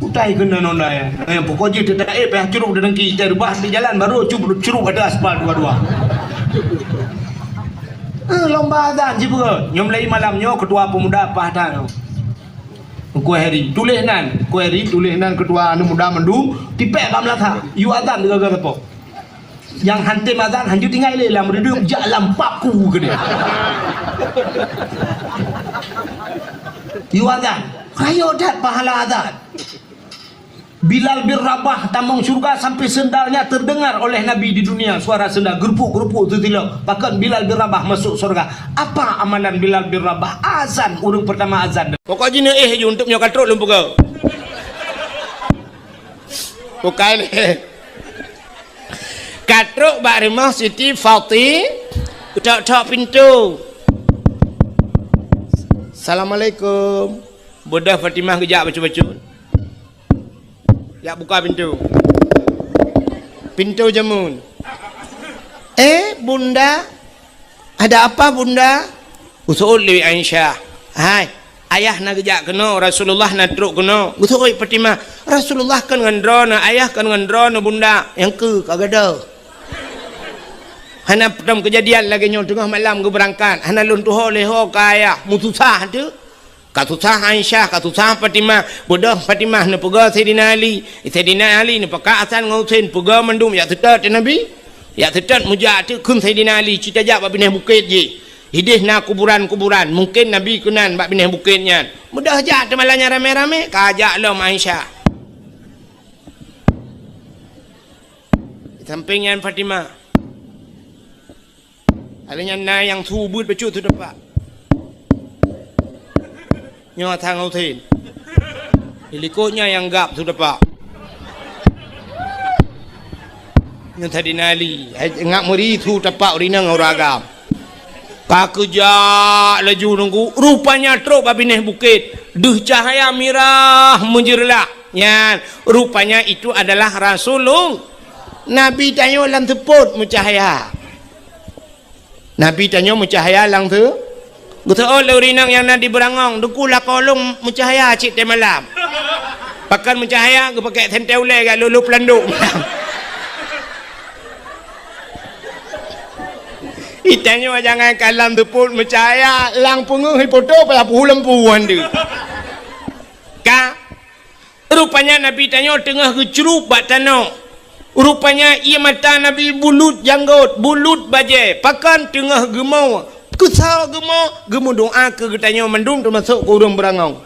Utai keunan Honda nyan. Eh, pokok jih teutak eh payah curup ateueh tangki, tai reubah di jalan baru curup, curup ateueh aspal dua-dua. Eh, lomba azan ci peugöt. Nyoe mulai malam nyoe ketua pemuda Pah Tan. Kue Heri, tuléh nan. Kue Heri, tuléh nan ketua aneuk muda mandum. Tipék bak meulasa. Yue azan gara-gara sapo. Nyang han tem azan, hanjeuet tinggai lé lam reudeup, jak lam pap ku keudéh. Yue azan. Rayeuk that pahala azan. Bilal bin Rabah tamong syurga sampai sendalnya terdengar oleh Nabi di dunia. Suara sendal gerupuk-gerupuk tu tilok. Pakon Bilal bin Rabah masuk surga. Apa amalan Bilal bin Rabah? Azan, ureueng pertama azan. Pokok jih neuéh ju untuk nyoe ka trok lôn peugah. Bukai lé. Ka trok bak rumoh Siti Fati, tok-tok pintu. Assalamualaikum. Beudôh Fatimah geujak bacut-bacut. Jak buka pintu. Pintu jameun. "Eh, Bunda, ada apa, Bunda?" Geuseuôt lé Aisyah. "Hai, ayah na geujak keunoe, Rasulullah na trok keunoe." Geuseuôt Fatimah, "Rasulullah kon ngon droeneuh, ayah kon ngon droeneuh, Bunda." "Nyang keu ka gadoh." Hana peutam keujadian lagèe nyoe teungoh malam geubeurangkat, hana lôn tuho lé ho keu ayah, meususah teuh. Ka susah Aisyah, ka susah Fatimah. Beudôh Fatimah neupeugah Saidina Ali. Saidina Ali neupakat Hasan ngon Husein, peugah mandum jak seutôt teuh Nabi. Jak seutôt meujak teuk kheun Saidina Ali, ci tajak bak binéh bukét jih. Idéh na kuburan-kuburan, mungken Nabi keunan bak binéh bukét nyan. Beudôh jak teuh malam nyan ramé-ramé, ka jak lom Aisyah. Sampéng nyan Fatimah. Ada nyan na nyang su beuet bacut su teumpat. Nyoe Hasan Husein. Di likot nyan nyang gab su tapak. Nyan tadi nali, hai, ngak meuri su tapak ureueng inong ureueng agam. Ka keujak laju nunggu, rupanya trok bak binéh bukét. Deuh cahya mirah meujeureulah. Nyan, rupanya itu adalah Rasulullah. Nabi tanyoe lam seupôt meucahya. Nabi tanyoe meucahya lam seu-, geuseuôt lé ureueng inong nyang na di Beurangong, "Teungku, lakoe lôn meucahya cit teuh malam." Pakon meucahya, geupakèk sentée ulèe, gak lôh-lôh peulandôk. Itanyoe jangankan lam seupôt meucahya, lam peungeuh ipoto payah peuhu lampu han deuh. Ka Rupanya Nabi tanyoe teungoh geucrueb bak tanoh. Rupanya ié mata Nabi bulut janggôt, bulut bajée, pakon teungoh geumo, keusoe geumo, geumeudoá keu geutanyoe mandum teumasok keu ureueng Beurangong.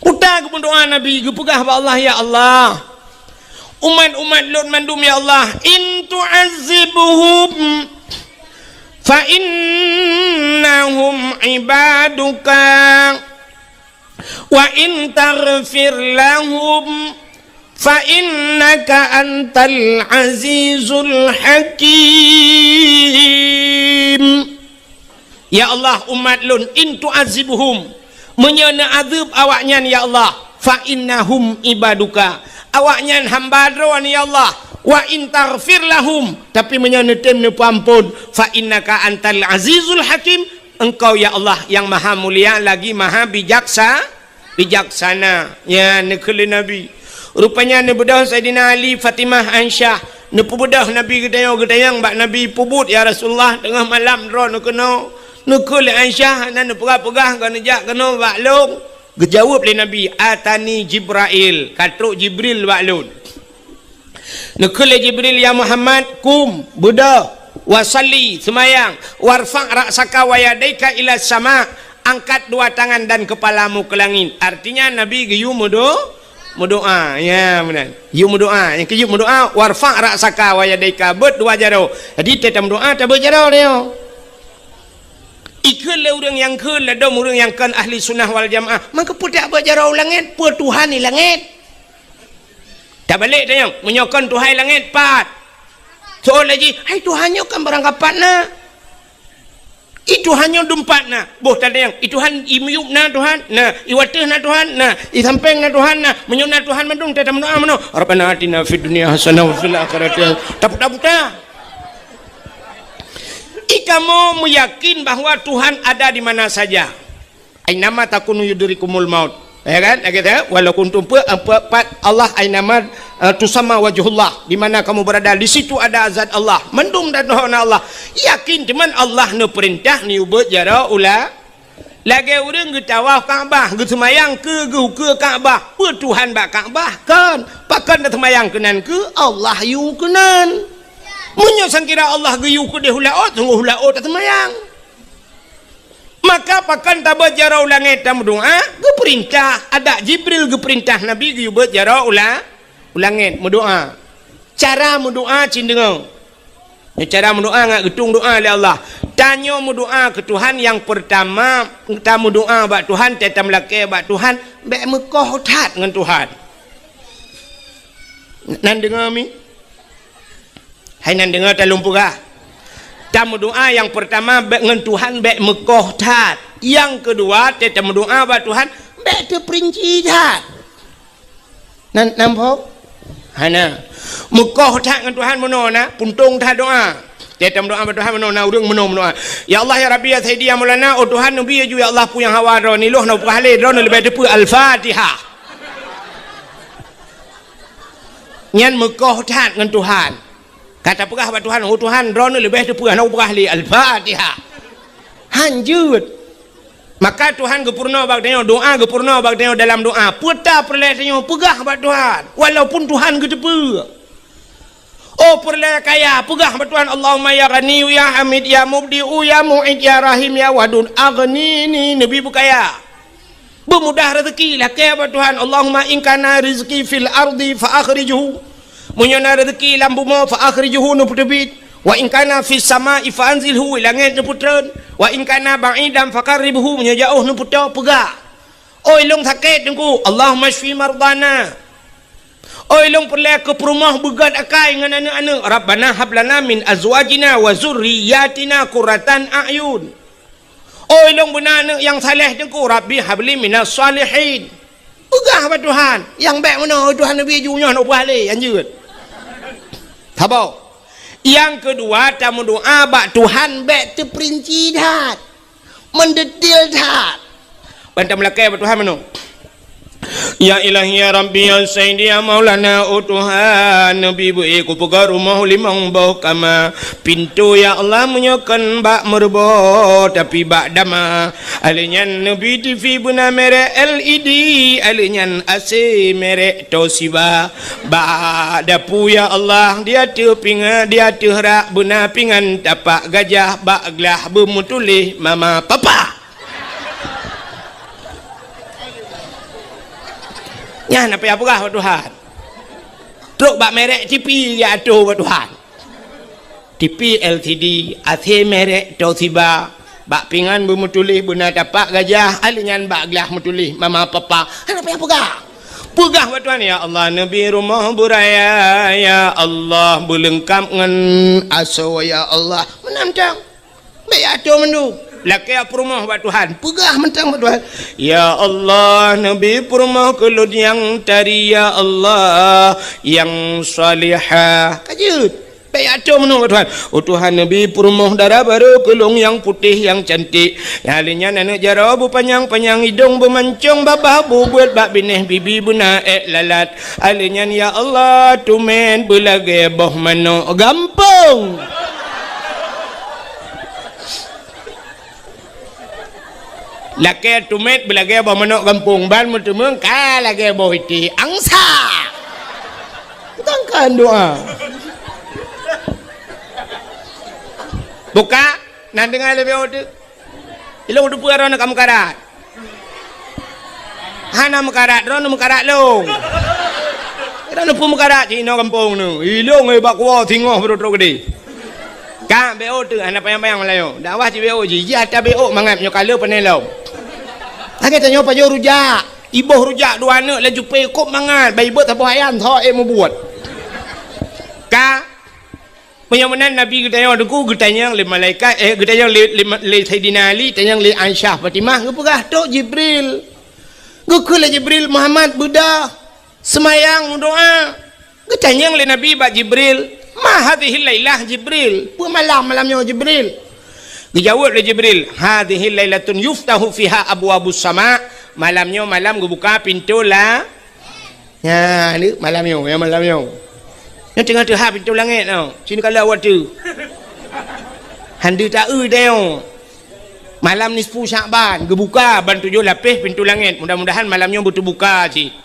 Uta geumeudoá Nabi, geupeugah bak Allah, "Ya Allah, umat-umat lôn mandum, ya Allah, in tu'azzibhum fa innahum ibaduka." Wa in taghfir lahum fa innaka antal azizul hakim. Ya Allah, umat lôn, in tu'azzibhum, meunyoe neuazeueb awaknyan, ya Allah, fa innahum ibaduka, awaknyan hamba Droe, ya Allah. Wa in taghfir lahum, tapi meunyoe neutem neupeuamphon, fa innaka antal azizul hakim, Engkau, ya Allah, nyang maha mulia lagi maha bijaksa-, bijaksana. Nyan neukheun lé Nabi. Rupanya neubeudôh Saidina Ali, Fatimah, Aisyah. Neupeubeudôh Nabi geutanyong-geutanyong bak Nabi, "Peubuet, ya Rasulullah, teungoh malam droeneuh keunoe?" Neukheun lé Aisyah, hana neupeugah-peugah, ka neujak keunoe bak lôn. Geujaweueb lé Nabi, "Atani Jibrail, ka trok Jibril bak lôn." Neukheun lé Jibril, "Ya Muhammad, kum, beudôh, wa shalli, seumayang, warfa' ra'saka wa yadaika ila sama, angkat dua tangan dan kepalamu ke langit." Artinya, Nabi geuyue meudo-, meudoá. Ya, meunan. Geuyue meudoá. Nyang keujeuet meudoá, "Warfa' ra'saka wa yadaika," beuet dua jaroe. Jadi, teuma meudoá, tabeuet jaroe nyoe. Ikheun lé ureueng nyang kheun ladôm ureueng nyang kon ahli sunnah wal jamaah, maka peue tabeuet jaroe u langét, peue Tuhan di langét? Tabalek tanyong, meunyoe kon Tuhan i langét, pat? Soe laju, hai Tuhan nyoe kan barangkapat na. I Tuhan nyoe dumpat na. Boh tatanyong, i Tuhan i miyueb na Tuhan? Na. I wateuh na Tuhan? Na. I sampéng na Tuhan? Na. Meunyoe na Tuhan mandum, tatameudoá meunoe, "Rabbana atina fid dunya hasanah wa fil akhirati hasanah." Taputa-puta. I kamoe meuyakin bahwa Tuhan ada di mana saja. Ainama takunu yudrikumul maut. Ya kan? Lagèe tu, walau kuntum pe-, pe-, pat Allah ainama, eh, tusamma wajhullah. Di mana kamu berada, di situ ada zat Allah. Mandum dan Allah. Yakin teuma Allah neupeurintah neubeuet jaroe u la-, lagèe ureueng geutawaf Ka'bah, geuseumayang keu geuh-, keu Ka'bah. Peue Tuhan bak Ka'bah? Kon. Pakon neuseumayang keunan keu Allah yue keunan. Meunyoe sangkira Allah geuyue keudeh u laôt, sunggoh u laôt taseumayang. Maka pakon tabeuet jaroe u langét tameudoá, geupeurintah, adak Jibril geupeurintah Nabi geuyue beuet jaroe u la-, u langét meudoá. Cara meudoá cit deungoe. Nyoe cara meudoá ngat geutueng doá lé Allah. Tanyoe meudoá keu Tuhan nyang peurtama, tameudoá bak Tuhan, tameulakée bak Tuhan, bèk meukoh that ngon Tuhan. Nan deungoe mi? Hai nan deungoe talôn peugah. Tameudoá nyang peurtama bèk ngon Tuhan bèk meukoh that. Nyang keudua, tameudoá bak Tuhan bèk teupeurinci that. Nan, nampak? Hana. Meukoh that ngon Tuhan meunoe na, puntông that doá. Tameudoá bak Tuhan meunoe na, ureueng meunoe meudoá. "Ya Allah, ya Rabbi, ya Sayyidi, ya Maulana, oh Tuhan, neubi laju, ya Allah, peue nyang hawa droeneuh, lôn hana peugah lé, droeneuh leubeh teupeue." Al-Fatihah. Nyan meukoh that ngon Tuhan. Ka tapeugah bak Tuhan, "Oh Tuhan, droeneuh leubeh teupeue, hana kupeugah lé." Al-Fatihah. Han jeuet. Maka Tuhan geupeurunoe bak tanyoe, doá geupeurunoe bak tanyoe dalam doá. Peue tapeureulèe tanyoe peugah bak Tuhan, walaupun Tuhan geuteupeue. Oh peureulèe kaya, peugah bak Tuhan, "Allahumma ya Ghaniyyu ya Hamid ya Mubdi'u ya Mu'id ya Rahim ya Wadud, aghnini," neubi beukaya. Beumudah rezeki, lakée bak Tuhan, "Allahumma in kana rizqi fil ardi fa akhrijhu." Meunyoe na rezeki lam bumoe, "Fa akhrijhu," neupeuteubiet. "Wa in kana fis sama'i fa anzilhu," langét neupeutreun. "Wa in kana ba'idan fa qarribhu," meunyoe jaoh neupeutoe, peugah. Oi lôn sakét Teungku, Allahumma syfi mardana. Oi lôn peureulée keu peurumoh beugét akai ngon aneuëk-aneuëk, Rabbana hab lana min azwajina wa zurriyatina qurratan a'yun. Oi lôn beuna aneuëk nyang saleh Teungku, Rabbi habli minas salihin. Peugah bak Tuhan, nyang bék meunoe, Tuhan neubi ju nyoe neupeugah lé, anjeut. Saboh. Nyang keudua, tameudoá bak Tuhan bék teuperinci that, meudetil that. Ban tameulakée bak Tuhan meunoe. Ya Ilahi, ya Rabbi, ya Sayyidi, ya Maulana, oh Tuhan, neubi beu-ék kupeugah rumoh limong boh kama. Pintoe, ya Allah, meunyoe kon bak meureubo, tapi bak dama. Alheuh nyan neubi TV beuna merek L E D, alheuh nyan A C merek Toshiba. Bak dapu, ya Allah, di ateueh pingan, di ateueh rak beuna pingan tapak gajah, bak glah beumeutuléh mama papa. Nyan apa nyang peugah bak Tuhan. Trok bak merek TV ya ateueh bak Tuhan. TV L C D, A C merek Toshiba, bak pingan beumeutuléh beuna tapak gajah, alheuh nyan bak glah meutuléh mama papa. Hana payah peugah. Peugah bak Tuhan, "Ya Allah, neubi rumoh beuraya, ya Allah, beuleungkab ngon asoe, ya Allah." Meunan mantong. Bék ateueh mandum. Lakée peurumoh bak Tuhan. Peugah mantong bak Tuhan, "Ya Allah, neubi peurumoh keu lôn nyang tari, ya Allah, nyang salihah." Ka jeuet. Bék ateueh meunoe bak Tuhan. Oh Tuhan, neubi peurumoh dara barô keu lôn nyang putéh, nyang cantik. Nyang lheueh nyan aneuëk jaroe beupanyang-panyang, idong beumancong, babah beubuet, bak binéh bibi beuna ék lalat. Alheuh nyan, ya Allah, tumet beulagée boh manok gampông. Lakée tumet beulagée boh manok gampông, ban meuteumeung ka lagée boh iték angsa. Tangkan doa. Buka, nan deungoe lé B O tu. Ilong tu peue droeneuh ka meukarat. Hana meukarat, droeneuh meukarat lôn. Droeneuh peue meukarat cit inoe gampông nyoe. Ilong, eh, bak kuwoe singoh beurôk-rôk geude. Ka B O tu hana panyang-panyang meulayeue. Dakwah cit B O jih, jih ata B O mangat nyoe ka le pane lom. Lagée tanyoe pajoh rujak, iboh rujak dua aneuk laju pé kop mangat, bai beuet saboh ayam tho ék mubuet. Ka, meunyoe meunan Nabi geutanyong teungku, geutanyong lé malaikat, eh, geutanyong lé, lé, lé Saidina Ali, tanyong lé Aisyah Fatimah, geupeugah, "Trok Jibril." Geukheun lé Jibril, "Muhammad, beudôh, seumayang, meudoá." Geutanyong lé Nabi bak Jibril, "Ma hadhihil lailah Jibril?" Peue malam, malam nyoe Jibril? Geujaweueb lé Jibril, "Hadhihi lailatun yuftahu fiha abwabus sama." Malam nyoe malam geubuka pintoe la-, nyan, ni malam nyoe, ya malam nyoe. Nyoe teungoh teuhah pintoe langét nyoe. Sini kalau awak tu. Handu taeu tayong. Malam nisfu Syakban geubuka ban tujoh lapéh pintoe langét. Mudah-mudahan malam nyoe beuteubuka cit.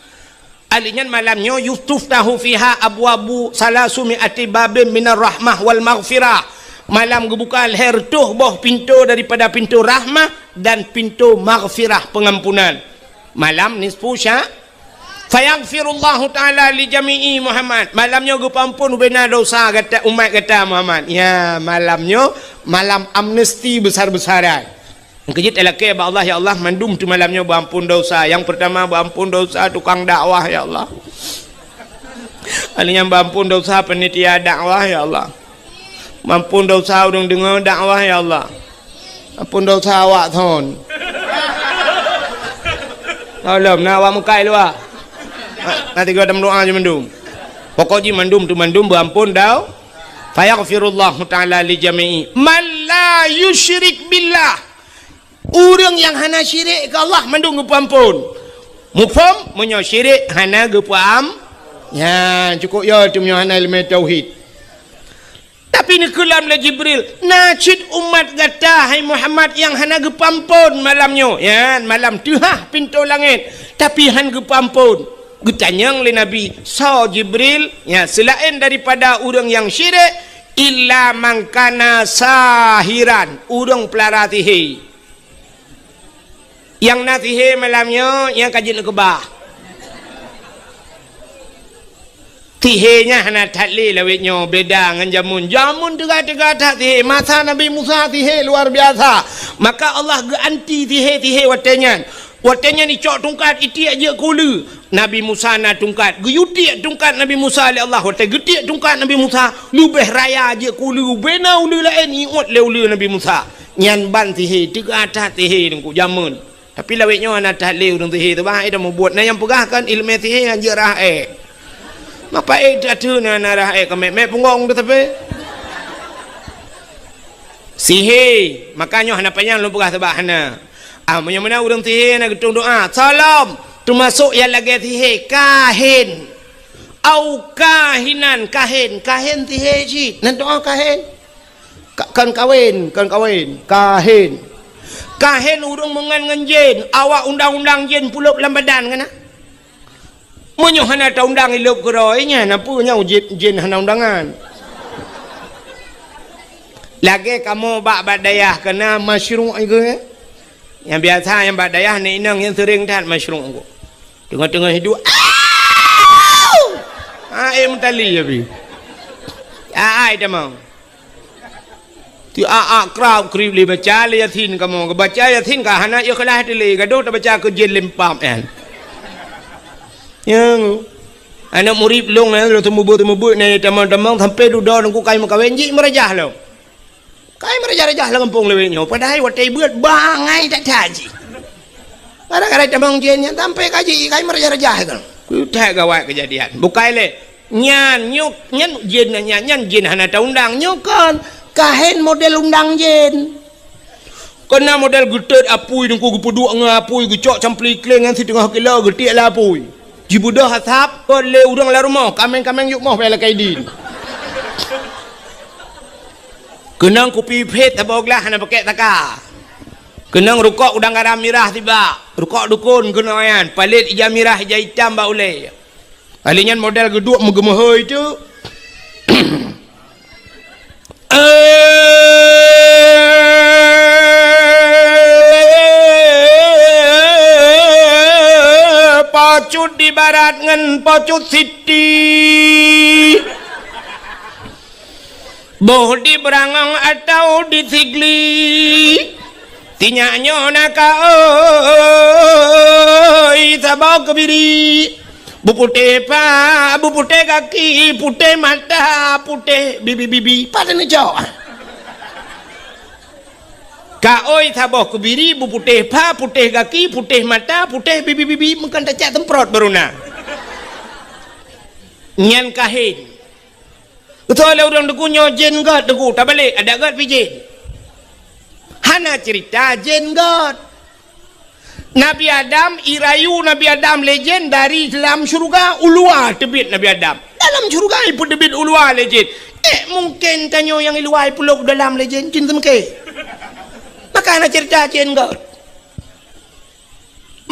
Alheuh nyan malam nyoe yutuftahu fiha abwabu salasumi ati babin minar rahmah wal maghfirah. Malam geubuka lhèe reutôh boh pintoe daripada pintoe rahmah dan pintoe maghfirah, pengampunan. Malam nisfu sya-, fayaghfirullahu ta'ala li jami'i Muhammad. Malam nyoe geupeuampon ubena dosa gata, umat gata Muhammad. Ya, malam nyoe malam amnesti besar-besaran. Nyang keujeuet talakée bak Allah, "Ya Allah, mandum teuh malam nyoe beuampon dosa." Nyang peurtama beuampon dosa tukang dakwah, ya Allah. Alheuh nyan beuampon dosa panitia dakwah, ya Allah. Beuampon dosa ureuëng deungoe dakwah, ya Allah. Ampon dosa awak thon. Tolong, na awak mukai luwa. Na tiga dam doa je mandum. Pokok jih mandum teuh mandum beuampon dau. Fayaghfirullahu ta'ala li jami'i man la yusyrik billah. Ureuëng nyang hana syirik keu Allah mandum geupeuampon. Muphom, meunyoe syirik hana geupeuam-, nyan cukôp yo teuh meunyoe hana ileumé tauhid. Tapi neukeulam lé Jibril, "Na cit umat gata, hai Muhammad, nyang hana geupeuampon malam nyoe." Nyan malam teuhah pintoe langét, tapi han geupeuampon. Geutanyong lé Nabi, "Soe Jibril?" Nyan seulaén daripada ureuëng nyang syirik, "Illa man kana sahiran," ureuëng peulara sihé. Nyang na sihé malam nyoe nyang ka jeuet neukeubah. Sihé nyan hana that lé lawét nyoe, beda ngon jameun. Jameun teuga-teuga that sihé. Masa Nabi Musa sihé luar biasa. Maka Allah geuanti sihé-sihé watée nyan. Watée nyan icok tungkat, itiek jeuet keu uleue. Nabi Musa na tungkat, geuyue tiek tungkat Nabi Musa lé Allah. Watée geutiek tungkat Nabi Musa, leubeh raya jeuet keu uleue, ubena uleue laén iuet lé uleue Nabi Musa. Nyan ban sihé, teuga that sihé Teungku jameun. Tapi lawét nyoe hana that lé ureuëng sihé teuh, bah, eh, dah mubuet. Na nyang peugah kan iéleumé sihé hanjeuet rhah ék. Mapa ék teuh na, na rhah ék keumet-met punggong teuh tapi. Sihé, maka nyoe hana panyang lôn peugah sabab hana. Ah, meunyoe meunan ureuëng sihé na geutueng doá, salom, teumasok nyang lagée sihé, kahin. Au kahinan, kahin, kahin sihé cit. Nan doá kahin. Ka-, kon kawén, kon kawén, kahin. Kahin ureuëng meungan ngon jén, awak undang-undang jén pulop lam badan kan na? Meunyoe hana taundang ilop keudroe nyan, na peue nyang jén, jén hana undangan? Lagée kamoe bak, bak dayah keuna masyruq iku, eh? Nyang biasa nyang bak dayah ni inong nyang seuring that masyruq iku. Teungoh-teungoh hidup, au! Ah, eh, meutali ya bi. Ai tamong. Ti a-a krab krib lé baca lé Yasin kamoe. Baca Yasin ka hana ikhlas teuh lé, gadoh tabaca keu jén lempam nyan. Nyang aneuk murit lôn nyan, lôn teumeubeut-teumeubeut nyan tamong-tamong sampai dudoe Teungku kai meukawen jih meurajah lom. Kai meurajah-rajah lam gampông lawét nyoe, padahai watée beuet bangai that-that jih. Gara-gara tamong jén nyan sampai ka jih kai meurajah-rajah itu. Kutai gawat kejadian. Bukai lé. Nyan, nyoe, nyan jén nyan, nyan jén hana taundang. Nyoe kon kahen model undang jén. Keu na model geutot apui Teungku geupeuduek ngon apui geucok campli kleng nyan siteungoh kilo geutiek lé apui. Jibeudôh asap kon lé ureuëng lam rumoh, kaméng-kaméng yuk moh bela kaidin. Keunong kupi phet saboh glah hana pakèk taka. Keunong rukok udang garam mirah tibak. Rukok dukon keunong nyan, palét ija mirah ija itam bak ulée. Kali nyan model geuduek meugeumeuhôi teuk. Eh, pocut di barat ngon pocut siti. Boh di Beurangong atawa di Sigli, tinyak nyoe na ka oi saboh keubiri. Beuputéh pa, beuputéh gaki, putéh mata, putéh bibi-bibi. Pat neucok? Ka oi saboh keubiri, beuputéh pa, putéh gaki, putéh mata, putéh bibi-bibi. Meukan tacak semprot baru na. Nyan kahen. Beutôi lé ureuëng Teungku nyoe jén göt Teungku, tabalek adak göt pih jén. Hana cerita jén göt. Nabi Adam, irayu Nabi Adam lé jén dari dalam syeuruga u luwa teubiet Nabi Adam. Dalam syeuruga ipeuteubiet u luwa lé jén. Eh, mungken tanyoe nyang i luwa ipulop dalam lé jén, cit seumeuke. Maka hana cerita jén göt.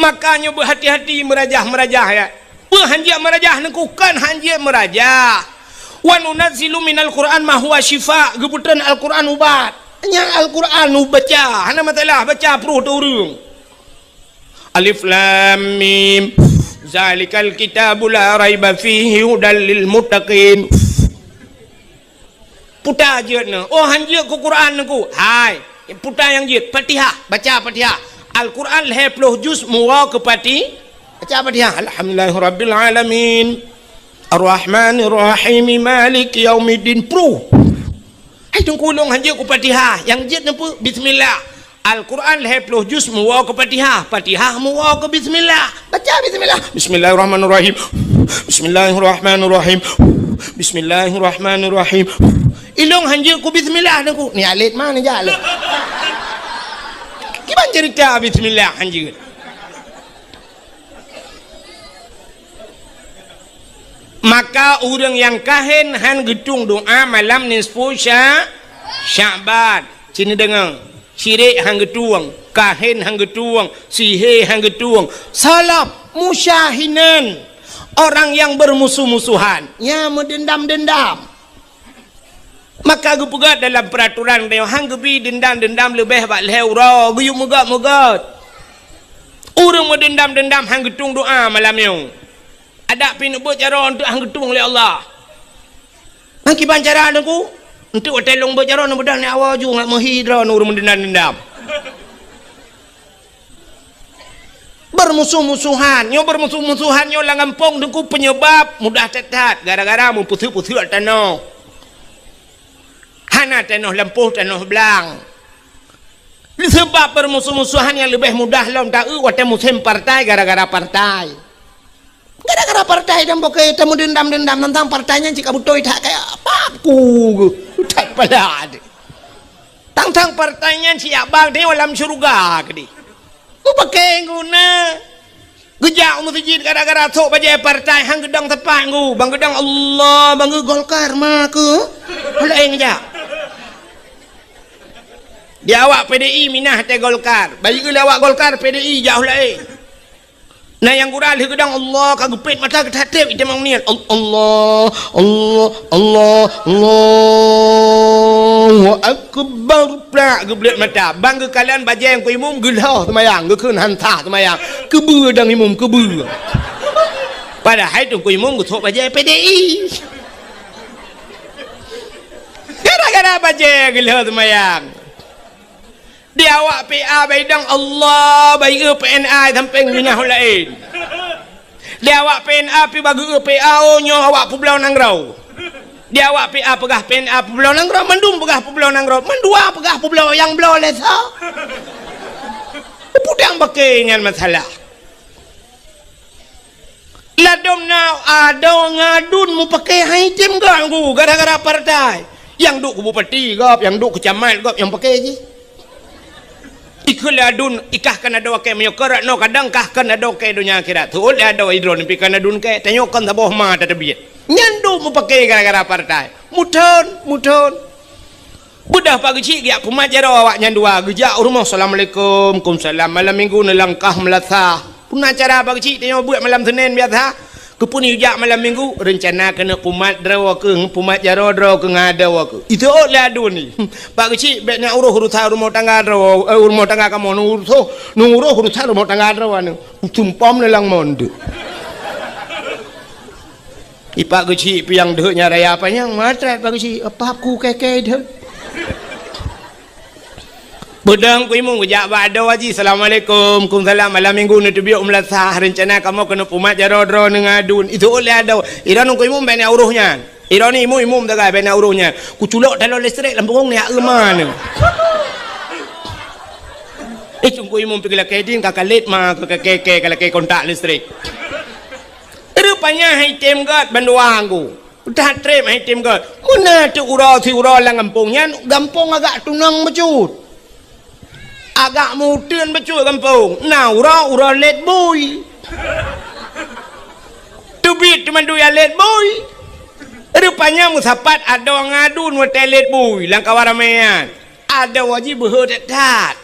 Maka nyoe beuhati-hati meurajah-meurajah, ya. Peue hanjeuet meurajah Teungku, kon hanjeuet meurajah. Wa nunazzilu minal Qur'an ma huwa syifa, geupeutrön Al-Qur'an ubat. Nyang Al-Qur'an ubaca, hana masalah, baca pruh teu ureuëng. Alif Lam Mim. Zalikal kitabu la raiba fihi hudal lil muttaqin. Puta jeuet nyoe. Oh, hanjeuet keu Quran Teungku. Hai, puta nyang jeuet. Fatihah, baca Fatihah. Al-Quran lhèe ploh juz meuwoe keu Fati-, baca Fatihah. Alhamdulillahirabbil alamin. Arrahmanirrahim. Maliki yaumiddin. Pruh. Hai Teungku, lôn hanjeuet keu Fatihah. Nyang jeuet nyoe peue? Bismillah. Al-Quran lhèe ploh juz meuwoe keu Fatihah, Fatihah meuwoe keu bismillah. Baca bismillah. Bismillahirrahmanirrahim. Bismillahirrahmanirrahim. Bismillahirrahmanirrahim. Ilôn hanjeuet keu bismillah Teungku. Ni alet mana jak lé? Kiban cerita bismillah hanjeuet. Maka ureuëng nyang kahen han geutueng doa malam nisfu Sya-, Sya'ban. Sini deungoe, syirik han geutueng, kahen han geutueng, sihé han geutueng, salab, musyahinan, orang yang bermusuh-musuhan, nyang meudendam-dendam. Maka geupeugah dalam peuraturan nyoe, han geubi dendam-dendam leubeh bak lhèe uroe, geuyue meugot-meugot. Ureuëng meudendam-dendam han geutueng doa malam nyoe. Adak pih neubeuet jaroe eunteuk han geutueng lé Allah. Nyan kiban cara Teungku? Eunteuk watèe lôn beuet jaroe neubeudôh nyan awai ju ngat meuhi droe ureuëng meudendam-dendam. Beurmusoh-musohan. Nyoe beurmusoh-musohan nyoe lam gampông teungku peunyeubab mudah that-that gara-gara meupeuseuek-peuseuek tanoh. Hana tanoh lampôh, tanoh blang. Seubab beurmusoh-musohan nyang leubeh mudah lom taeu watée musém partai gara-gara partai. Gara-gara partai dan boké teumeudeundam-deundam teuntang partai nyan cit ka beutôi that kaya apa ku that pala deh. Tang-tang partai nyan siak bang teuh lam syeuruga keudeh. Ku paké guna. Geujak u meuseujid gara-gara sok bajée partai han geudong teumpat ngu. Bang geudong Allah, bang geu Golkar ma keu. Laén jak. Di awak P D I minah teuh Golkar. Bayeue lé awak Golkar P D I jak laén. Na nyang gura lheueh geudong Allah ka geupét mata geutatép itamong niet. Al-, Allah, Allah, Allah, Allahu Akbar. Plak geubleuet mata. Bang geukalon bajée ku imum geulhoh seumayang, geukheun han sah seumayang. Keubeue dang imum, keubeue. Padahai teungku imum geusok bajée P D I. Gara-gara bajée geulhoh seumayang. Di awak P A baidang Allah, bayeue P N A sampai minah laén. Di awak P N A pi bageue P A, oh, nyoe awak peubloe nanggroe. Di awak P A peugah P N A peubloe nanggroe, mandum peugah peubloe nanggroe, mandua peugah peubloe nyang bloe lé sa. Peue dang paké nyan masalah. Ladom na adoe ngon aduen meupaké hai tem gak ngu gara-gara partai. Nyang duek keu bupati gop, nyang duek keu camat gop nyang paké jih. Ikheun lé aduen, ikah kan adoe kée meunyoe keu rot noe kadang kah kan adoe kée donya akhirat. Teuôt lé adoe idroe neupi kan aduen kée, tanyoe kon saboh ma tateubiet. Nyan duek meupaké gara-gara partai. Muthon, muthon. Beudôh Pak Geuchik geujak peumat jaroe awak nyan dua, geujak u rumoh, "Assalamualaikum." "Kumsalam." Malam minggu neulangkah meulasah. Peue na cara Pak Geuchik tanyoe buet malam Senin biasa? Keupeue neujak malam minggu? Reuncana keuneuk peumat droe keuh, peumat jaroe droe keuh ngon adoe keuh. Iteuôt lé aduen ni. "Pak Geuchik, bék na uroh urusan rumoh tangga droe, eh, rumoh tangga kamoe, neuuroh, neuuroh urusan rumoh tangga droe anu." Sumpom lé lam mon deuek. I Pak Geuchik piang deuek nyan raya panyang, matrat Pak Geuchik, apa ku keke deuek. Beudang ku imum geujak bak adoe jih, "Assalamualaikum." "Kumsalam." "Malam minggu neuteubiet u meulasah, reuncana kamoe keuneuk peumat jaroe droe ngon aduen." Iteuôt lé adoe. Iroe nyoe ku imum bék na uroh nyan. Iroe nyoe imum-imum tagai bék na uroh nyan. Kuculok taloe listrik lam punggong nyak euma nyoe. Eh, teungku imum pi geulakée din ka kalét ma keu keke ka lakée kontak listrik. Rupanya hai tem gét bandua anggu. Udah treb hai tem gét. Meunan teuk uroe siuroe lam gampông nyan, gampông agak tunong bacut. Agak meuteun bacut gampông. Na uroe, uroe lét bui. Teubiet teumandui lét bui. Rupanya meusapat adoe ngon aduen watée lét bui lam kawan ramé nyan. Adoe jih beuhe that-that.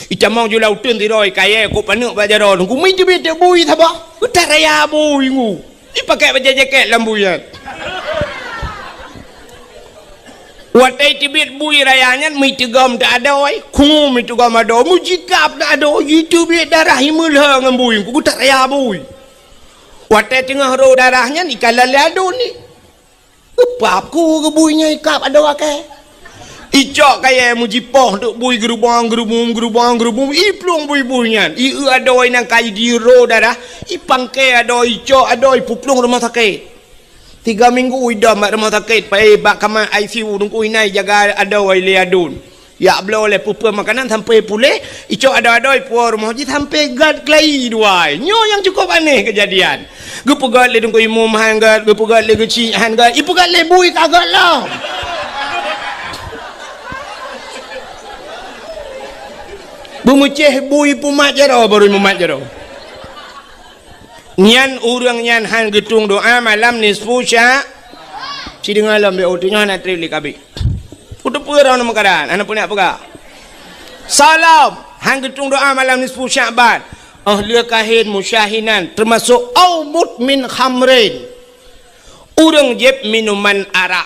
Itamong jula uteuen sidroe kayée kok paneuk bak jaroe nunggu mi teubiet teuk bui saboh. Geutaraya bui ngu. Ipakai bajée jakét lam bui nyan. Watée teubiet bui raya nyan mi teugom teu adoe, kungum mi teugom adoe, mujikab teu adoe, jiteubiet darah imeulhö ngon bui ngu geutaraya bui. Watée teungoh rô darah nyan ikalon lé aduen ni. Geupap ku geubui nyan ikab adoe akée. Icok kayée mujipoh teuk bui geurubong geurubum geurubong geurubum iplueng bui-bui nyan. Ieu adoe nyang ka jiro darah, ipangke adoe, icok adoe ipeuplueng rumoh sakét. Tiga minggu idom bak rumoh sakét, pai bak kama I C U nungku inai jaga adoe lé aduen. Jak bloe lé peue-peue makanan sampai puléh, icok adoe-adoe ipuwoe rumoh jih sampai gét keulayi dua. Nyoe nyang cukôp aneh keujadian. Geupeugét lé teungku imum han gét, geupeugét lé geuchik han gét, ipeugét lé bui ka gét lom. Beumeucéh bui peumat jaroe baru mumat jaroe. Nyan ureuëng nyan han geutueng doá malam nisfu sya-, ci deungoe lom bék uteunyoe hana treb lé kabeh. Peuteupeue droeneuh meukaran, hana peue nak peugah. Salam, han geutueng doá malam nisfu Sya'ban. Oh lheueh kahén musyahinan, teumasok au mudmin khamrin. Ureuëng jieb minuman arak.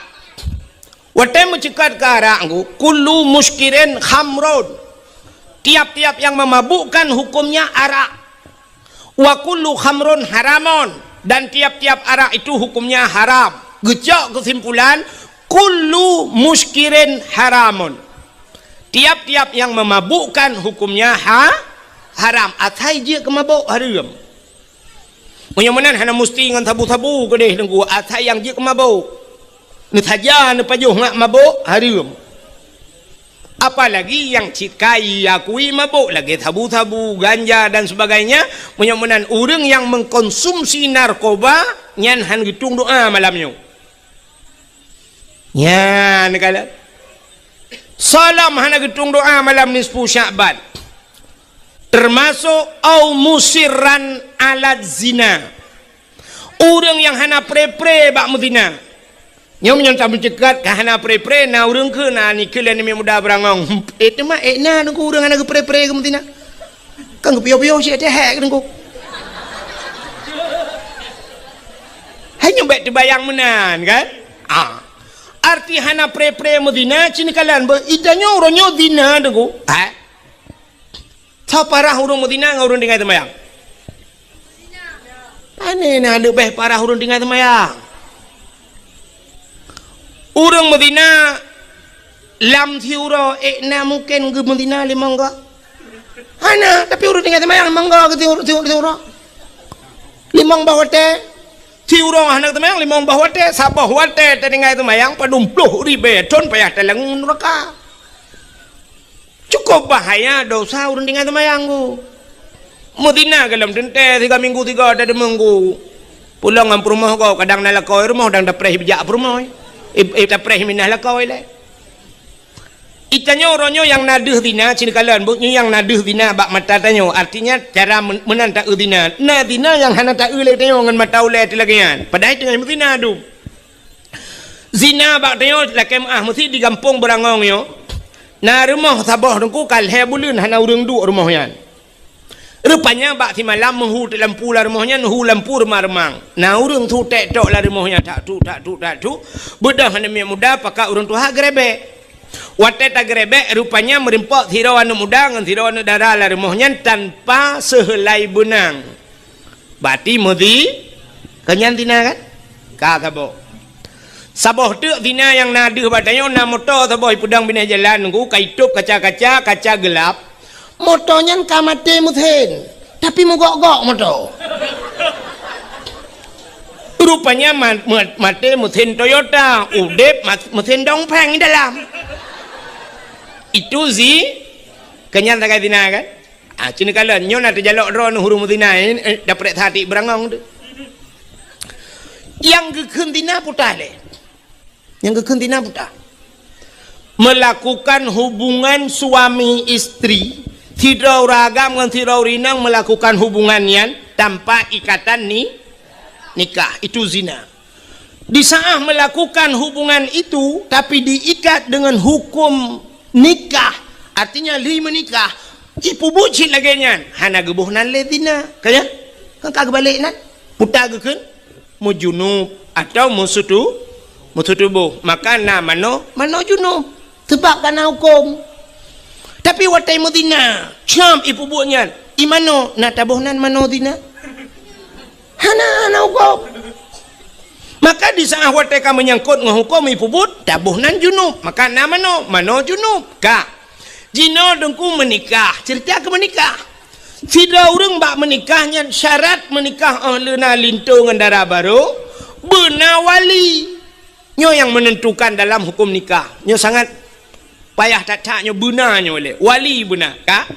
Watée meuceukat keu arak ngu, kullu muskirin khamrun. Tiap-tiap yang memabukkan hukumnya arak. Wa kullu khamrun haramun, dan tiap-tiap arak itu hukumnya haram. Geucok keusimpulan, kullu muskirin haramun. Tiap-tiap yang memabukkan hukumnya ha-, Haram, asai jeuet keu mabök hareuem. Meunyoe meunan hana musti ngon sabu-sabu keudeh Teungku, asai nyang jeuet keu mabök. Neusaja neupajoh ngat mabök hareuem. Apalagi nyang cit ka iakui mabök lagèe sabu-sabu, ganja dan sebagainya, meunyoe meunan ureueng nyang mengkonsumsi narkoba nyan han geutueng doa malam nyoe. Nyan kalon. Soe lom hana geutueng doa malam nisfu Sya'ban. Termasuk au musirran ala zina. Ureueng nyang hana pre-pre bak meuzina. Nyoe meunyoe tameuceukat ka hana pre-pre, na ureueng keu na nikeue lé aneuk muda beurangong. Eh, teuma eh na Teungku ureueng hana geupre-pre keu meuzina. Kan geupiôh-piôh cit teuhek Teungku. Hai nyoe bèk teubayang meunan kan? Ah. Arti hana pre-pre meuzina cit neukalon beuh, i tanyoe uroe nyoe zina Teungku. Ha? Soe parah ureueng meuzina ngon ureueng tinggai seumayang? Pane na leubeh parah ureueng tinggai seumayang. Ureueng meuzina lam siuroe, eh, na mungken geumeuzina limong goe? Hana, tapi ureueng tinggai seumayang limong goe geusiuroe, siuroe, siuroe. Limong boh watèe. Siuroe hana seumayang limong boh watèe, saboh watèe tatinggai seumayang padum ploh ribèe thon payah talangue nuraka. Cukup bahaya dosa ureueng tinggai seumayang ku. Meuzina golom teuntèe siga minggu siga tadeungoe ku. Pulang ngon peurumoh gob kadang na lakoe rumoh dang tapreh bijak peurumoh. Eh, eh, tapreh minah lakoe lé. I tanyoe uroe nyoe nyang na deuh zina, cit neukalon beuh nyoe nyang na deuh zina bak mata tanyoe. Artinya cara men-, meunan taeu zina. Na zina nyang hana taeu lé tanyoe ngon mata ulèe teuh lagèe nyan. Padahai teungoh meuzina dum. Zina bak tanyoe lakèe meu'ah meusit di gampông Beurangong nyoe. Na rumoh saboh Teungku ka lhèe buleuen hana ureueng duek rumoh nyan. Rupanya bak simalam meuhu teuk lampu lam rumoh nyan, hu lampu reumang-reumang. Na ureueng su tèk tok lam rumoh nyan, tak tuk, tak tuk, tak tuk. Beudôh aneuk miet muda pakat ureueng tuha geurebek. Watèe tageurebek, rupanya meurimpok sidroe aneuk muda ngon sidroe aneuk dara lam rumoh nyan tanpa seuheulai beunang. Berarti meuzi-, ka nyan zina kan? Ka saboh. Saboh teuk zina nyang na deuh bak tanyoe, na moto saboh ipeudong binéh jalan Teungku, ka itôp kaca-kaca, kaca geulap. Moto nyan ka maté meusén, tapi meugok-gok moto. Rupanya ma-, ma-, maté meusén Toyota, udép ma-, meusén Dongfeng di dalam. Itu zi-, ka nyan sagai zina kan? Ah, cit neukalon, nyoe na teujalok droeneuh ureueng meuzina, eh, eh, daprek that di Beurangong tu. Nyang geukheun zina peue lé? Nyang geukheun zina peue? Melakukan hubungan suami istri, sidroe ureueng agam ngon sidroe ureueng inong melakukan hubungan nyan tanpa ikatan ni-, nikah, itu zina. Di saat melakukan hubungan itu, tapi diikat dengan hukum nikah, artinya lheuh meunikah, ipeubuet cit lagèe nyan, hana geuboh nan lé zina. Ka nyan? Kan ka geubalek nan? Peue geukheun? Meujunub atau meusutu-, meusutuboh. Maka na manoe, manoe junub. Sabab ka na huköm. Tapi watèe meuzina, cam ipeubuet nyan, i manoe na taboh nan manoe zina? Hana, hana huköm. Maka di saat watèe ka meunyangkot ngon huköm ipeubuet, taboh nan junub, maka na manoe, manoe junub. Ka. Jinoe Teungku meunikah, ceurita keu meunikah. Sidroe ureueng bak meunikah nyan syarat meunikah óh lheueh na linto ngon dara barô, beuna wali. Nyoe nyang meunentukan dalam huköm nikah. Nyoe sangat payah that-that nyoe beuna nyoe lé. Wali beuna, ka?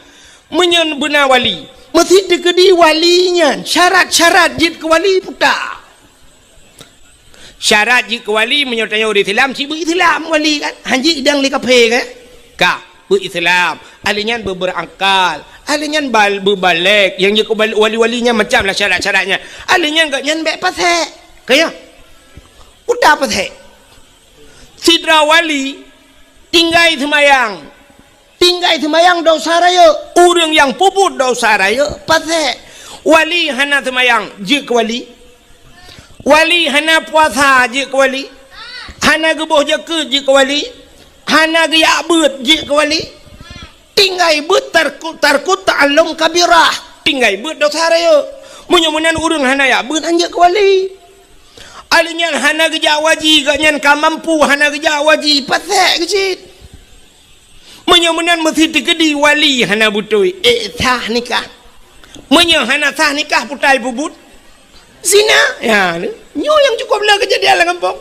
Meunyoe beuna wali, meusti teukeudi wali nyan syarat-syarat jeuet keu wali peue? Syarat jeuet keu wali meunyoe tanyoe ureueng Islam, cit beu Islam wali kan? Han jeuet idang lé kafé kan? Ka, beu Islam. Ahli nyan beu berakal. Ahli nyan bal-, beu balek. Nyang jeuet keu bal-, wali-wali nyan macam lah syarat-syarat nyan. Ahli nyan gobnyan bèk pasék. Ka nyan? Peue pasék? Sidroe wali tinggai seumayang. Tinggai seumayang dosa rayeuk. Ureueng nyang peubuet dosa rayeuk pasék. Wali hana seumayang, jeuet keu wali. Wali hana puasa, jeuet keu wali. Hana geuboh jakeuet, jeuet keu wali. Hana geujak beuet, jeuet keu wali. Tinggai beuet tarku-, tarku ta'allum kabirah. Tinggai beuet dosa rayeuk. Meunyoe meunan ureueng hana jak beuet, han jeuet keu wali. Ahli nyan hana geujak haji, gobnyan ka mampu hana geujak haji, pasék keuh cit. Nyoe meunan meusi teukeudi wali hana beutôi, ék sah nikah. Meunyoe hana sah nikah, putai peubuet zina. Ya, nyoe nyang cukup le keujadian lam gampông.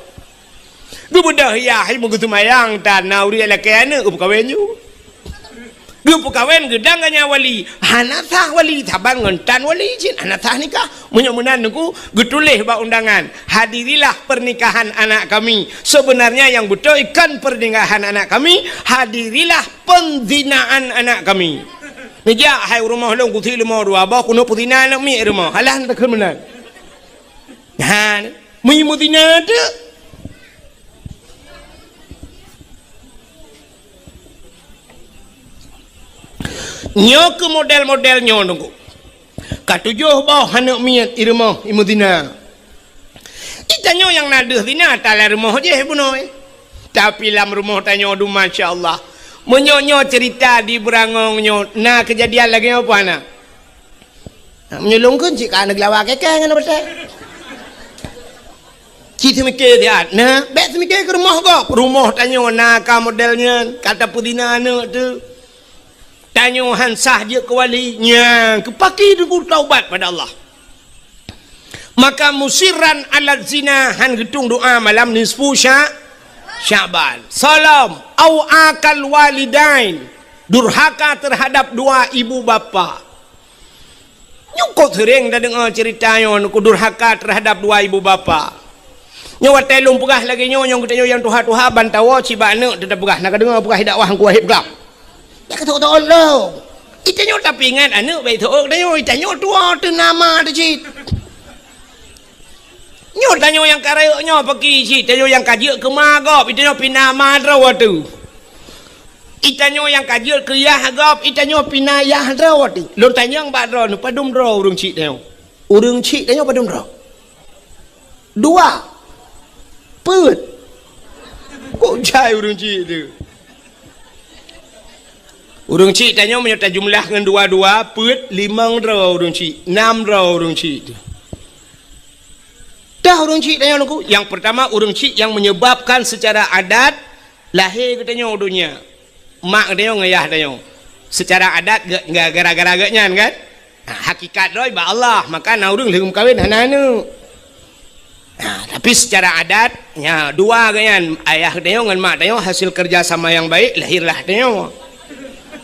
Geubeudôh yah, hai meugeuseumayang, tan na ureuëng lakée aneuëk geupeukawen ju. Geupeukawen geudang ganya wali, hana sah wali, saban ngon tan wali cit, hana sah nikah. Meunyoe meunan Teungku, geutuléh bak undangan, "Hadirilah pernikahan anak kami." Sebenarnya yang beutôi kon pernikahan anak kami, "Hadirilah penzinaan anak kami." Neujak hai u rumoh lôn, kusi leumo dua boh, keuneuk peuzina aneuk miet rumoh. Alah, takheun meunan. Ha, meunyoe meuzina teuk. Nyoe keuh model-model nyoe Teungku. Ka tujoh boh aneuk miet i rumoh i meuzina. Di tanyoe nyang na deuh zina, ta lam rumoh jih bunoe. Tapi lam rumoh tanyoe dum, masya Allah. Meunyoe nyoe cerita di Beurangong nyoe, na keujadian lagée nyoe peue hana? Meunyoe lôn kheun cit ka aneuk lawa keke ngon aneuk batée. Cit seumike siat. Nah, bék seumike keu rumoh gob. Rumoh tanyoe na ka model nyan, ka tapeuzina aneuk teuh. Tanyoe han sah jeuet keu wali. Nyan, keu paki Teungku taubat pada Allah. Maka musirran ala zina, han geutung doa malam nisfu Sya-, Sya'ban. Salam, au akal walidain, durhaka terhadap dua ibu bapa. Nyoe kok seuréng tadeungoe cerita nyoe, Teungku, durhaka terhadap dua ibu bapa. Nyoe watée lôn peugah lagée nyoe, nyang geutanyoe nyang tuha-tuha ban tawoe cit bak aneuk teuh tapeugah, na kadeungoe peugah i dakwah Teungku Wahib Glam. Nyan ka seuôt-seuôt lom. Di tanyoe tapeuingat aneuk bék seuôt tanyoe, di tanyoe tuha teuh na ma teuh cit. Nyoe tanyoe nyang ka rayeuk nyoe paki cit, tanyoe nyang ka jeuet keu ma gob, di tanyoe pih na ma droe teuh. Di tanyoe nyang ka jeuet keu yah gob, di tanyoe pih na yah droe teuh. Lôn tanyong bak droeneuh, padum droe ureuëng chik tanyoe? Ureuëng chik tanyoe padum droe? Dua. Peuet. Kok jai ureuëng chik teuh? Ureuëng chik tanyoe meunyoe tajumlah ngon dua-dua, peuet, limong droe ureuëng chik, nam droe ureuëng chik teuh. Dah ureuëng chik tanyoe Teungku, nyang pertama ureuëng chik nyang menyebabkan secara adat lahé geutanyoe u donya. Mak geutanyoe ngon yah tanyoe. Secara adat ge-, ge-, gara-gara geuh nyan kan? Ha, hakikat droe bak Allah, maka na ureuëng lheueh meukawen hana aneuk. Ha, tapi secara adat, nya dua geuh nyan, ayah geutanyoe ngon mak tanyoe hasil kerja sama yang baik, lahirlah tanyoe.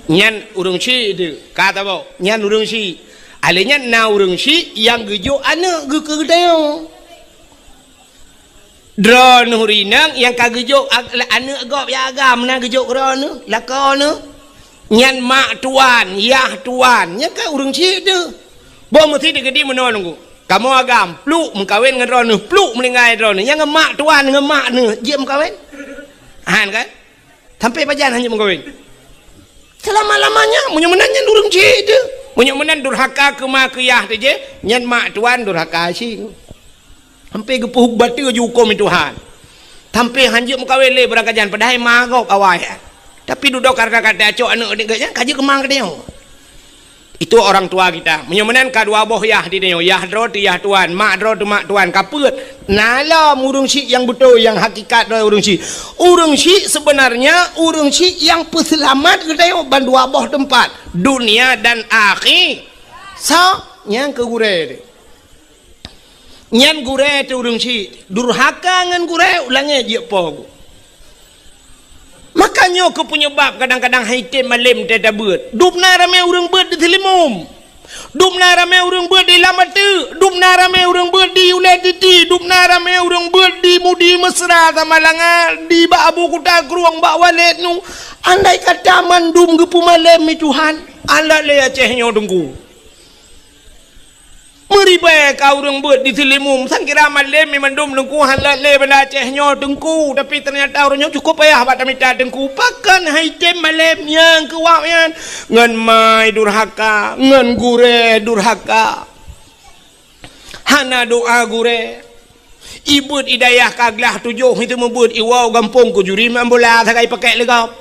Nyan ureuëng chik teuh, ka tabok, nyan ureuëng chik. Alé nyan na ureuëng chik nyang geujok aneuk geuh keu geutanyoe. Droeneuh rinang nyang ka geujok ag-, aneuk gob nyang agam na geujok keu droeneuh, lakoe neuh. Nyan mak tuan, yah tuan, nyan ka ureuëng chik teuh. Boh meusi teukeudi meunoe Teungku. Kamoe agam, pluk meukawen ngon droeneuh, pluk meuninggai droeneuh. Nyang ngon mak tuan, ngon mak neuh, jeuet meukawen? Han kan? Sampai pajan hana meukawen? Selama-lamanya, meunyoe meunan nyan ureuëng chik teuh. Meunyoe meunan durhaka keu ma keu yah teuh jih, nyan mak tuan durhaka chik. Sampai geupeuhuk bateue jihuköm Tuhan. Sampai han jeuet meukawen lé beurangkajan, padahai ma gob awai. Tapi dudoe karena ka tacok aneuk geuh nyan ka jeuet keu ma geutanyoe. Itu orang tua kita. Meunyoe meunan ka dua boh yah di tanyoe, yah droe teuh yah tuan, mak droe teuh mak tuan, ka peuet. Na lom ureuëng chik nyang beutôi, nyang hakikat droe ureuëng chik. Ureuëng chik sebenarnya ureuëng chik nyang peuseulamat geutanyoe ban dua boh teumpat, dunia dan akhi-, sa-, nyang keu gurée teuh. Nyan gurée teuh ureuëng chik, durhaka ngon gurée, u langét jeuet po geuh. Maka nyoe keuh peunyeubab kadang-kadang han item malem teutabeuet. Dum na ramé ureuëng beuet di Seulimeum. Dum na ramé ureuëng beuet di Lam Ateuk. Dum na ramé ureuëng beuet di Ulée Titi. Dum na ramé ureuëng beuet di Mudi Mesra, Samalanga, di bak Abu Kuta Krueng, bak Walét nyoe. Andai kata mandum geupeumalem, ya Tuhan, alah lé Aceh nyoe Teungku. Meuribée ka ureuëng beuet di Seulimeum, sangkira malem mandum Teungku, han lé Banda Aceh nyoe Teungku, tapi teunyata ureuëng nyoe cukup payah bak tamita Teungku. Pakon han item malem nyang keu awak nyan? Ngon ma durhaka, ngon gurée durhaka. Hana doa gurée. Ibeuet i dayah ka glah tujoh, itu meubeuet i woe gampông keu juri main bola sagai pakek lé gob.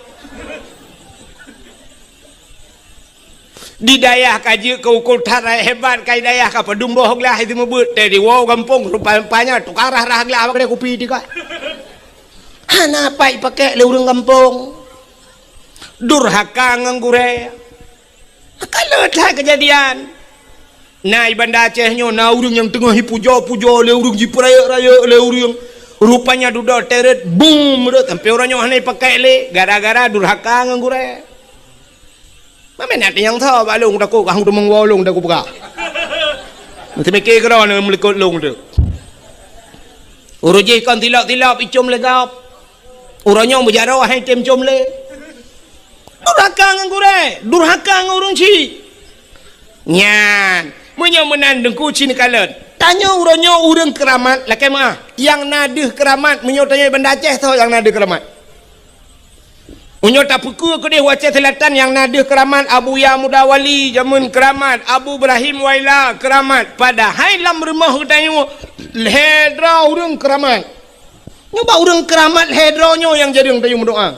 Di dayah ka jeuet keu ukul that hebat, ka i dayah ka padum boh glah itu meubeuet, teuh di woe gampông rupa-rupanya tukang rah-rah glah bak keudée kupi teuka. Hana pat ipakek lé ureuëng gampông. Durhaka ngon gurée. Ka le that keujadian. Na i Banda Aceh nyoe na ureuëng nyang teungoh jipujoe-pujoe lé ureuëng, jipeurayeuk-rayeuk lé ureuëng. Rupanya dudoe teuret, bum, rot sampoe uroe nyoe hana jipakai lé gara-gara durhaka ngon gurée. Mamé na nyang tho bak lôn takot, ka hong teumong woe lôn takot peugah. Meuteumike keudroe neuh meulikot lôn tu. Ureuëng jih kon tilok-tilok icom lé gob. Uroe nyoe meujaroe hai tem com lé. Durhaka ngon gurée, durhaka ngon ureuëng chik. Nyan, meunyoe meunan Teungku ci neukalon. Tanyoe uroe nyoe ureuëng keuramat lakée meuah. Nyang na deuh keuramat meunyoe tanyoe Banda Aceh tho nyang na deuh keuramat. Meunyoe tapeukeue keudeh u Aceh Selatan nyang na deuh keuramat Abuya Muda Wali jameun keuramat, Abu Ibrahim Waila keuramat. Padahai lam rumoh geutanyoe lhée droe ureuëng keuramat. Nyoe bak ureuëng keuramat lhée droe nyoe nyang jareueng tanyoe meudoá.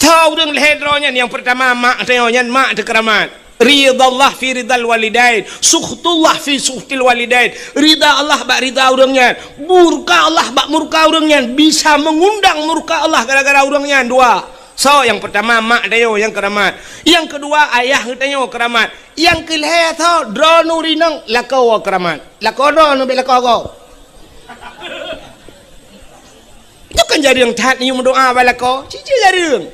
Tho ureuëng lhée droe nyan nyang peurtama mak tanyoe nyan mak teukeuramat. Ridallah fi ridal walidain, sukhtullah fi sukhtil walidain. Rida Allah bak rida ureuëng nyan, murka Allah bak murka ureuëng nyan, bisa meungundang murka Allah gara-gara ureuëng nyan dua. Soe nyang peurtama mak tanyoe nyang keuramat. Nyang keudua ayah geutanyoe keuramat. Nyang keulhée tho droeneuh rinong lakoe keuramat. Lakoe droeneuh bék lakoe gob. Nyoe kan jareueng that neuyue meudoá bak lakoe, cit-cit jareueng.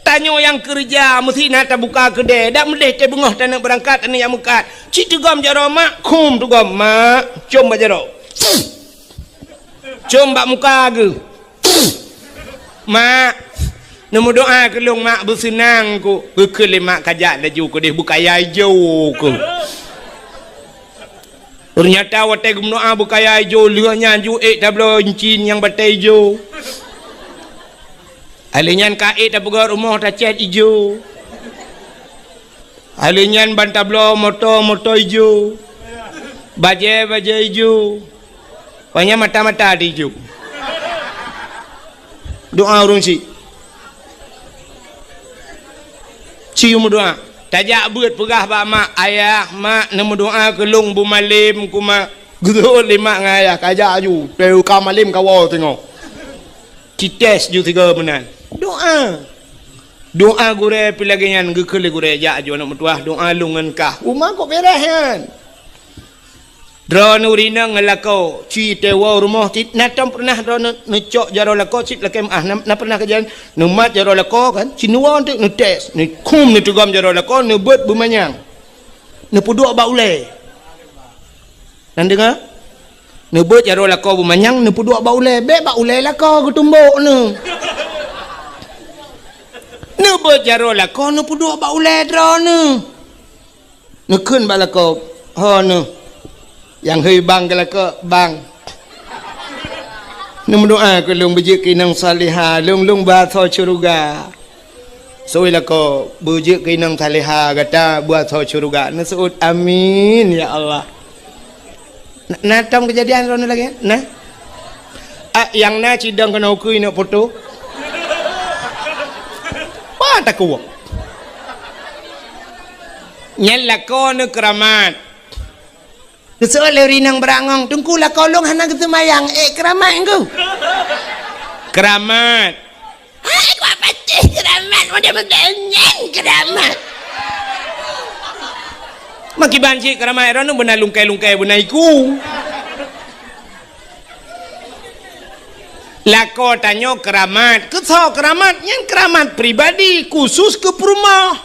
Tanyoe nyang keureuja meusti na tabuka keudée, dak meudeh teubeungoh taneuk beurangkat taneuk jak meukat. Cit teugom jaroe mak, khum teugom mak, com bak jaroe. Com bak muka geuh. Mak, neumeudoá keu lôn mak beuseunang ku. Geukheun lé mak kajak laju keudeh beukaya ijo ku. Teunyata watée geumeudoá beukaya ijo lheueh nyan ju ék tabloe incin nyang batée ijo. Alheuh nyan ka ék tapeugét rumoh tacét ijo. Alheuh nyan ban tabloe moto, moto ijo. Bajée, bajée ijo. Pokoknya mata-mata di ijo. Doá ureuëng chik. Ci meudoá. Tajak beuet peugah bak mak, "Ayah, mak, neumeudoá keu lôn beumalem ku mak." Geuseuôt lé mak ngon ayah, kajak aju. Teuka malem kawoe teungoh. Cites ju tiga meunan. Doá. Doá gurée pih lagée nyan geukheun lé gurée, "Jak aju aneuëk meutuwah, doá lôn ngon kah." Uma kok beres nyan. Droeneuh rinong ngon lakoe, ci teuwoe rumoh cit, na tom pernah droeneuh neucok jaroe lakoe cit lakée meuah, na, na pernah kejadian neumat jaroe lakoe kan, ci neuwoe teuk neutes, neukhum neuteugom jaroe lakoe, neubeuet beumanyang. Neupeuduek bak ulée. Nan deungoe? Neubeuet jaroe lakoe beumanyang, neupeuduek bak ulée. Bék bak ulée lakoe geutumbok neuh. Neubeuet jaroe lakoe, neupeuduek bak ulée droeneuh. Neukheun bak lakoe, "Ho neuh, nyang hei bang keu lakoe, bang. Neumeudoá keu lôn beujeuet keu inong salihah, lôn, lôn beuasoe syeuruga." Seuôt lakoe, "Beujeuet keu inong salihah gata beuasoe syeuruga." Neuseuôt, "Amin, ya Allah." Na, na tom keujadian droeneuh lagée nyan? Na? Ah, nyang na cidong keunoe ukeue neuk foto. Wah, takuwok. Nyan lakoe neuh keuramat. Geuseuôt lé ureuëng inong beurangong, "Teungku, lakoe lôn hana geuseumayang, ék keuramat ku." Keuramat. Hai, kuat patéh keuramat, model-model nyan keuramat. Makiban cit keuramat droeneuh beuna lungkai-lungkai beuna iku. Lakoe tanyoe keuramat. Keu soe keuramat? Nyan keuramat pribadi, khusus keu peurumoh.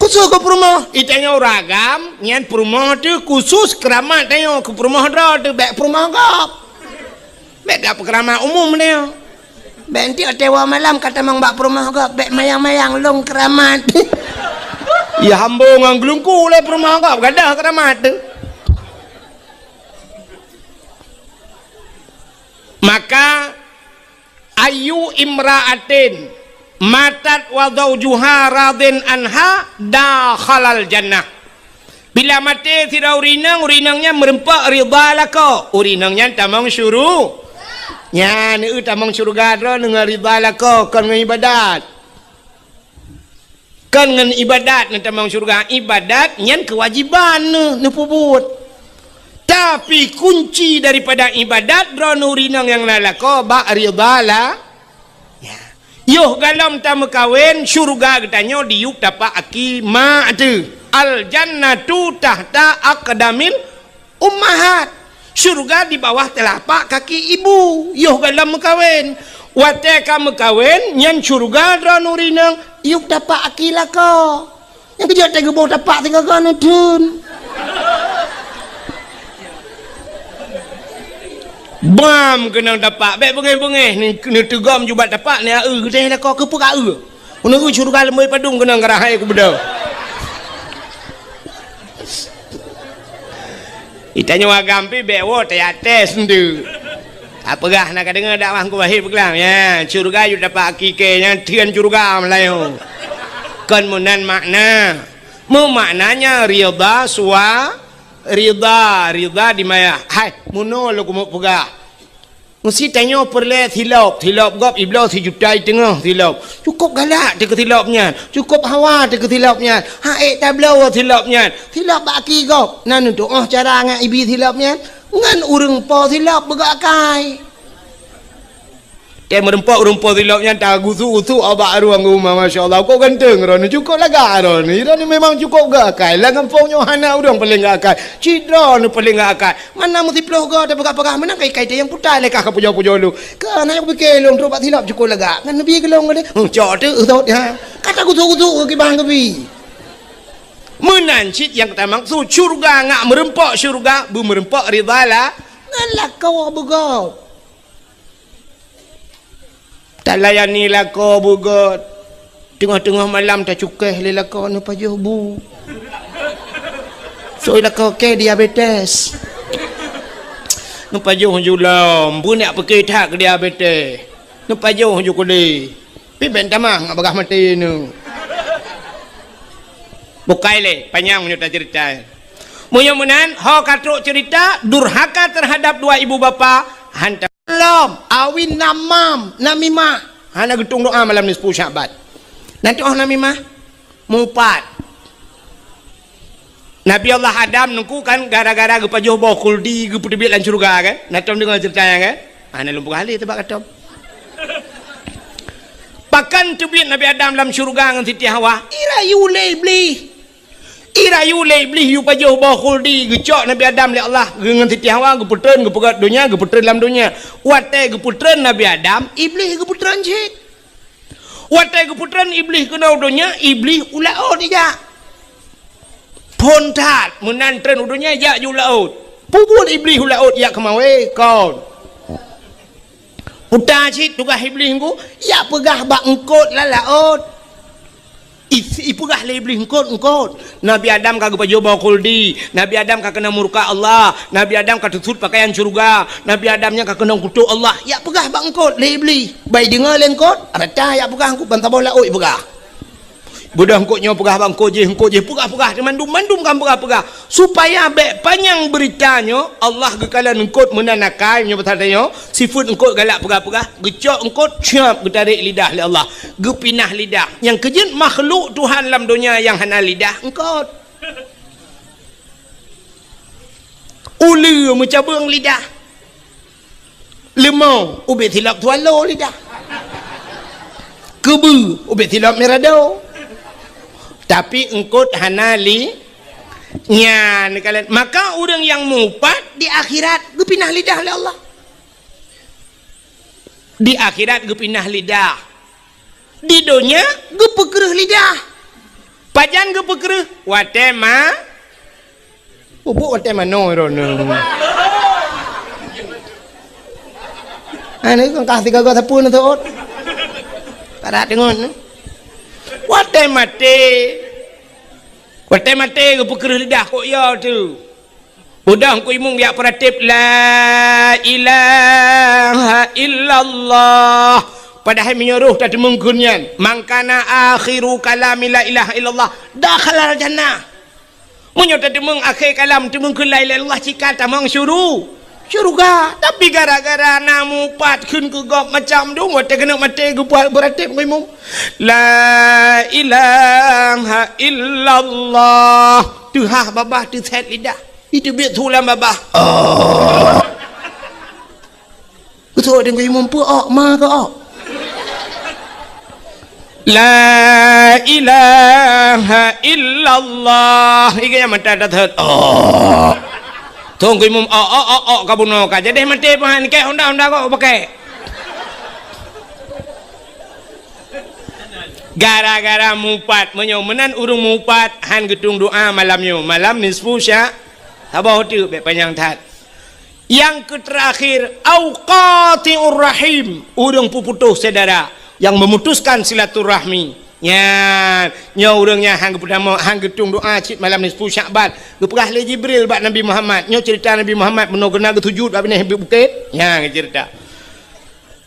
Khusus keu peurumoh, i tanyoe ureuëng agam, nyan peurumoh teuh khusus keuramat tanyoe, keu peurumoh droe teuh, bék peurumoh gob. Bék gak peukeuramat umum tanyoe. Bék enteuk watée woe malam ka tamong bak peurumoh gob, bék mayang-mayang lôn keuramat. Ya hambo ngon geulungku lé peurumoh gob, gadôh keuramat teuh. Maka, "Ayyu imra'atin matat wa zaujuha radin anha dakhalal jannah." Bila maté sidroe ureuëng inong, ureuëng inong nyan meureumpok ridha lakoe, ureuëng inong nyan tamong syuru-, nyan, eu, tamong syeuruga droeneuh ngon ridha lakoe, kon ngon iébadat. Kon ngon iébadat neutamong syeuruga, iébadat nyan keuwajéban neuh, neupeubuet. Tapi kunci daripada iébadat droeneuh ureuëng inong nyang na lakoe bak ridha la-, ya. Yoh galom tameukawen, syeuruga geutanyoe diyueb tapak aki mak teuh. Al jannatu tahta aqdamil ummahat. Syeuruga di bawah teulapak kaki ibu. Yoh galom meukawen. Watée ka meukawen, nyan syeuruga droeneuh rineueng, yueb tapak aki lakoe. Nyang keujeuet teuh geuboh tapak sigoe-goe neutheun. Bam keunong tapak, bék beungéh-beungéh, ni, neuteugom jubat tapak, ni aeu geutéh lakoe keupeue ka aeu. Keuneuk syeuruga leumoi padum keunong keurah hai kubeudôh. Itanyoe agam pih bék woe teuyaté seundeue. Apeugah na ka deungoe dakwah Teungku Wahé peugah, ya, syeuruga yue dapat hakiki nyan theun syeuruga meulayeue. Kon meunan makna. Meumaknanya ridha sua, ridha, ridha di maya. Hai, meunoe lôn keumeung peugah. Meusi tanyoe peureulée silop, silop gob ibloe sijuta i teungoh silop. Cukôp galak teuh keu silop nyan, cukôp hawa teuh keu silop nyan, hak ék tabloe silop nyan. Silop bak aki gob, na neutuoh cara ngon ibi silop nyan. Ngon ureuëng po silop beugok akai. Tée meureumpok ureuëng po silop nyan tagusu-gusu bak ruang rumah, masya Allah, kok ganteng droeneuh, cukôp lagak droeneuh. Droeneuh memang cukôp gok akai. Lam gampông nyoe hana ureuëng paleng gok akai. Cit droeneuh paleng gok akai. Mana meusiplôh goe tapeugah-peugah meunan kai-kai teuh nyang putai lé kah ka pujoe-pujoe lôn. Keu hana nyang kupike lôn trok bak silop cukôp lagak. Ngon neubi keu lôn gadeh. Huh, cok teuh, uh, sot, ha. Ka tagusu-gusu keu kiban keubi. Meunan cit nyang tamaksud syeuruga ngat meureumpok syeuruga, beumeureumpok ridha la, ngon lakoe beugop. Talayani lakoe beugop. Teungoh-teungoh malam tacukéh lé lakoe neupajoh bu. Sôi lakoe kée diabetes. Neupajoh ju lom, beunyak peuke that keu diabetes. Neupajoh ju keudeh. Pih bék tamah ngat bagah maté nyoe. Bukai lé, panyang meunyoe taceurita. Meunyoe meunan, ho ka trok ceurita, durhaka terhadap dua ibu bapa, hantom lom, awi namam, namimah. Hana geutueng doa malam nisfu Sya'ban. Nan tuoh namimah, mupat. Nabi Allah Adam nungku kan gara-gara geupajoh boh khuldi geupeuteubiet lam syeuruga kan? Na tom deungoe ceurita nyan kan? Hana lôn peugah lé teuh bak katom. Pakon teubiet Nabi Adam lam syeuruga ngon Siti Hawa? Irayu lé Iblih. Irayu lé Iblih yue pajoh boh khuldi geucok Nabi Adam lé Allah ngon Siti Hawa geupeutreun geupeugét donya geupeutreun lam donya. Watée geupeutreun Nabi Adam, Iblih geupeutreun cit. Watée geupeutreun Iblih keunoe donya, Iblih u laôt ijak. Phon that meunan treun u donya ijak ju laôt. Peue buet Iblih u laôt ijak keumawe kon. Uta cit tugaih Iblih nungku, ijak peugah bak eungkôt lam laôt. I-, ipeugah lé Iblih eungkôt-eungkôt. Nabi Adam ka geupajoh boh khuldi. Nabi Adam ka keunong murka Allah. Nabi Adam ka teusut peukayan syeuruga. Nabi Adam nyan ka keunong kutok Allah. Ijak peugah bak eungkôt lé Iblih. Bai deungoe lé eungkôt, rata ijak peugah eungkôt ban saboh laôt ipeugah. Beudôh eungkôt nyoe peugah bak eungkôt jéh, eungkôt jéh peugah-peugah, mandum-mandum ka peugah-peugah. Supaya bék panyang beurita nyoe, Allah geukalon eungkôt meunan akai meunyoe pasal tanyoe, sifeuet eungkôt galak peugah-peugah, geucok eungkôt, siap geutarek lidah lé Allah. Geupinah lidah. Nyang keujeuet makhluk Tuhan lam donya nyang hana lidah, eungkôt. Uleue meucabeueng lidah. Leumo ubit silop swallow lidah. Keubeue ubit silop mirado. Tapi eungkôt hana li nyan kalon. Maka ureuëng nyang mupat di akhirat geupinah lidah lé Allah. Di akhirat geupinah lidah. Di donya geupeukreueh lidah. Pajan geupeukreueh? Watée ma-, pupuk watée manoe droeneuh. Anu kan kah tiga gata pun tu ot. Padat dengon. Watée maté. Watée maté geupeukreueh lidah kok ya tu. Udah Teungku Imum jak peurateb, "La ilaha illallah." Padahai meunyoe roh tateumeung kheun nyan, "Man kana akhiru kalami la ilaha illallah, dakhalal jannah." Meunyoe tateumeung akhé kalam teumeung kheun la ilaha illallah, cit ka tamong syuru-, syeuruga. Tapi gara-gara na mupat kheun keu gob macam dum, watée keuneuk maté geubuat beurateb Teungku Imum, "La ilaha illallah." Teuhah babah teusét lidah. Iteubiet su lam babah. Oh. Geusok Teungku Imum peue ok, ma keu ok. La ilaha illallah. Iga nyang mata dah thot. Oh. Thong ku imum, oh, oh, oh, oh, ka bunoe ka. Jadi maté pahan. Kek honda, honda kok pakai. Gara-gara mupat. Meunyoe meunan ureuëng mupat, han geutueng doa malam nyoe. Malam nisfu sya-, saboh teuk, bèk panyang that. Nyang keuterakhir, au qati'ur rahim, ureuëng peuputôh syedara, nyang memutuskan silaturahmi. Nyan, nyoe ureuëng nyang han geupeudamong, han geutueng doa cit malam nisfu Syakban. Geupeugah lé Jibril bak Nabi Muhammad, nyoe ceurita Nabi Muhammad meunoe geuna geusujut bak binéh bukét. Nyan geuceurita.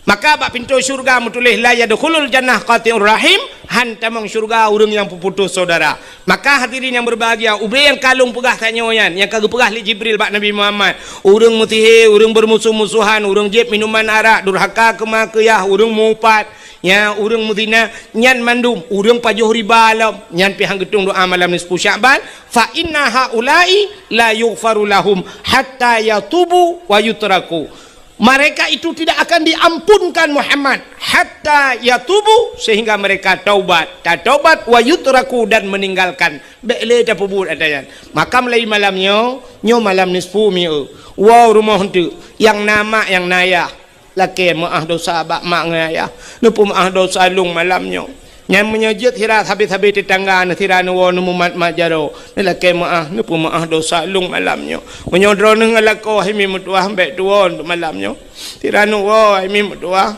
Maka bak pintoe syeuruga meutuléh, "La yadkhulul jannah qati'ur rahim," han tamong syeuruga ureuëng nyang peuputôh syedara. Maka hadirin nyang berbahagia, ubé nyang ka lôn peugah tanyoe nyan, nyang ka geupeugah lé Jibril bak Nabi Muhammad, ureuëng meusihé, ureuëng beurmusoh-musohan, ureuëng jieb minuman arak, durhaka keu ma keu yah, ureuëng mupat, nya ureuëng meuzina, nyan mandum ureuëng pajoh riba lom, nyan pih han geutueng doa malam nisfu Syakban, "Fa inna haula'i la yughfaru lahum hatta yatubu wa yutraku." Mereka itu tidak akan diampunkan Muhammad hatta yatubu, sehingga mereka taubat, tataubat, wa yutraku, dan meninggalkan. Bèk lé tapeubuet ata nyan. Maka mulai malam nyoe, nyoe malam nisfu mi'u. Woe rumoh eunteuk, nyang na mak, nyang na yah. Lakèe meu'ah dosa bak mak ngon ayah. Neupeumeu'ah dosa lôn malam nyoe. Nyan meunyoe jeuet sira sabe-sabe teutangga, neu sira neuwoe neumumat mat jaroe, neulakèe meu'ah, neupeumeu'ah dosa lôn malam nyoe. Meunyoe droeneuh ngon lakoe hai mi meutuwah, bèk tuwoe untuk malam nyoe. Sira neuwoe hai mi meutuwah,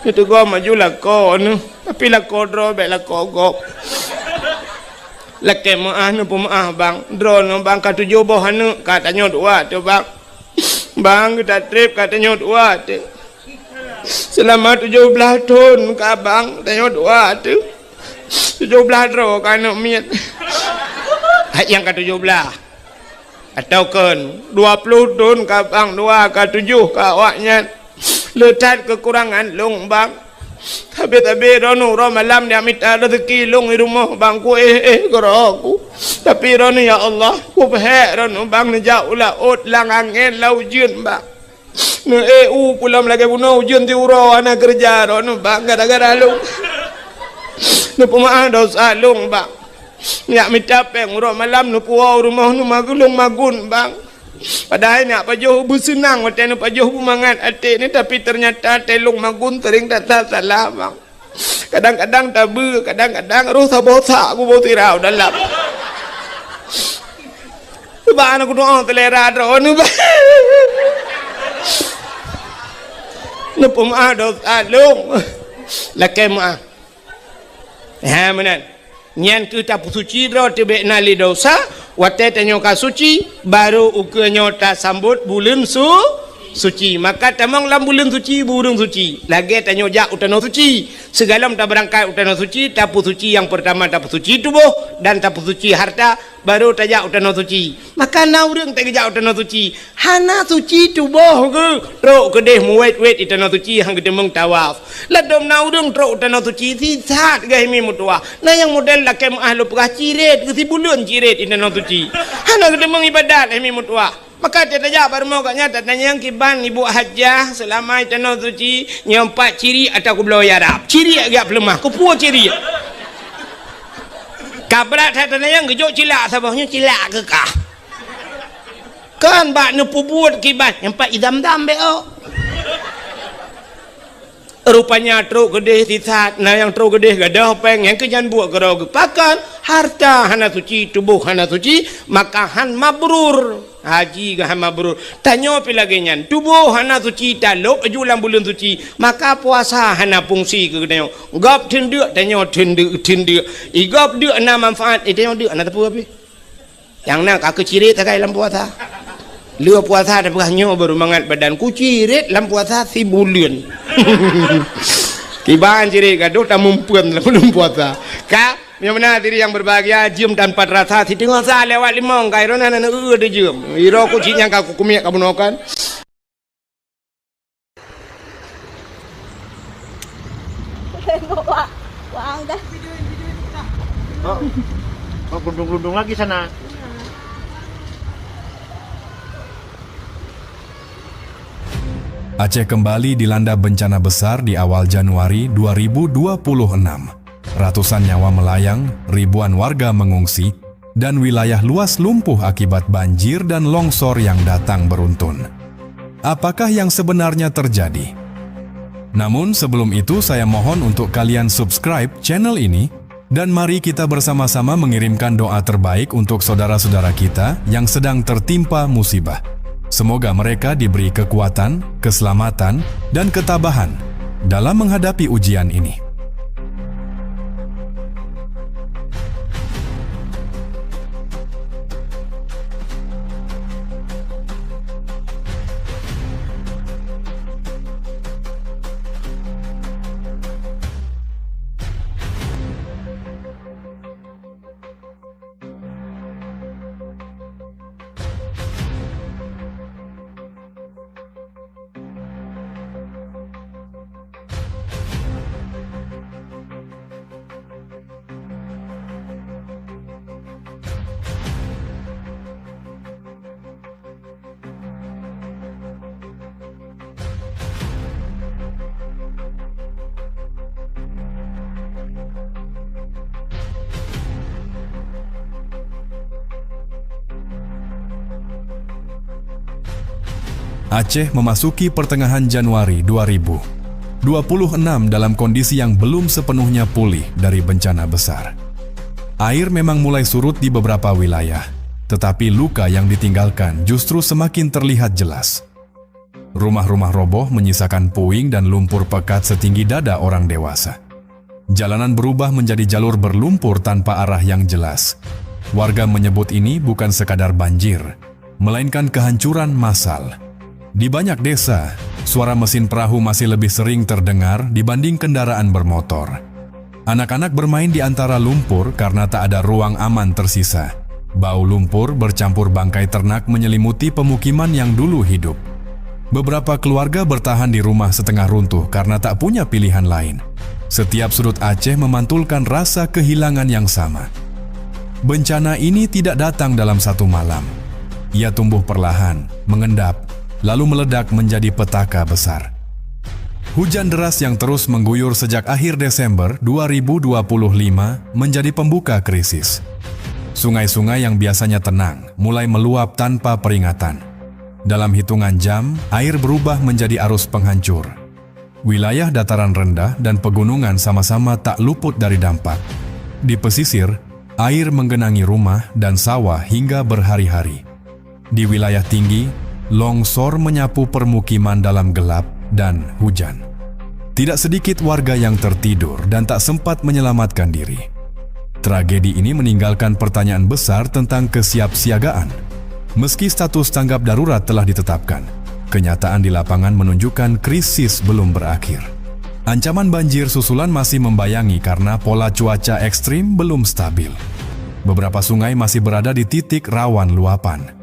neuteugom laju lakoe neuh, tapi lakoe droe bèk lakoe gob. Lakèe meu'ah, neupeumeu'ah bang. Droeneuh bang ka tujoh boh aneuk, ka tanyoe dua teuh bang. Bang, geuta trép ka tanyoe dua teuh. Seulama tujoh blaih thon ka bang, tanyoe dua teuh. Tujoh blaih droe ka aneuk miet. Hai nyang ka tujoh blaih. Atawa kon dua ploh thon ka bang dua, ka tujoh ka awaknyan. Le that keukurangan lôn bang. Tapi, tapi droeneuh uroe malam jak mita rezeki lôn di rumoh bang, ku éh-éh keudroe ku. Tapi droeneuh ya Allah, ku peuhék droeneuh bang neujak u laôt lam angén lam ujeuen bang. Neuék u pulam lagèe bunoe ujeuen siuroe hana keureuja droeneuh bang gara-gara lôn. Neupeumeu'ah dosa lôn bang. Jak mita péng uroe malam neupuwoe u rumoh neuh magun lôn magun bang. Padahai neujak pajoh beuseunang watèe neupajoh beumangat até neuh, tapi teunyata watèe lôn magun seuring that-that salah bang. Kadang-kadang tabeue, kadang-kadang roh saboh sak kuboh sira u dalam. Bah na kudoa seulera droeneuh bah. Neupeumeu'ah dosa lôn. Lakèe meu'ah. Ha meunan. Nyan keuh tapeusuci droe teuh bèk na lé dosa, watèe tanyoe ka suci, barô ukeue nyoe tasambot buleuen su-, suci. Maka tamong lam buleuen suci, beu ureueng suci. Lagèe tanyoe jak u tanoh suci. Sigohlom tabeurangkat u tanoh suci, tapeusuci nyang peurtama tapeusuci tuboh dan tapeusuci harta, barô tajak u tanoh suci. Maka na ureueng tageujak u tanoh suci, hana suci tuboh geuh, trok keudeh meuwét-wét di tanoh suci han geuteumeung tawaf. Ladôm na ureueng trok u tanoh suci sisat geuh hai mi meutuwah. Na nyang model lakèe meu'ah lôn peugah cirét geuh sibuleuen cirét di tanoh suci. Hana geuteumeung ibadat hai mi meutuwah. Maka tajak bak rumoh gobnyan tatanyong kiban ibu hajah seulama di tanoh suci nyoe pat cirét atawa kubloe Arab. Cirét geuh peuleumah, keupeue cirét. Ka brat that tatanyong geujok cilak saboh nyoe cilak keu kah. Kan bak neupeubuet kiban nyang pat idam-dam bèk ôk. Rupanya trok keudeh sisat, na nyang trok keudeh gadôh péng, nyang keu nyan buet keudroe geupakan, harta hana suci, tuboh hana suci, maka han mabrur. Haji geuh han mabrur. Tanyoe pih lagèe nyan, tuboh hana suci, talôb laju lam buleuen suci, maka puasa hana fungsi keu geutanyoe. Gob theun deuk, tanyoe theun deuk, theun deuk. I gob deuk na manfaat, i tanyoe deuk hana teupeu pih. Nyang na ka keuh cirét sagai lam puasa. Lheueh puasa tapeugah nyoe baru mangat badan ku cirét lam puasa sibuleuen. Kiban cirét gadôh tamumpeuen lam buleuen puasa. Ka, nyang meunan hadirin yang berbahagia, jeuem tanpa terasa, siteungoh sa lewat limong, ka droeneuh hana neueu teuh jeuem. Iroe ku cit nyang ka kukumiet ka bunoe kan. Tengok, Wak. Wak, udah. Oh. Oh, gelundung-gelundung lagi sana. Aceh kembali dilanda bencana besar di awal Januari dua ribu dua puluh enam. Ratusan nyawa melayang, ribuan warga mengungsi, dan wilayah luas lumpuh akibat banjir dan longsor yang datang beruntun. Apakah yang sebenarnya terjadi? Namun sebelum itu, saya mohon untuk kalian subscribe channel ini, dan mari kita bersama-sama mengirimkan doa terbaik untuk saudara-saudara kita yang sedang tertimpa musibah. Semoga mereka diberi kekuatan, keselamatan, dan ketabahan dalam menghadapi ujian ini. Aceh memasuki pertengahan Januari dua ribu dua puluh enam dalam kondisi yang belum sepenuhnya pulih dari bencana besar. Air memang mulai surut di beberapa wilayah, tetapi luka yang ditinggalkan justru semakin terlihat jelas. Rumah-rumah roboh menyisakan puing dan lumpur pekat setinggi dada orang dewasa. Jalanan berubah menjadi jalur berlumpur tanpa arah yang jelas. Warga menyebut ini bukan sekadar banjir, melainkan kehancuran massal. Di banyak desa, suara mesin perahu masih lebih sering terdengar dibanding kendaraan bermotor. Anak-anak bermain di antara lumpur karena tak ada ruang aman tersisa. Bau lumpur bercampur bangkai ternak menyelimuti pemukiman yang dulu hidup. Beberapa keluarga bertahan di rumah setengah runtuh karena tak punya pilihan lain. Setiap sudut Aceh memantulkan rasa kehilangan yang sama. Bencana ini tidak datang dalam satu malam. Ia tumbuh perlahan, mengendap, lalu meledak menjadi petaka besar. Hujan deras yang terus mengguyur sejak akhir Desember dua ribu dua puluh lima menjadi pembuka krisis. Sungai-sungai yang biasanya tenang mulai meluap tanpa peringatan. Dalam hitungan jam, air berubah menjadi arus penghancur. Wilayah dataran rendah dan pegunungan sama-sama tak luput dari dampak. Di pesisir, air menggenangi rumah dan sawah hingga berhari-hari. Di wilayah tinggi, longsor menyapu permukiman dalam gelap dan hujan. Tidak sedikit warga yang tertidur dan tak sempat menyelamatkan diri. Tragedi ini meninggalkan pertanyaan besar tentang kesiapsiagaan. Meski status tanggap darurat telah ditetapkan, kenyataan di lapangan menunjukkan krisis belum berakhir. Ancaman banjir susulan masih membayangi karena pola cuaca ekstrim belum stabil. Beberapa sungai masih berada di titik rawan luapan.